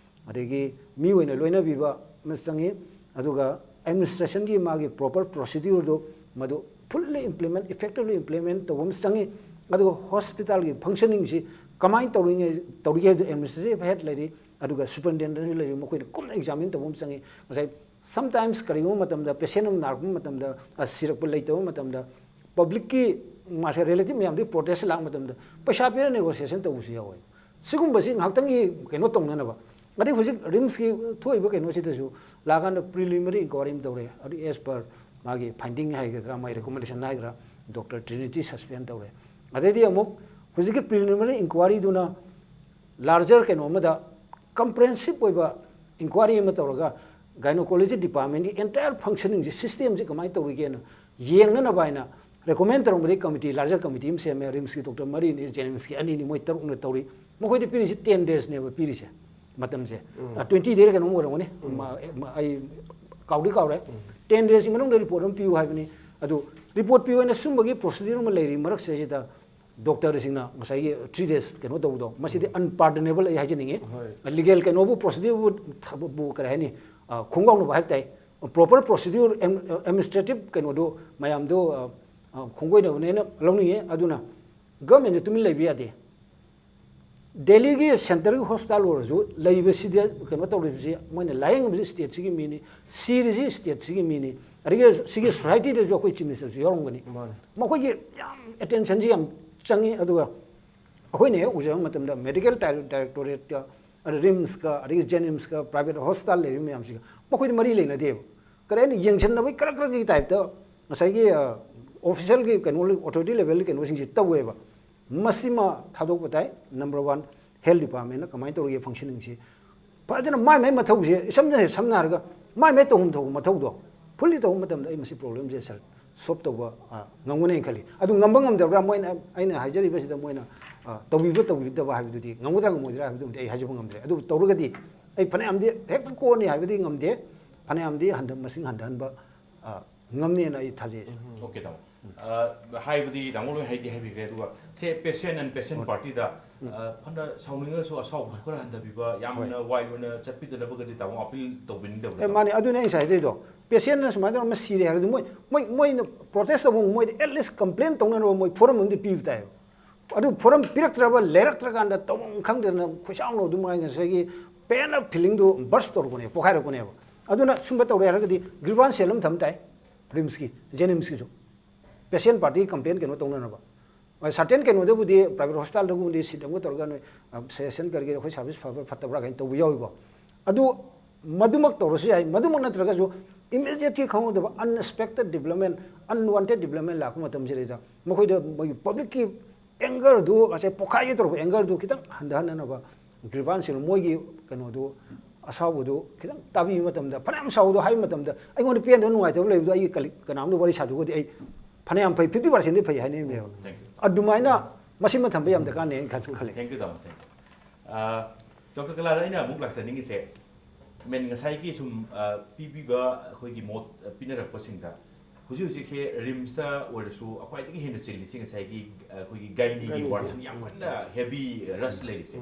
ꯑꯗꯒꯤ ꯃꯤ ꯑꯣꯏꯅ ꯂꯣꯏꯅꯕꯤꯕ ꯑꯃ ꯆꯪꯉꯤ꯫ ꯑꯗꯨꯒ administrationꯒꯤ ꯃꯥꯒꯤ proper procedureꯗꯨ ꯃꯗꯨ fully implement, effectively implement ꯇꯧꯕ ꯑꯃ ꯆꯪꯉꯤ꯫ ꯑꯗꯨꯒ hospitalꯒꯤ functioningꯁꯤ ꯀꯃꯥꯏꯅ ꯇꯧꯔꯤꯉꯩ ꯇꯧꯔꯤꯒꯦ ꯍꯥꯏꯕꯗꯨ administrative head ꯂꯩꯔꯤ, ꯑꯗꯨꯒ superintendentꯁꯨ ꯂꯩꯔꯤ, ꯃꯈꯣꯏꯅ ꯀꯨꯞꯅ examine ꯇꯧꯕ ꯑꯃ ꯆꯪꯉꯤ꯫ ꯉꯁꯥꯏ sometimes ꯀꯔꯤꯒꯨꯝꯕ ꯃꯇꯝꯗ patient ꯑꯃ ꯅꯥꯔꯛꯄ ꯃꯇꯝꯗ, ꯑ, ꯁꯤꯔꯛꯄ ꯂꯩꯇꯕ ꯃꯇꯝꯗ publicꯀꯤ ꯃꯥꯁꯦ relative ꯃꯌꯥꯝꯗꯒꯤ protest ꯂꯥꯛꯄ ꯃꯇꯝꯗ ꯄꯩꯁꯥ ꯄꯤꯔ negotiation ꯇꯧꯕꯁꯨ ꯌꯥꯎꯋꯦ꯫ ꯁꯤꯒꯨꯝꯕꯁꯤ ꯉꯥꯏꯍꯥꯛꯇꯪꯒꯤ ꯀꯩꯅꯣ ꯇꯧꯅꯅꯕ꯫ ꯑꯗꯩ ꯍꯧꯖꯤꯛ RIMSꯀꯤ ꯊꯣꯛꯏꯕ ꯀꯩꯅꯣꯁꯤꯗꯁꯨ ꯂꯥꯛꯑꯀꯥꯟꯗ preliminary inquiry ꯑꯃ ꯇꯧꯔꯦ꯫ ꯑꯗꯨ as per ꯃꯥꯒꯤ finding ꯍꯥꯏꯒꯗ꯭ꯔꯥ, ꯃꯥꯒꯤ recommendation ꯍꯥꯏꯒꯗ꯭ꯔꯥ, Doctor Trinity suspend ꯇꯧꯔꯦ꯫ ꯑꯗꯩꯗꯤ ꯑꯃꯨꯛ ꯍꯧꯖꯤꯛꯀꯤ preliminary inquiryꯗꯨꯅ larger ꯀꯩꯅꯣ ꯑꯃꯗ comprehensive ꯑꯣꯏꯕ inquiry ꯑꯃ ꯇꯧꯔꯒ gynecology departmentꯀꯤ entire functioningꯁꯤ, systemꯁꯤ ꯀꯃꯥꯏꯅ ꯇꯧꯔꯤꯒꯦꯅ ꯌꯦꯡꯅꯅꯕ ꯍꯥꯏꯅ recommend ꯇꯧꯔꯝꯕꯗꯒꯤ committee, larger committee ꯑꯃ ꯁꯦꯝꯃꯦ꯫ RIMSꯀꯤ doctor ꯃꯔꯤꯅꯤ, JNIMSꯀꯤ ꯑꯅꯤꯅꯤ, ꯃꯣꯏ ꯇꯔꯨꯛꯅ ꯇꯧꯔꯤ꯫ ꯃꯈꯣꯏꯗ ꯄꯤꯔꯤꯁꯤ ten daysꯅꯦꯕ ꯄꯤꯔꯤꯁꯦ, ꯃꯇꯝꯁꯦ꯫ ꯎꯝ. ꯑ, twenty day ꯀꯩꯅꯣꯝ ꯑꯣꯏꯔꯝꯒꯅꯤ꯫ ꯎꯝ. ꯃ-, ꯃ-, ꯑꯩ ꯀꯥꯎꯗꯤ ꯀꯥꯎꯔꯦ꯫ ꯎꯝ. Ten daysꯀꯤ ꯃꯅꯨꯡꯗ report ꯑꯃ ꯄꯤꯌꯨ ꯍꯥꯏꯕꯅꯤ꯫ ꯑꯗꯨ report ꯄꯤꯌꯨ ꯍꯥꯏꯅ ꯁꯨꯝꯕꯒꯤ procedure ꯑꯃ ꯂꯩꯔꯤ ꯃꯔꯛꯁꯤꯗꯩꯁꯤꯗ doctorꯁꯤꯡꯅ ꯉꯁꯥꯏꯒꯤ three days ꯀꯩꯅꯣ ꯇꯧꯕꯗꯣ, ꯃꯁꯤꯗꯤ unpardonable ꯑꯩ ꯍꯥꯏꯖꯅꯤꯡꯉꯤ꯫ ꯍꯣꯏ. Legal ꯀꯩꯅꯣꯕꯨ, procedureꯕꯨ ꯊꯕꯛꯄꯨ ꯀꯔꯤ ꯍꯥꯏꯅꯤ, ꯑ, ꯈꯣꯡꯒꯥꯎꯅꯕ ꯍꯥꯏꯕ ꯇꯥꯏ꯫ Proper procedure, am-, administrative ꯀꯩꯅꯣꯗꯨ ꯃꯌꯥꯝꯗꯨ, ꯑ, ꯑ, ꯈꯣꯡꯒꯣꯏꯅꯕꯅꯦꯅ ꯂꯧꯅꯤꯡꯉꯤ꯫ ꯑꯗꯨꯅ governmentꯁꯦ ꯇꯨꯃꯤꯟ ꯂꯩꯕ ꯌꯥꯗꯦ꯫ ꯗꯦꯜꯂꯤꯒꯤ centreꯒꯤ hospital ꯑꯣꯏꯔꯁꯨ ꯂꯩꯕꯁꯤꯗ ꯀꯩꯅꯣ ꯇꯧꯔꯤꯕꯁꯤ, ꯃꯣꯏꯅ ꯂꯥꯌꯦꯡꯉꯤꯕꯁꯤ stateꯁꯤꯒꯤ ꯃꯤꯅꯤ, ꯁꯤꯔꯤꯁꯤ stateꯁꯤꯒꯤ ꯃꯤꯅꯤ, ꯑꯗꯒꯤ ꯁꯤꯒꯤ societyꯗꯁꯨ ꯑꯩꯈꯣꯏ chief ministerꯁꯨ ꯌꯥꯎꯔꯝꯒꯅꯤ꯫ ꯃꯥꯅꯤ. ꯃꯈꯣꯏꯒꯤ ꯌꯥꯝ attentionꯁꯤ ꯌꯥꯝ ꯆꯪꯉꯤ꯫ ꯑꯗꯨꯒ ꯑꯩꯈꯣꯏꯅ ꯍꯦꯛ ꯎꯖꯕ ꯃꯇꯝꯗ medical directorateꯀ, ꯑꯗ RIMSꯀ, ꯑꯗꯒꯤ JNIMSꯀ, private hospital ꯂꯩꯔꯤꯕ ꯃꯌꯥꯝꯁꯤꯒ ꯃꯈꯣꯏꯗꯤ ꯃꯔꯤ ꯂꯩꯅꯗꯦꯕ꯫ ꯀꯔꯤ ꯍꯥꯏꯅꯤ, ꯌꯦꯡꯁꯤꯟꯅꯕꯒꯤ ꯀꯔꯛ ꯀꯔꯛꯀꯤ typeꯇ ꯉꯁꯥꯏꯒꯤ, ꯑ, officialꯒꯤ ꯀꯩꯅꯣ, authority levelꯒꯤ ꯀꯩꯅꯣꯁꯤꯡꯁꯤ ꯇꯧꯋꯦꯕ꯫ ꯃꯁꯤꯃ ꯊꯥꯗꯣꯛꯄ ꯇꯥꯏ꯫ Number one, health departmentꯅ ꯀꯃꯥꯏꯅ ꯇꯧꯔꯤꯒꯦ functioningꯁꯤ? ꯐꯖꯅ ꯃꯥꯏ ꯃꯥꯏ ꯃꯊꯧꯁꯦ ꯏꯁꯝꯅ ꯍꯦꯛ ꯁꯝꯅ ꯍꯥꯏꯔꯒ ꯃꯥꯏ ꯃꯥꯏ ꯇꯧꯐꯝ ꯊꯣꯛꯄ ꯃꯊꯧꯗꯣ fully ꯇꯧꯕ ꯃꯇꯝꯗ ꯑꯩ ꯃꯁꯤ problemꯁꯦ, sir, solve ꯇꯧꯕ, ꯑ, ꯉꯝꯒꯅꯦꯅ ꯈꯜꯂꯤ꯫ ꯑꯗꯨ ꯉꯝꯕ ꯉꯝꯗꯕ꯭ꯔꯥ, ꯃꯣꯏꯅ, ꯑꯩꯅ ꯍꯥꯏꯖꯔꯤꯕꯁꯤꯗ ꯃꯣꯏꯅ, ꯑ, ꯇꯧꯕꯤꯕ ꯇꯧꯕꯤꯗꯕ ꯍꯥꯏꯕꯗꯨꯗꯤ, ꯉꯝꯒꯗ꯭ꯔꯥ ꯉꯝꯃꯣꯏꯗ꯭ꯔꯥ ꯍꯥꯏꯕꯗꯨꯃꯗꯤ ꯑꯩ ꯍꯥꯏꯖꯕ ꯉꯝꯗ꯭ꯔꯦ꯫ ꯑꯗꯨꯕꯨ ꯇꯧꯔꯒꯗꯤ ꯑꯩ ꯐꯅꯌꯥꯝꯗꯤ ꯍꯦꯛꯇ ꯀꯣꯛꯑꯅꯤ ꯍꯥꯏꯕꯗꯤ ꯉꯝꯗꯦ, ꯐꯅꯌꯥꯝꯗꯤ ꯍꯟꯊ-, ꯃꯁꯤꯡ ꯍꯟꯊꯍꯟꯕ, ꯑ, ꯉꯝꯅꯦꯅ ꯑꯩ ꯊꯥꯖꯩ꯫ OK, ꯇꯥꯃꯣ꯫ ꯑ, ꯍꯥꯏꯕꯗꯤ ꯇꯥꯃꯣ ꯂꯣꯏ ꯍꯥꯏꯗꯤ ꯍꯥꯏꯕꯤꯈ꯭ꯔꯦ꯫ ꯑꯗꯨꯒ ꯁꯦ patient and patient ꯍꯣꯏ. Partyꯗ, ꯎꯝ. ꯑ, ꯐꯅ ꯁꯥꯎꯅꯤꯡꯉꯁꯨ ꯑꯁꯥꯎꯕꯁꯨ ꯈꯔ ꯍꯟꯊꯕꯤꯕ, ꯌꯥꯝꯅ ꯍꯣꯏ. Wide ꯑꯣꯏꯅ ꯆꯠꯄꯤꯗꯅꯕꯒꯗꯤ ꯇꯥꯃꯣ appeal ꯇꯧꯕꯤꯅꯤꯡꯗꯕ꯭ꯔꯥ, ꯑꯦ, ꯇꯥꯃꯣ? ꯃꯥꯅꯦ, ꯑꯗꯨꯅꯦ ꯑꯩ ꯉꯁꯥꯏ ꯍꯥꯏꯗꯣꯏꯗꯣ꯫ Patientꯅ ꯁꯨꯃꯥꯏꯅ ꯇꯧꯔꯒ ꯑꯃ ꯁꯤꯔꯦ ꯍꯥꯏꯔꯗꯤ ꯃꯣꯏ, ꯃꯣꯏ, ꯃꯣꯏꯅ protest ꯇꯧꯕ, ꯃꯣꯏꯗ at least complain ꯇꯧꯅꯅꯕ ꯃꯣꯏ forum ꯑꯃꯗꯤ ꯄꯤꯕ ꯇꯥꯏꯕ꯫ ꯑꯗꯨ ꯐꯣꯔꯝ ꯄꯤꯔꯛꯇ꯭ꯔꯕ, ꯂꯩꯔꯛꯇ꯭ꯔꯀꯥꯟꯗ ꯇꯧꯐꯝ ꯈꯪꯗꯗꯅ ꯈꯣꯏꯁꯥꯎꯅ ꯑꯗꯨꯝ ꯉꯁꯥꯏꯒꯤ ꯄꯦꯟ ꯑꯞ ꯐꯤꯂꯤꯡꯗꯨ ꯕꯔꯁ ꯇꯧꯔꯛꯄꯅꯦ, ꯄꯣꯛꯈꯥꯏꯔꯛꯄꯅꯦꯕ꯫ ꯑꯗꯨꯅ ꯁꯨꯝꯕ ꯇꯧꯔꯦ ꯍꯥꯏꯔꯒꯗꯤ ꯒ꯭ꯔꯤꯚꯥꯟꯁ ꯁꯦꯜ ꯑꯃ ꯊꯝ ꯇꯥꯏ ꯔꯤꯝꯁꯀꯤ, ꯖꯦꯅꯤꯝꯁꯀꯤꯁꯨ꯫ ꯄꯦꯁꯦꯟ ꯄꯥꯔꯇꯤ ꯀꯝꯄ꯭ꯂꯦꯟ ꯀꯩꯅꯣ ꯇꯧꯅꯅꯕ꯫ ꯁꯥꯔꯇꯦꯟ ꯀꯩꯅꯣꯗꯕꯨꯗꯤ ꯄ꯭ꯔꯥꯏꯚꯦꯠ ꯍꯣꯁꯄꯤꯇꯥꯜꯗꯒꯨꯝꯕꯗꯤ ꯁꯤꯠ ꯑꯃꯒ ꯇꯧꯔꯒ ꯅꯣꯏ ꯁꯖꯦꯁꯟ ꯀꯔꯤ ꯀꯔꯤ ꯑꯩꯈꯣꯏ ꯁꯥꯔꯚꯤꯁ ꯐꯕ꯭ꯔꯥ ꯐꯠꯇꯕ꯭ꯔꯥ ꯀꯥꯏꯅ ꯇꯧꯕ ꯌꯥꯎꯏꯀꯣ꯫ ꯑꯗꯨ ꯃꯗꯨꯃꯛ ꯇꯧꯔꯁꯨ ꯌꯥꯏ꯫ ꯃꯗꯨꯃꯛ ꯅꯠꯇ꯭ꯔꯒꯁꯨ ꯏꯃꯤꯗꯤꯌꯦꯠꯀꯤ ꯈꯪꯍꯧꯗꯕ ꯑꯟꯑꯦꯛꯁꯄꯦꯛꯇꯦꯠ ꯗꯤꯕ꯭ꯂꯞꯃꯦꯟ, ꯑꯟꯋꯥꯟꯇꯦꯠ ꯗꯤꯕ꯭ꯂꯞꯃꯦꯟ ꯂꯥꯛꯄ ꯃꯇꯝꯁꯤꯗꯩꯗ ꯃꯈꯣꯏꯗ ꯃꯣꯏꯒꯤ ꯄꯕ꯭ꯂꯤꯛꯀꯤ ꯑꯦꯡꯒꯔꯗꯨ, ꯉꯁꯥꯏ ꯄꯣꯛꯈꯥꯏꯒꯦ ꯇꯧꯔꯛꯄ ꯑꯦꯡꯒꯔꯗꯨ ꯈꯤꯇꯪ ꯍꯟꯊꯍꯟꯅꯅꯕ ꯒ꯭ꯔꯤꯚꯥꯟꯁꯁꯤꯅ ꯃꯣꯏꯒꯤ ꯀꯩꯅꯣꯗꯨ, ꯑꯁꯥꯎꯕꯗꯨ ꯈꯤꯇꯪ ꯇꯥꯕꯤꯕ ꯃꯇꯝꯗ, ꯐꯅꯌꯥꯝ ꯁꯥꯎꯕꯗꯣ ꯍꯥꯏꯕ ꯃꯇꯝꯗ ꯑꯩꯉꯣꯟꯗ ꯄꯦꯟꯗꯕ ꯅꯨꯡꯉꯥꯏꯇꯕ ꯂꯩꯕꯗꯣ ꯑꯩꯒꯤ ꯀꯂꯤ-, ꯀꯅꯥꯝꯗ ꯋꯥꯔꯤ ꯁꯥꯗꯣꯛꯑꯒꯗꯤ ꯑꯩ ꯐꯅꯌꯥꯝ ꯐꯩ, ꯐꯤꯐꯇꯤ ꯄꯥꯔꯁꯦꯟꯗꯤ ꯐꯩ ꯍꯥꯏꯅꯤꯡꯉꯦꯕ꯫ Thank you. ꯑꯗꯨꯃꯥꯏꯅ ꯃꯁꯤꯃ ꯊꯝꯕ ꯌꯥꯝ ꯗꯔꯀꯥꯔꯅꯦ ꯍꯥꯏꯅ ꯈꯟꯁꯨ ꯈꯜꯂꯤ꯫ Thank you, ꯇꯥꯃꯣ꯫ Thank you. ꯑꯥ, ꯗꯣꯛꯇꯔ ꯀꯂꯥꯗ ꯑꯩꯅ ꯑꯃꯨꯛ ꯂꯥꯛꯆꯅꯤꯡꯉꯤꯁꯦ, ꯃꯦꯟ ꯉꯁꯥꯏꯒꯤ ꯁꯨꯝ, ꯑꯥ, ꯄꯤꯕꯤꯕ ꯑꯩꯈꯣꯏꯒꯤ ꯃꯣꯠ, ꯑꯥ, ꯄꯤꯅꯔꯛꯄꯁꯤꯡꯗ ꯍꯧꯖꯤꯛ ꯍꯧꯖꯤꯛꯁꯦ ꯔꯤꯝꯁꯇ ꯑꯣꯏꯔꯁꯨ ꯈ꯭ꯋꯥꯏꯗꯒꯤ ꯍꯦꯟꯅ ꯆꯤꯜꯂꯤꯁꯦ ꯉꯁꯥꯏꯒꯤ, ꯑꯥ, ꯑꯩꯈꯣꯏꯒꯤ ꯒꯥꯏꯅꯤꯒꯤ ꯒꯥꯏꯅꯤꯁꯦ꯫ ꯋꯥꯔꯗꯁꯤꯡ ꯌꯥꯝ ꯀꯟꯅ ꯍꯦꯚꯤ ꯔꯁ ꯂꯩꯔꯤꯁꯦ꯫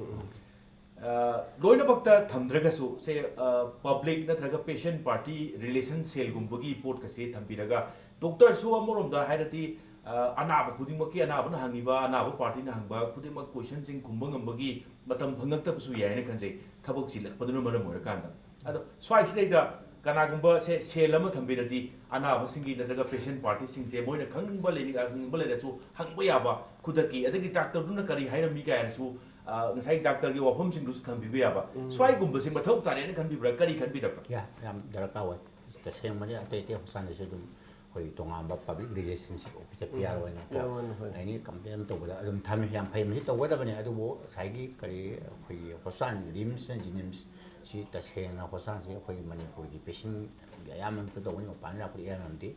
ꯑꯥ, ꯂꯣꯏꯅꯃꯛꯇ ꯊꯝꯗ꯭ꯔꯒꯁꯨ ꯁꯦ, ꯑꯥ, ꯄꯕ꯭ꯂꯤꯛ ꯅꯠꯇ꯭ꯔꯒ ꯄꯦꯁꯦꯟ ꯄꯥꯔꯇꯤ ꯔꯤꯂꯦꯁꯟ ꯁꯦꯜꯒꯨꯝꯕꯒꯤ ꯄꯣꯠꯀꯁꯦ ꯊꯝꯕꯤꯔꯒ ꯗꯣꯛꯇꯔꯁꯨ ꯑꯃꯔꯣꯝꯗ ꯍꯥꯏꯔꯗꯤ, ꯑꯥ, ꯑꯅꯥꯕ ꯈꯨꯗꯤꯡꯃꯛꯀꯤ, ꯑꯅꯥꯕꯅ ꯍꯪꯉꯤꯕ, ꯑꯅꯥꯕ ꯄꯥꯔꯇꯤꯅ ꯍꯪꯕ ꯈꯨꯗꯤꯡꯃꯛ ꯀꯣꯏꯁꯟꯁꯤꯡ ꯈꯨꯝꯕ ꯉꯝꯕꯒꯤ ꯃꯇꯝ ꯐꯪꯉꯛꯇꯕꯁꯨ ꯌꯥꯏꯅ ꯈꯟꯖꯩ, ꯊꯕꯛ ꯆꯤꯜꯂꯛꯄꯗꯨꯅ ꯃꯔꯝ ꯑꯣꯏꯔꯀꯥꯟꯗ꯫ ꯑꯗꯣ ꯁ꯭ꯋꯥꯏꯁꯤꯗꯩꯗ ꯀꯅꯥꯒꯨꯝꯕ ꯁꯦ ꯁꯦꯜ ꯑꯃ ꯊꯝꯕꯤꯔꯗꯤ ꯑꯅꯥꯕꯁꯤꯡꯒꯤ ꯅꯠꯇ꯭ꯔꯒ ꯄꯦꯁꯦꯟ ꯄꯥꯔꯇꯤꯁꯤꯡꯁꯦ ꯃꯣꯏꯅ ꯈꯪꯅꯤꯡꯕ ꯂꯩꯅꯤꯡ-, ꯈꯪꯅꯤꯡꯕ ꯂꯩꯔꯁꯨ ꯍꯪꯕ ꯌꯥꯕ ꯈꯨꯗꯛꯀꯤ, ꯑꯗꯒꯤ ꯗꯥꯛꯇꯔꯗꯨꯅ ꯀꯔꯤ ꯍꯥꯏꯔꯝꯃꯤ ꯀꯥꯏꯅꯁꯨ, ꯑꯥ, ꯉꯁꯥꯏ ꯗꯥꯛꯇꯔꯒꯤ ꯋꯥꯐꯝꯁꯤꯡꯗꯨꯁꯨ ꯊꯝꯕꯤꯕ ꯌꯥꯕ꯫ ꯁ꯭ꯋꯥꯏꯒꯨꯝꯕꯁꯦ ꯃꯊꯧ ꯇꯥꯔꯦꯅ ꯈꯟꯕꯤꯕ꯭ꯔꯥ? ꯀꯔꯤ ꯈꯟꯕꯤꯗꯕ꯭ꯔꯥ? ꯌꯥ, ꯌꯥꯝ ꯗꯔꯀꯥꯔ ꯑꯣꯏ꯫ ꯇꯁꯦꯡꯕꯅꯤ, ꯑꯇꯩ ꯑꯇꯩ ꯍꯣꯁꯄꯤꯇꯥꯜꯗꯁꯨ ꯑꯗꯨꯝ ꯑꯩꯈꯣꯏ ꯇꯣꯉꯥꯟꯕ public relationship officer, P R ꯑꯣꯏꯅ ꯄꯤ ꯑꯥꯔ ꯑꯣꯏꯅ, ꯍꯣꯏ꯫ ꯑꯦꯅꯤ ꯀꯝꯄ꯭ꯂꯦꯟ ꯇꯧꯕꯗ ꯑꯗꯨꯝ ꯊꯝꯃꯤ꯫ ꯌꯥꯝ ꯐꯩ, ꯃꯁꯤ ꯇꯧꯒꯗꯕꯅꯤ꯫ ꯑꯗꯨꯕꯨ ꯉꯁꯥꯏꯒꯤ ꯀꯔꯤ, ꯑꯩꯈꯣꯏꯒꯤ ꯍꯣꯁꯄꯤꯇꯥꯜ, ꯔꯤꯝꯁꯅ ꯖꯤꯅꯤꯝꯁꯁꯤ ꯇꯁꯦꯡꯅ ꯍꯣꯁꯄꯤꯇꯥꯜꯁꯤ ꯑꯩꯈꯣꯏ ꯃꯅꯤꯄꯨꯔꯒꯤ ꯄꯦꯁꯦꯟꯒꯤ ꯑꯌꯥꯝꯕ ꯑꯝꯇ ꯇꯧꯕꯅꯤ, ꯃꯄꯥꯟꯗ ꯂꯥꯛꯄꯗꯤ ꯑꯌꯥꯝꯕ ꯑꯃꯗꯤ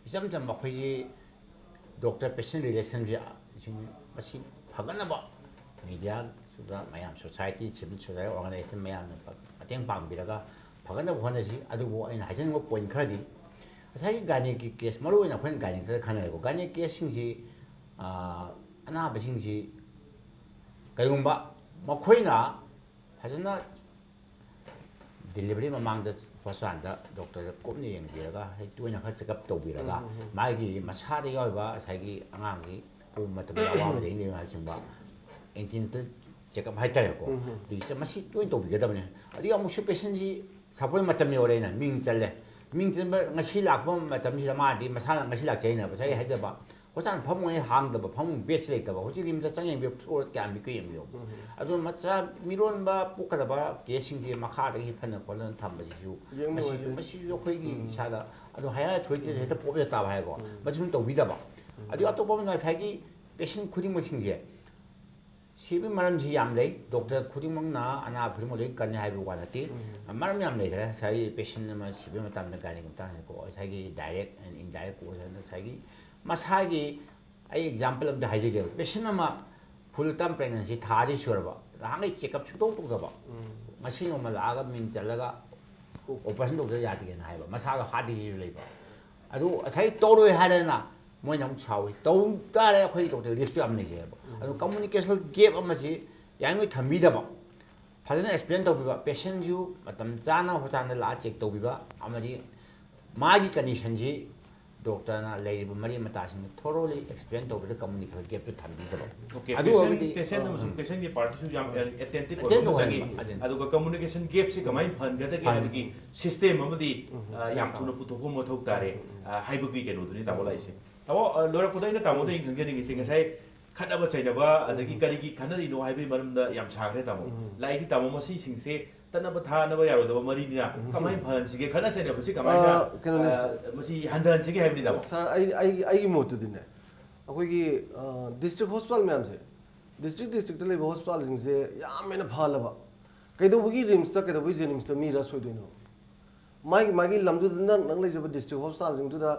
ꯏꯆꯝ ꯆꯝꯕ ꯑꯩꯈꯣꯏꯁꯤ ꯗꯣꯛꯇꯔ ꯄꯦꯁꯦꯟ ꯔꯤꯂꯦꯁꯟꯁꯤ ꯃꯁꯤ ꯐꯒꯠꯅꯕ ꯃꯤꯗꯤꯌꯥꯗ ꯃꯌꯥꯝ, ꯁꯣꯁꯥꯏꯇꯤ, ꯁꯤꯚꯤꯜ ꯁꯣꯁꯥꯏꯇꯤ ꯑꯣꯔꯒꯅꯥꯏꯖꯦꯁꯟ ꯃꯌꯥꯝꯅ ꯃꯇꯦꯡ ꯄꯥꯡꯕꯤꯔꯒ ꯐꯒꯠꯅꯕ ꯍꯣꯠꯅꯁꯤ꯫ ꯑꯗꯨꯕꯨ ꯑꯩꯅ ꯍꯥꯏꯖꯅꯤꯡꯕ ꯄꯣꯏꯟ ꯈꯔꯗꯤ, ꯉꯁꯥꯏꯒꯤ ꯒꯥꯏꯅꯤꯒꯤ ꯀꯦꯁ, ꯃꯔꯨꯑꯣꯏꯅ ꯑꯩꯈꯣꯏꯅ ꯒꯥꯏꯅꯤꯗ ꯈꯟꯅꯔꯦꯀꯣ, ꯒꯥꯏꯅꯤ ꯀꯦꯁꯁꯤꯡꯁꯤ, ꯑꯥ, ꯑꯅꯥꯕꯁꯤꯡꯁꯤ ꯀꯔꯤꯒꯨꯝꯕ ꯃꯈꯣꯏꯅ ꯐꯖꯅ ꯗꯤꯂꯤꯚꯔꯤ ꯃꯃꯥꯡꯗ ꯍꯣꯁꯄꯤꯇꯥꯜꯗ ꯗꯣꯛꯇꯔꯗ ꯀꯨꯞꯅ ꯌꯦꯡꯕꯤꯔꯒ, ꯍꯦꯛ ꯇꯣꯏꯅ ꯈꯔ ꯆꯦꯛꯑꯞ ꯇꯧꯕꯤꯔꯒ, ꯃꯥꯒꯤ ꯃꯁꯥꯗ ꯌꯥꯎꯔꯤꯕ ꯉꯁꯥꯏꯒꯤ ꯑꯉꯥꯡꯁꯤ ꯃꯇꯝꯗ ꯑꯋꯥꯕ ꯂꯩ ꯂꯩꯅ ꯍꯥꯏꯕ ꯑꯦꯟꯇꯤꯅꯦꯇꯜ ꯆꯦꯛꯑꯞ ꯍꯥꯏꯇꯥꯔꯦꯀꯣ꯫ ꯑꯗꯨꯒꯤ ꯆ- ꯃꯁꯤ ꯇꯣꯏꯅ ꯇꯧꯕꯤꯒꯗꯕꯅꯦ꯫ ꯑꯗꯒꯤ ꯑꯃꯨꯛꯁꯨ ꯄꯦꯁꯦꯟꯁꯤ ꯁꯥꯄꯣꯟ ꯃꯇꯝ ꯌꯧꯔꯦꯅ ꯃꯤꯡ ꯆꯜꯂꯦ꯫ ꯃꯤꯡ ꯆꯟꯕ ꯉꯁꯤ ꯂꯥꯛꯄ ꯃꯇꯝꯁꯤꯗ ꯃꯥꯗꯤ ꯃꯁꯥꯅ ꯉꯁꯤ ꯂꯥꯛꯆꯩꯅ ꯉꯁꯥꯏ ꯍꯥꯏꯖꯕ ꯍꯣꯁꯄꯤꯇꯥꯜ ꯐꯃꯨꯡ ꯑꯩ ꯍꯥꯡꯗꯕ, ꯐꯃꯨꯡ ꯕꯦꯗꯁꯤ ꯂꯩꯇꯕ, ꯍꯧꯖꯤꯛ ꯔꯤꯝꯁꯇ ꯆꯪ ꯌꯦꯡꯕꯤꯌꯨ, ꯐ꯭ꯂꯣꯔ ꯀꯌꯥꯝ ꯄꯤꯛꯀꯦ ꯌꯦꯡꯕꯤꯌꯨ꯫ ꯑꯗꯨꯅ ꯃꯆꯥ ꯃꯤꯔꯣꯟꯕ ꯄꯣꯛꯀꯗꯕ ꯀꯦꯁꯁꯤꯡꯁꯦ ꯃꯈꯥꯗꯒꯤ ꯐꯅ ꯈꯣꯠꯅ ꯊꯝꯕꯁꯤꯁꯨ ꯌꯦꯡꯕ ꯃꯁꯤ ꯅꯨꯡꯉꯥꯏꯇꯦ꯫ ꯃꯁꯤꯁꯨ ꯑꯩꯈꯣꯏꯒꯤ ꯏꯁꯥꯗ ꯑꯗꯨ ꯍꯥꯏꯌꯔ ꯑꯣꯊꯣꯔꯤꯇꯤꯗ ꯍꯦꯛꯇ ꯄꯣꯞ ꯍꯦꯛꯇ ꯇꯥꯕ ꯍꯥꯏꯀꯣ꯫ ꯃꯁꯤ ꯁꯨꯝ ꯇꯧꯕꯤꯗꯕ꯫ ꯑꯗꯨ ꯑꯇꯣꯞꯄ ꯑꯃꯅ ꯉꯁꯥꯏꯒꯤ ꯄꯦꯁꯦꯟ ꯈꯨꯗꯤꯡꯃꯛꯁꯤꯡꯁꯦ ꯁꯤꯕꯒꯤ ꯃꯔꯝꯁꯤ ꯌꯥꯝ ꯂꯩ꯫ ꯗꯣꯛꯇꯔ ꯈꯨꯗꯤꯡꯃꯛꯅ ꯑꯅꯥꯕ ꯈꯨꯗꯤꯡꯃꯛ ꯂꯣꯏ ꯀꯟꯅꯤ ꯍꯥꯏꯕ ꯋꯥ ꯅꯠꯇꯦ꯫ ꯃꯔꯝ ꯌꯥꯝ ꯂꯩꯈ꯭ꯔꯦ꯫ ꯉꯁꯥꯏꯒꯤ ꯄꯦꯁꯦꯟ ꯑꯃ ꯁꯤꯕꯒꯤ ꯃꯇꯝꯗ ꯒꯥꯏꯅꯤꯒꯤ ꯃꯇꯥꯡꯗꯀꯣ, ꯉꯁꯥꯏꯒꯤ ꯗꯥꯏꯔꯦꯛ ꯑꯦꯟ ꯏꯟꯗꯥꯏꯔꯦꯛ ꯀꯣꯖ ꯍꯥꯏꯅ ꯉꯁꯥꯏꯒꯤ ꯃꯁꯥꯒꯤ ꯑꯩ ꯑꯦꯛꯖꯥꯝꯄꯜ ꯑꯝꯇ ꯍꯥꯏꯖꯒꯦꯕ꯫ ꯄꯦꯁꯦꯟ ꯑꯃ ꯐꯨꯜ ꯇꯥꯔꯝ ꯄ꯭ꯔꯦꯒꯅꯦꯟꯁꯤ ꯊꯥ ꯑꯅꯤ ꯁꯨꯔꯕ, ꯅꯍꯥꯟꯈꯩ ꯆꯦꯛꯑꯞ ꯁꯨꯡꯇꯧ ꯇꯧꯗꯕ, ꯉꯁꯤ ꯅꯣꯡꯃ ꯂꯥꯛꯑꯒ ꯃꯤꯡ ꯆꯜꯂꯒ ꯑꯣꯄꯔꯦꯁꯟ ꯇꯧꯗ ꯌꯥꯗꯦꯅ ꯍꯥꯏꯕ, ꯃꯁꯥꯗꯣ ꯍꯥꯔꯠ ꯗꯤꯖꯤꯖ ꯂꯩꯕ꯫ ꯑꯗꯨ ꯉꯁꯥꯏ ꯇꯧꯔꯣꯏ ꯍꯥꯏꯔꯦꯅ ꯃꯣꯏꯅ ꯑꯃꯨꯛ ꯁꯥꯎꯏ, ꯇꯧ ꯇꯥꯔꯦ ꯑꯩꯈꯣꯏ ꯗꯣꯛꯇꯔ ꯔꯤꯛꯁꯇꯨ ꯌꯥꯝ ꯂꯩꯖꯩꯑꯕ꯫ ꯑꯗꯨ ꯀꯝꯃꯨꯅꯤꯀꯦꯁꯟ ꯒꯦꯞ ꯑꯃꯁꯤ ꯌꯥꯔꯤꯉꯩ ꯊꯝꯕꯤꯗꯕ, ꯐꯖꯅ ꯑꯦꯛꯁꯄ꯭ꯂꯦꯟ ꯇꯧꯕꯤꯕ, ꯄꯦꯁꯦꯟꯁꯨ ꯃꯇꯝ ꯆꯥꯅ ꯍꯣꯁꯄꯤꯇꯥꯜꯗ ꯂꯥꯛꯑ ꯆꯦꯛ ꯇꯧꯕꯤꯕ, ꯑꯃꯗꯤ ꯃꯥꯒꯤ ꯀꯟꯗꯤꯁꯟꯁꯤ ꯗꯣꯛꯇꯔꯅ ꯂꯩꯔꯤꯕ ꯃꯔꯤ ꯃꯇꯥꯁꯤꯡꯗ ꯊꯣꯔꯣꯂꯤ ꯑꯦꯛꯁꯄ꯭ꯂꯦꯟ ꯇꯧꯕꯗ ꯀꯝꯃꯨꯅꯤꯀꯦꯁꯟ ꯒꯦꯞꯇꯨ ꯊꯝꯕꯤꯗꯕ꯫ ꯑꯣꯀꯦ꯫ ꯑꯗꯨ ꯄꯦꯁꯦꯟ ꯑꯣꯏꯔꯒꯗꯤ, ꯄꯦꯁꯦꯟ ꯑ, ꯑꯃꯁꯨꯡ ꯎꯝ꯫ ꯄꯦꯁꯦꯟꯒꯤ ꯄꯥꯔꯇꯤꯁꯨ ꯌꯥꯝ ꯑꯦꯇꯦꯟꯇꯤꯞ ꯑꯦꯇꯦꯟ ꯑꯣꯏꯕ ꯑꯃ ꯇꯧꯍꯟꯕ, ꯆꯪꯉꯤ꯫ ꯑꯇꯦꯟ꯫ ꯑꯗꯨꯒ ꯀꯝꯃꯨꯅꯤꯀꯦꯁꯟ ꯒꯦꯞꯁꯤ ꯀꯃꯥꯏꯅ ꯐꯍꯟꯒꯗꯒꯦ ꯐꯍꯟ- ꯍꯥꯏꯕꯒꯤ ꯁꯤꯁꯇꯦꯝ ꯑꯃꯗꯤ ꯎꯝ꯫ ꯑ, ꯌꯥꯝ ꯊꯨꯅ ꯄꯨꯊꯣꯛꯄ ꯃꯊꯧ ꯇꯥꯔꯦ, ꯑ, ꯍꯥꯏꯕꯒꯤ ꯀꯩꯅꯣꯗꯨꯅꯤ ꯇꯥꯃꯣ ꯂꯥꯛꯏꯁꯦ꯫ ꯇꯥꯃꯣ, ꯑ, ꯂꯣꯏꯔꯛꯄꯗ ꯑꯩꯅ ꯇꯥꯃꯣꯗ ꯑꯩꯅ ꯈꯪꯖꯅꯤꯡꯉꯤꯁꯦ, ꯉꯁꯥꯏ ꯈꯠꯅꯕ ꯆꯩꯅꯕ ꯑꯗꯒꯤ ꯀꯔꯤꯒꯤ ꯈꯠꯅꯔꯤꯅꯣ ꯍꯥꯏꯕꯒꯤ ꯃꯔꯝꯗ ꯌꯥꯝ ꯁꯥꯈ꯭ꯔꯦ ꯇꯥꯃꯣ꯫ ꯂꯥꯛꯏꯗꯤ ꯇꯥꯃꯣ, ꯃꯁꯤꯁꯤꯡꯁꯦ ꯇꯠꯅꯕ ꯊꯥꯅꯕ ꯌꯥꯔꯣꯏꯗꯕ ꯃꯔꯤꯅꯤꯅ ꯀꯃꯥꯏꯅ ꯐꯍꯟꯁꯤꯒꯦ? ꯈꯠꯅ ꯆꯩꯅꯕꯁꯤ ꯀꯃꯥꯏꯅ, ꯑ, ꯀꯩꯅꯣꯅꯦ꯫ ꯑ, ꯃꯁꯤ ꯍꯟꯊꯍꯟꯁꯤꯒꯦ ꯍꯥꯏꯕꯅꯤ ꯇꯥꯃꯣ꯫ ꯁꯥꯔ, ꯑꯩ, ꯑꯩꯒꯤ, ꯑꯩꯒꯤ ꯃꯣꯠꯇꯗꯤꯅꯦ, ꯑꯩꯈꯣꯏꯒꯤ, ꯑ, ꯗꯤꯁꯇ꯭ꯔꯤꯛ ꯍꯣꯁꯄꯤꯇꯥꯜ ꯃꯌꯥꯝꯁꯦ, ꯗꯤꯁꯇ꯭ꯔꯤꯛ ꯗꯤꯁꯇ꯭ꯔꯤꯛꯇ ꯂꯩꯕ ꯍꯣꯁꯄꯤꯇꯥꯜꯁꯤꯡꯁꯦ ꯌꯥꯝ ꯍꯦꯟꯅ ꯐꯍꯜꯂꯕ꯫ ꯀꯩꯗꯧꯕꯒꯤ ꯔꯤꯝꯁꯇ, ꯀꯩꯗꯧꯕꯒꯤ ꯖꯦꯅꯤꯝꯁꯇ ꯃꯤ ꯔꯁ ꯑꯣꯏꯗꯣꯏꯅꯣ? ꯃꯥꯒꯤ, ꯃꯥꯒꯤ ꯂꯝꯗꯨꯗ ꯅꯪ, ꯅꯪ ꯂꯩꯖꯕ ꯗꯤꯁꯇ꯭ꯔꯤꯛ ꯍꯣꯁꯄꯤꯇꯥꯜꯁꯤꯡꯗꯨꯗ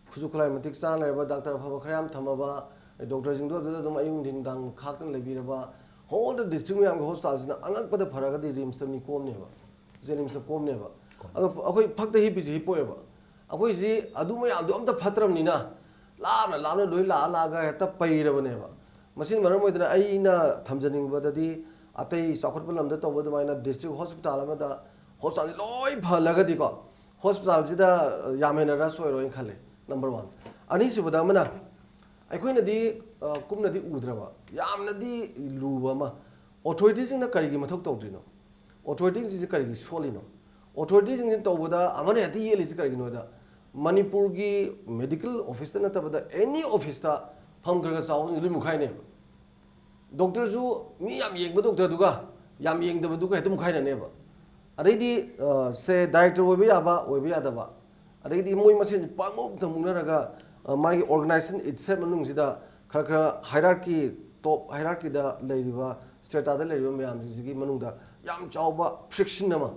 ꯈꯨꯠꯁꯨ ꯈꯨꯠꯂꯥꯏ ꯃꯇꯤꯛ ꯆꯥꯅ ꯂꯩꯔꯕ, ꯗꯥꯛꯇꯔ ꯑꯐꯕ ꯈꯔ ꯌꯥꯝ ꯊꯝꯃꯕ, ꯗꯣꯛꯇꯔꯁꯤꯡꯗꯣ ꯑꯗꯨꯗ ꯑꯗꯨꯝ ꯑꯌꯨꯛ ꯅꯨꯡꯊꯤꯟ ꯅꯨꯡꯗꯥꯡ ꯈꯥꯛꯇꯅ ꯂꯩꯕꯤꯔꯕ, ꯍꯣꯜꯗ ꯗꯤꯁꯇ꯭ꯔꯤꯛ ꯃꯌꯥꯝꯒꯤ ꯍꯣꯁꯄꯤꯇꯥꯜꯁꯤꯅ ꯑꯉꯛꯄꯗ ꯐꯔꯒꯗꯤ ꯔꯤꯝꯁꯇ ꯃꯤ ꯀꯣꯝꯅꯦꯕ, ꯖꯦꯅꯤꯝꯁꯇ ꯀꯣꯝꯅꯦꯕ꯫ ꯑꯗꯣ ꯑꯩꯈꯣꯏ ꯐꯛꯇ ꯍꯤꯞꯄꯤꯁꯦ ꯍꯤꯞꯄꯣꯏꯕ꯫ ꯑꯩꯈꯣꯏꯁꯤ ꯑꯗꯨ ꯃꯌꯥꯝꯗꯣ ꯑꯝꯇ ꯐꯠꯇ꯭ꯔꯕꯅꯤꯅ ꯂꯥꯞꯅ ꯂꯥꯞꯅ ꯂꯣꯏ ꯂꯥꯛꯑ ꯂꯥꯛꯑꯒ ꯍꯦꯛꯇ ꯄꯩꯔꯕꯅꯦꯕ꯫ ꯃꯁꯤꯅ ꯃꯔꯝ ꯑꯣꯏꯗꯅ ꯑꯩꯅ ꯊꯝꯖꯅꯤꯡꯕꯗꯗꯤ, ꯑꯇꯩ ꯆꯥꯎꯈꯠꯄ ꯂꯝꯗ ꯇꯧꯕ ꯑꯗꯨꯃꯥꯏꯅ ꯗꯤꯁꯇ꯭ꯔꯤꯛ ꯍꯣꯁꯄꯤꯇꯥꯜ ꯑꯃꯗ ꯍꯣꯁꯄꯤꯇꯥꯜꯁꯤ ꯂꯣꯏ ꯐꯍꯜꯂꯒꯗꯤꯀꯣ, ꯍꯣꯁꯄꯤꯇꯥꯜꯁꯤꯗ ꯌꯥꯝ ꯍꯦꯟꯅ ꯔꯁ ꯑꯣꯏꯔꯣꯏꯅ ꯈꯜꯂꯤ꯫ Number one. ꯑꯅꯤꯁꯨꯕꯗ ꯑꯃꯅ, ꯑꯩꯈꯣꯏꯅꯗꯤ ꯑ, ꯀꯨꯞꯅꯗꯤ ꯎꯗ꯭ꯔꯕ, ꯌꯥꯝꯅꯗꯤ ꯂꯨꯕ ꯑꯃ, ꯑꯣꯊꯣꯔꯤꯇꯤꯁꯤꯡꯅ ꯀꯔꯤꯒꯤ ꯃꯊꯧ ꯇꯧꯗ꯭ꯔꯤꯅꯣ? ꯑꯣꯊꯣꯔꯤꯇꯤꯁꯤꯡꯁꯤ ꯀꯔꯤꯒꯤ ꯁꯣꯜꯂꯤꯅꯣ? ꯑꯣꯊꯣꯔꯤꯇꯤꯁꯤꯡꯁꯤ ꯇꯧꯕꯗ ꯑꯃꯅ ꯍꯦꯛꯇ ꯌꯦꯠꯂꯤꯁꯤ ꯀꯔꯤꯒꯤꯅꯣꯗ, ꯃꯅꯤꯄꯨꯔꯒꯤ ꯃꯦꯗꯤꯀꯦꯜ ꯑꯣꯐꯤꯁꯇ ꯅꯠꯇꯕꯗ ꯑꯦꯅꯤ ꯑꯣꯐꯤꯁꯇ ꯐꯝ ꯈꯔ ꯈꯔ ꯆꯥꯎꯕꯁꯤꯡꯁꯤ ꯂꯣꯏ ꯃꯨꯈꯥꯏꯅꯩꯕ꯫ ꯗꯣꯛꯇꯔꯁꯨ ꯃꯤ ꯌꯥꯝ ꯌꯦꯡꯕ ꯗꯣꯛꯇꯔꯗꯨꯒ ꯌꯥꯝ ꯌꯦꯡꯗꯕꯗꯨꯒ ꯍꯦꯛꯇ ꯃꯨꯈꯥꯏꯅꯅꯦꯕ꯫ ꯑꯗꯩꯗꯤ ꯑ, ꯁꯦ ꯗꯥꯏꯔꯦꯛꯇꯔ ꯑꯣꯏꯕ ꯌꯥꯕ, ꯑꯣꯏꯕ ꯌꯥꯗꯕ, ꯑꯗꯩꯗꯤ ꯃꯣꯏ ꯃꯁꯦꯟ ꯄꯥꯡꯃꯨꯛꯇ ꯃꯨꯛꯅꯔꯒ ꯑ, ꯃꯥꯒꯤ organization itself ꯃꯅꯨꯡꯁꯤꯗ ꯈꯔ ꯈꯔ ꯍꯥꯏꯔꯥꯔꯀꯤ, ꯇꯣꯞ ꯍꯥꯏꯔꯥꯔꯀꯤꯗ ꯂꯩꯔꯤꯕ, ꯁ꯭ꯇ꯭ꯔꯦꯇꯥꯗ ꯂꯩꯔꯤꯕ ꯃꯌꯥꯝꯁꯤꯡꯁꯤꯒꯤ ꯃꯅꯨꯡꯗ ꯌꯥꯝ ꯆꯥꯎꯕ ꯐ꯭ꯔꯤꯛꯁꯟ ꯑꯃ,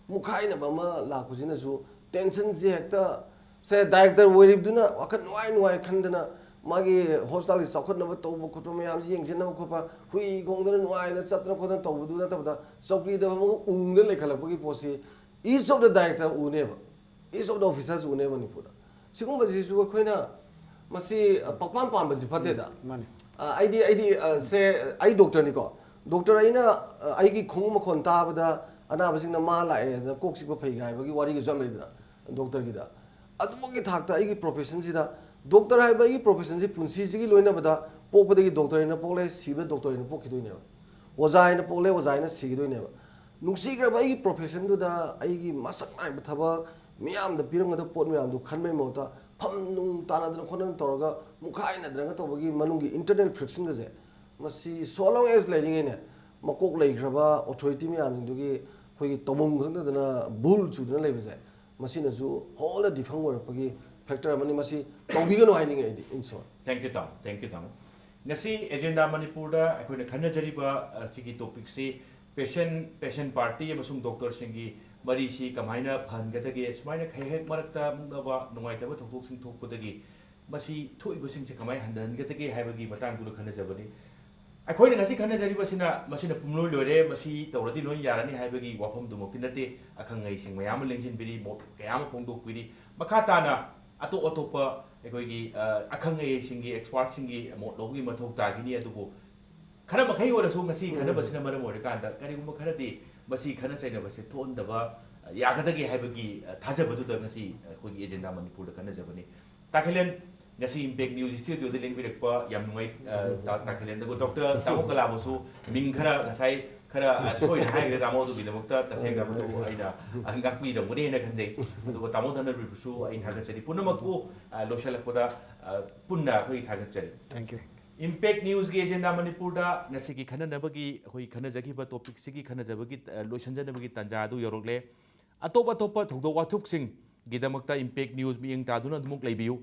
ꯃꯨꯈꯥꯏꯅꯕ ꯑꯃ ꯂꯥꯛꯄꯁꯤꯅꯁꯨ ꯇꯦꯟꯁꯟꯁꯦ ꯍꯦꯛꯇ, ꯁꯦ ꯗꯥꯏꯔꯦꯛꯇꯔ ꯑꯣꯏꯔꯤꯕꯗꯨꯅ ꯋꯥꯈꯜ ꯅꯨꯡꯉꯥꯏ ꯅꯨꯡꯉꯥꯏ ꯈꯟꯗꯅ ꯃꯥꯒꯤ ꯍꯣꯁꯄꯤꯇꯥꯜꯒꯤ ꯆꯥꯎꯈꯠꯅꯕ ꯇꯧꯕ ꯈꯣꯠꯄ ꯃꯌꯥꯝꯁꯤ ꯌꯦꯡꯁꯤꯟꯅꯕ ꯈꯣꯠꯄ, ꯍꯨꯏ ꯈꯣꯡꯗꯅ ꯅꯨꯡꯉꯥꯏꯅ ꯆꯠꯇꯅ ꯈꯣꯠꯇꯅ ꯇꯧꯕꯗꯨ ꯅꯠꯇꯕꯗ ꯆꯧꯀ꯭ꯔꯤꯗ ꯐꯝꯃꯒ ꯎꯪꯗ ꯂꯩꯈꯠꯂꯛꯄꯒꯤ ꯄꯣꯠꯁꯤ each of the director ꯎꯅꯦꯕ, each of the officers ꯎꯅꯦꯕ ꯃꯅꯤꯄꯨꯔꯗ꯫ ꯁꯤꯒꯨꯝꯕꯁꯤꯁꯨ ꯑꯩꯈꯣꯏꯅ ꯃꯁꯤ ꯑ, ꯄꯛꯄꯥꯝ ꯄꯥꯝꯕꯁꯤ ꯐꯠꯇꯦꯗ꯫ ꯃꯥꯅꯦ꯫ ꯑ, ꯑꯩꯗꯤ ꯑꯩꯗꯤ ꯑ, ꯁꯦ ꯑꯩ ꯗꯣꯛꯇꯔꯅꯤꯀꯣ, ꯗꯣꯛꯇꯔ ꯑꯩꯅ ꯑ, ꯑꯩꯒꯤ ꯈꯣꯡꯎꯞ ꯃꯈꯣꯟ ꯇꯥꯕꯗ ꯑꯅꯥꯕꯁꯤꯡꯅ ꯃꯥ ꯂꯥꯛꯑꯦ ꯍꯥꯏꯗꯅ ꯀꯣꯛ ꯆꯤꯛꯄ ꯐꯩ ꯍꯥꯏꯕꯒꯤ ꯋꯥꯔꯤꯒꯁꯨ ꯌꯥꯝ ꯂꯩꯗꯅ ꯗꯣꯛꯇꯔꯒꯤꯗ꯫ ꯑꯗꯨꯃꯛꯀꯤ ꯊꯥꯛꯇ ꯑꯩꯒꯤ ꯄ꯭ꯔꯣꯐꯦꯁꯟꯁꯤꯗ, ꯗꯣꯛꯇꯔ ꯍꯥꯏꯕ ꯑꯩꯒꯤ ꯄ꯭ꯔꯣꯐꯦꯁꯟꯁꯤ ꯄꯨꯟꯁꯤꯁꯤꯒꯤ ꯂꯣꯏꯅꯕꯗ ꯄꯣꯛꯄꯗꯒꯤ ꯗꯣꯛꯇꯔ ꯑꯣꯏꯅ ꯄꯣꯛꯂꯦ, ꯁꯤꯕꯗ ꯗꯣꯛꯇꯔ ꯑꯣꯏꯅ ꯄꯣꯛꯈꯤꯗꯣꯏꯅꯦꯕ꯫ ꯑꯣꯖꯥ ꯍꯥꯏꯅ ꯄꯣꯛꯂꯦ, ꯑꯣꯖꯥ ꯍꯥꯏꯅ ꯁꯤꯈꯤꯗꯣꯏꯅꯦꯕ꯫ ꯅꯨꯡꯁꯤꯈ꯭ꯔꯕ ꯑꯩꯒꯤ ꯄ꯭ꯔꯣꯐꯦꯁꯟꯗꯨꯗ ꯑꯩꯒꯤ ꯃꯁꯛ ꯅꯥꯏꯕ ꯊꯕꯛ, ꯃꯤꯌꯥꯝꯗ ꯄꯤꯔꯝꯒꯗꯕ ꯄꯣꯠ ꯃꯌꯥꯝꯗꯨ ꯈꯟꯕꯒꯤ ꯃꯍꯨꯠꯇ ꯐꯝ ꯅꯨꯡ ꯇꯥꯅꯗꯅ ꯈꯣꯠꯅꯗꯅ ꯇꯧꯔꯒ ꯃꯨꯛꯈꯥꯏꯅꯗꯅꯒ ꯇꯧꯕꯒꯤ ꯃꯅꯨꯡꯒꯤ ꯏꯟꯇꯔꯅꯦꯜ ꯐ꯭ꯔꯤꯛꯁꯟꯒꯁꯦ, ꯃꯁꯤ so long as ꯂꯩꯔꯤꯉꯩꯅꯦ, ꯃꯀꯣꯛ ꯂꯩꯈ꯭ꯔꯕ ꯑꯣꯊꯣꯔꯤꯇꯤ ꯃꯌꯥꯝꯁꯤꯡꯗꯨꯒꯤ ꯑꯩꯈꯣꯏꯒꯤ ꯇꯧꯐꯝ ꯈꯪꯗꯗꯅ ꯚꯨꯜ ꯆꯨꯗꯅ ꯂꯩꯕꯁꯦ, ꯃꯁꯤꯅꯁꯨ ꯍꯣꯜꯗ ꯗꯤꯐꯪ ꯑꯣꯏꯔꯛꯄꯒꯤ ꯐꯦꯛꯇꯔ ꯑꯃꯅꯤ꯫ ꯃꯁꯤ ꯇꯧꯕꯤꯒꯅꯨ ꯍꯥꯏꯅꯤꯡꯉꯦ ꯑꯩꯗꯤ, in short꯫ Thank you ꯇꯥꯃꯣ, thank you ꯇꯥꯃꯣ꯫ ꯉꯁꯤ ꯑꯦꯖꯦꯟꯗꯥ ꯃꯅꯤꯄꯨꯔꯗ ꯑꯩꯈꯣꯏꯅ ꯈꯟꯅꯖꯔꯤꯕ ꯑ, ꯁꯤꯒꯤ ꯇꯣꯄꯤꯛꯁꯤ ꯄꯦꯁꯦꯟ ꯄꯦꯁꯦꯟ ꯄꯥꯔꯇꯤ ꯑꯃꯁꯨꯡ ꯗꯣꯛꯇꯔꯁꯤꯡꯒꯤ ꯃꯔꯤꯁꯤ ꯀꯃꯥꯏꯅ ꯐꯍꯟꯒꯗꯒꯦ, ꯁꯨꯃꯥꯏꯅ ꯍꯦꯛ ꯍꯦꯛ ꯃꯔꯛꯇ ꯃꯨꯛꯅꯕ ꯅꯨꯡꯉꯥꯏꯇꯕ ꯊꯧꯗꯣꯛꯁꯤꯡ ꯊꯣꯛꯄꯗꯒꯤ ꯃꯁꯤ ꯊꯣꯛꯏꯕꯁꯤꯡꯁꯦ ꯀꯃꯥꯏꯅ ꯍꯟꯊꯍꯟꯒꯗꯒꯦ ꯍꯥꯏꯕꯒꯤ ꯃꯇꯥꯡꯗꯨꯗ ꯈꯟꯅꯖꯕꯅꯤ꯫ ꯑꯩꯈꯣꯏꯅ ꯉꯁꯤ ꯈꯟꯅꯖꯔꯤꯕꯁꯤꯅ ꯃꯁꯤꯅ ꯄꯨꯝꯂꯣꯏ ꯂꯣꯏꯔꯦ, ꯃꯁꯤ ꯇꯧꯔꯗꯤ ꯂꯣꯏ ꯌꯥꯔꯅꯤ ꯍꯥꯏꯕꯒꯤ ꯋꯥꯐꯝꯗꯨꯃꯛꯇꯤ ꯅꯠꯇꯦ꯫ ꯑꯈꯪ ꯑꯍꯩꯁꯤꯡ ꯃꯌꯥꯝ ꯑꯃ ꯂꯦꯡꯁꯤꯟꯕꯤꯔꯤ, ꯃꯣꯠ ꯀꯌꯥ ꯑꯃ ꯐꯣꯡꯗꯣꯛꯄꯤꯔꯤ꯫ ꯃꯈꯥ ꯇꯥꯅ ꯑꯇꯣꯞ ꯑꯇꯣꯞꯄ ꯑꯩꯈꯣꯏꯒꯤ ꯑ, ꯑꯈꯪ ꯑꯍꯩꯁꯤꯡꯒꯤ, ꯑꯦꯛꯁꯄꯥꯔꯠꯁꯤꯡꯒꯤ ꯃꯣꯠ ꯂꯧꯕꯒꯤ ꯃꯊꯧ ꯇꯥꯈꯤꯅꯤ꯫ ꯑꯗꯨꯕꯨ ꯈꯔ ꯃꯈꯩ ꯑꯣꯏꯔꯁꯨ ꯉꯁꯤ ꯈꯟꯅꯕꯁꯤꯅ ꯃꯔꯝ ꯑꯣꯏꯔꯀꯥꯟꯗ ꯀꯔꯤꯒꯨꯝꯕ ꯈꯔꯗꯤ ꯃꯁꯤ ꯈꯟꯅ ꯆꯩꯅꯕꯁꯦ ꯊꯣꯛꯍꯟꯗꯕ ꯌꯥꯒꯗꯒꯦ ꯍꯥꯏꯕꯒꯤ ꯊꯥꯖꯕꯗꯨꯗ ꯉꯁꯤ ꯑꯩꯈꯣꯏꯒꯤ ꯑꯦꯖꯦꯟꯗꯥ ꯃꯅꯤꯄꯨꯔꯗ ꯈꯟꯅꯖꯕꯅꯤ꯫ ꯇꯥꯈꯤꯂꯦꯟ, ꯉꯁꯤ ꯏꯝꯄꯦꯛ ꯅ꯭ꯌꯨꯁ ꯁ꯭ꯇꯨꯗꯤꯑꯣꯗ ꯂꯦꯡꯕꯤꯔꯛꯄ ꯌꯥꯝ ꯅꯨꯡꯉꯥꯏ, ꯑ, ꯇꯥ-, ꯇꯥ ꯈꯩꯂꯦꯟꯗ꯫ ꯑꯗꯨꯒ ꯗꯣꯛꯇꯔ ꯇꯥꯃꯣ ꯀꯂꯥꯕꯨꯁꯨ ꯃꯤꯡ ꯈꯔ ꯉꯁꯥꯏ ꯈꯔ, ꯑ, ꯁꯣꯏꯅ ꯍꯥꯏꯈ꯭ꯔꯦ ꯇꯥꯃꯣ, ꯑꯗꯨꯒꯤꯗꯃꯛꯇ ꯇꯁꯦꯡꯅ ꯃꯗꯨ ꯑꯩꯅ, ꯑ, ꯉꯥꯛꯄꯤꯔꯝꯒꯅꯤ ꯍꯥꯏꯅ ꯈꯟꯖꯩ꯫ ꯑꯗꯨꯒ ꯇꯥꯃꯣ ꯙꯅꯕꯤꯔꯕꯨꯁꯨ ꯑꯩ ꯊꯥꯒꯠꯆꯔꯤ꯫ ꯄꯨꯝꯅꯃꯛꯄꯨ, ꯑ, ꯂꯣꯏꯁꯤꯜꯂꯛꯄꯗ, ꯑ, ꯄꯨꯟꯅ ꯑꯩꯈꯣꯏ ꯊꯥꯒꯠꯆꯔꯤ꯫ Thank you. ꯏꯝꯄꯦꯛ ꯅ꯭ꯌꯨꯁꯀꯤ ꯑꯦꯖꯦꯟꯗꯥ ꯃꯅꯤꯄꯨꯔꯗ ꯉꯁꯤꯒꯤ ꯈꯟꯅꯅꯕꯒꯤ, ꯑꯩꯈꯣꯏ ꯈꯟꯅꯖꯈꯤꯕ ꯇꯣꯄꯤꯛꯁꯤꯒꯤ ꯈꯟꯅꯖꯕꯒꯤ, ꯑ, ꯂꯣꯏꯁꯤꯟꯖꯅꯕꯒꯤ ꯇꯥꯟꯖꯥ ꯑꯗꯨ ꯌꯧꯔꯛꯂꯦ꯫ ꯑꯇꯣꯞ ꯑꯇꯣꯞꯄ ꯊꯧꯗꯣꯛ ꯋꯥꯊꯣꯛꯁꯤꯡꯒꯤꯗꯃꯛꯇ ꯏꯝꯄꯦꯛ ꯅ꯭ꯌꯨꯁ ꯃꯤꯠꯌꯦꯡ ꯇꯥꯗꯨꯅ ꯑꯗꯨꯃꯛ ꯂꯩꯕꯤꯌꯨ꯫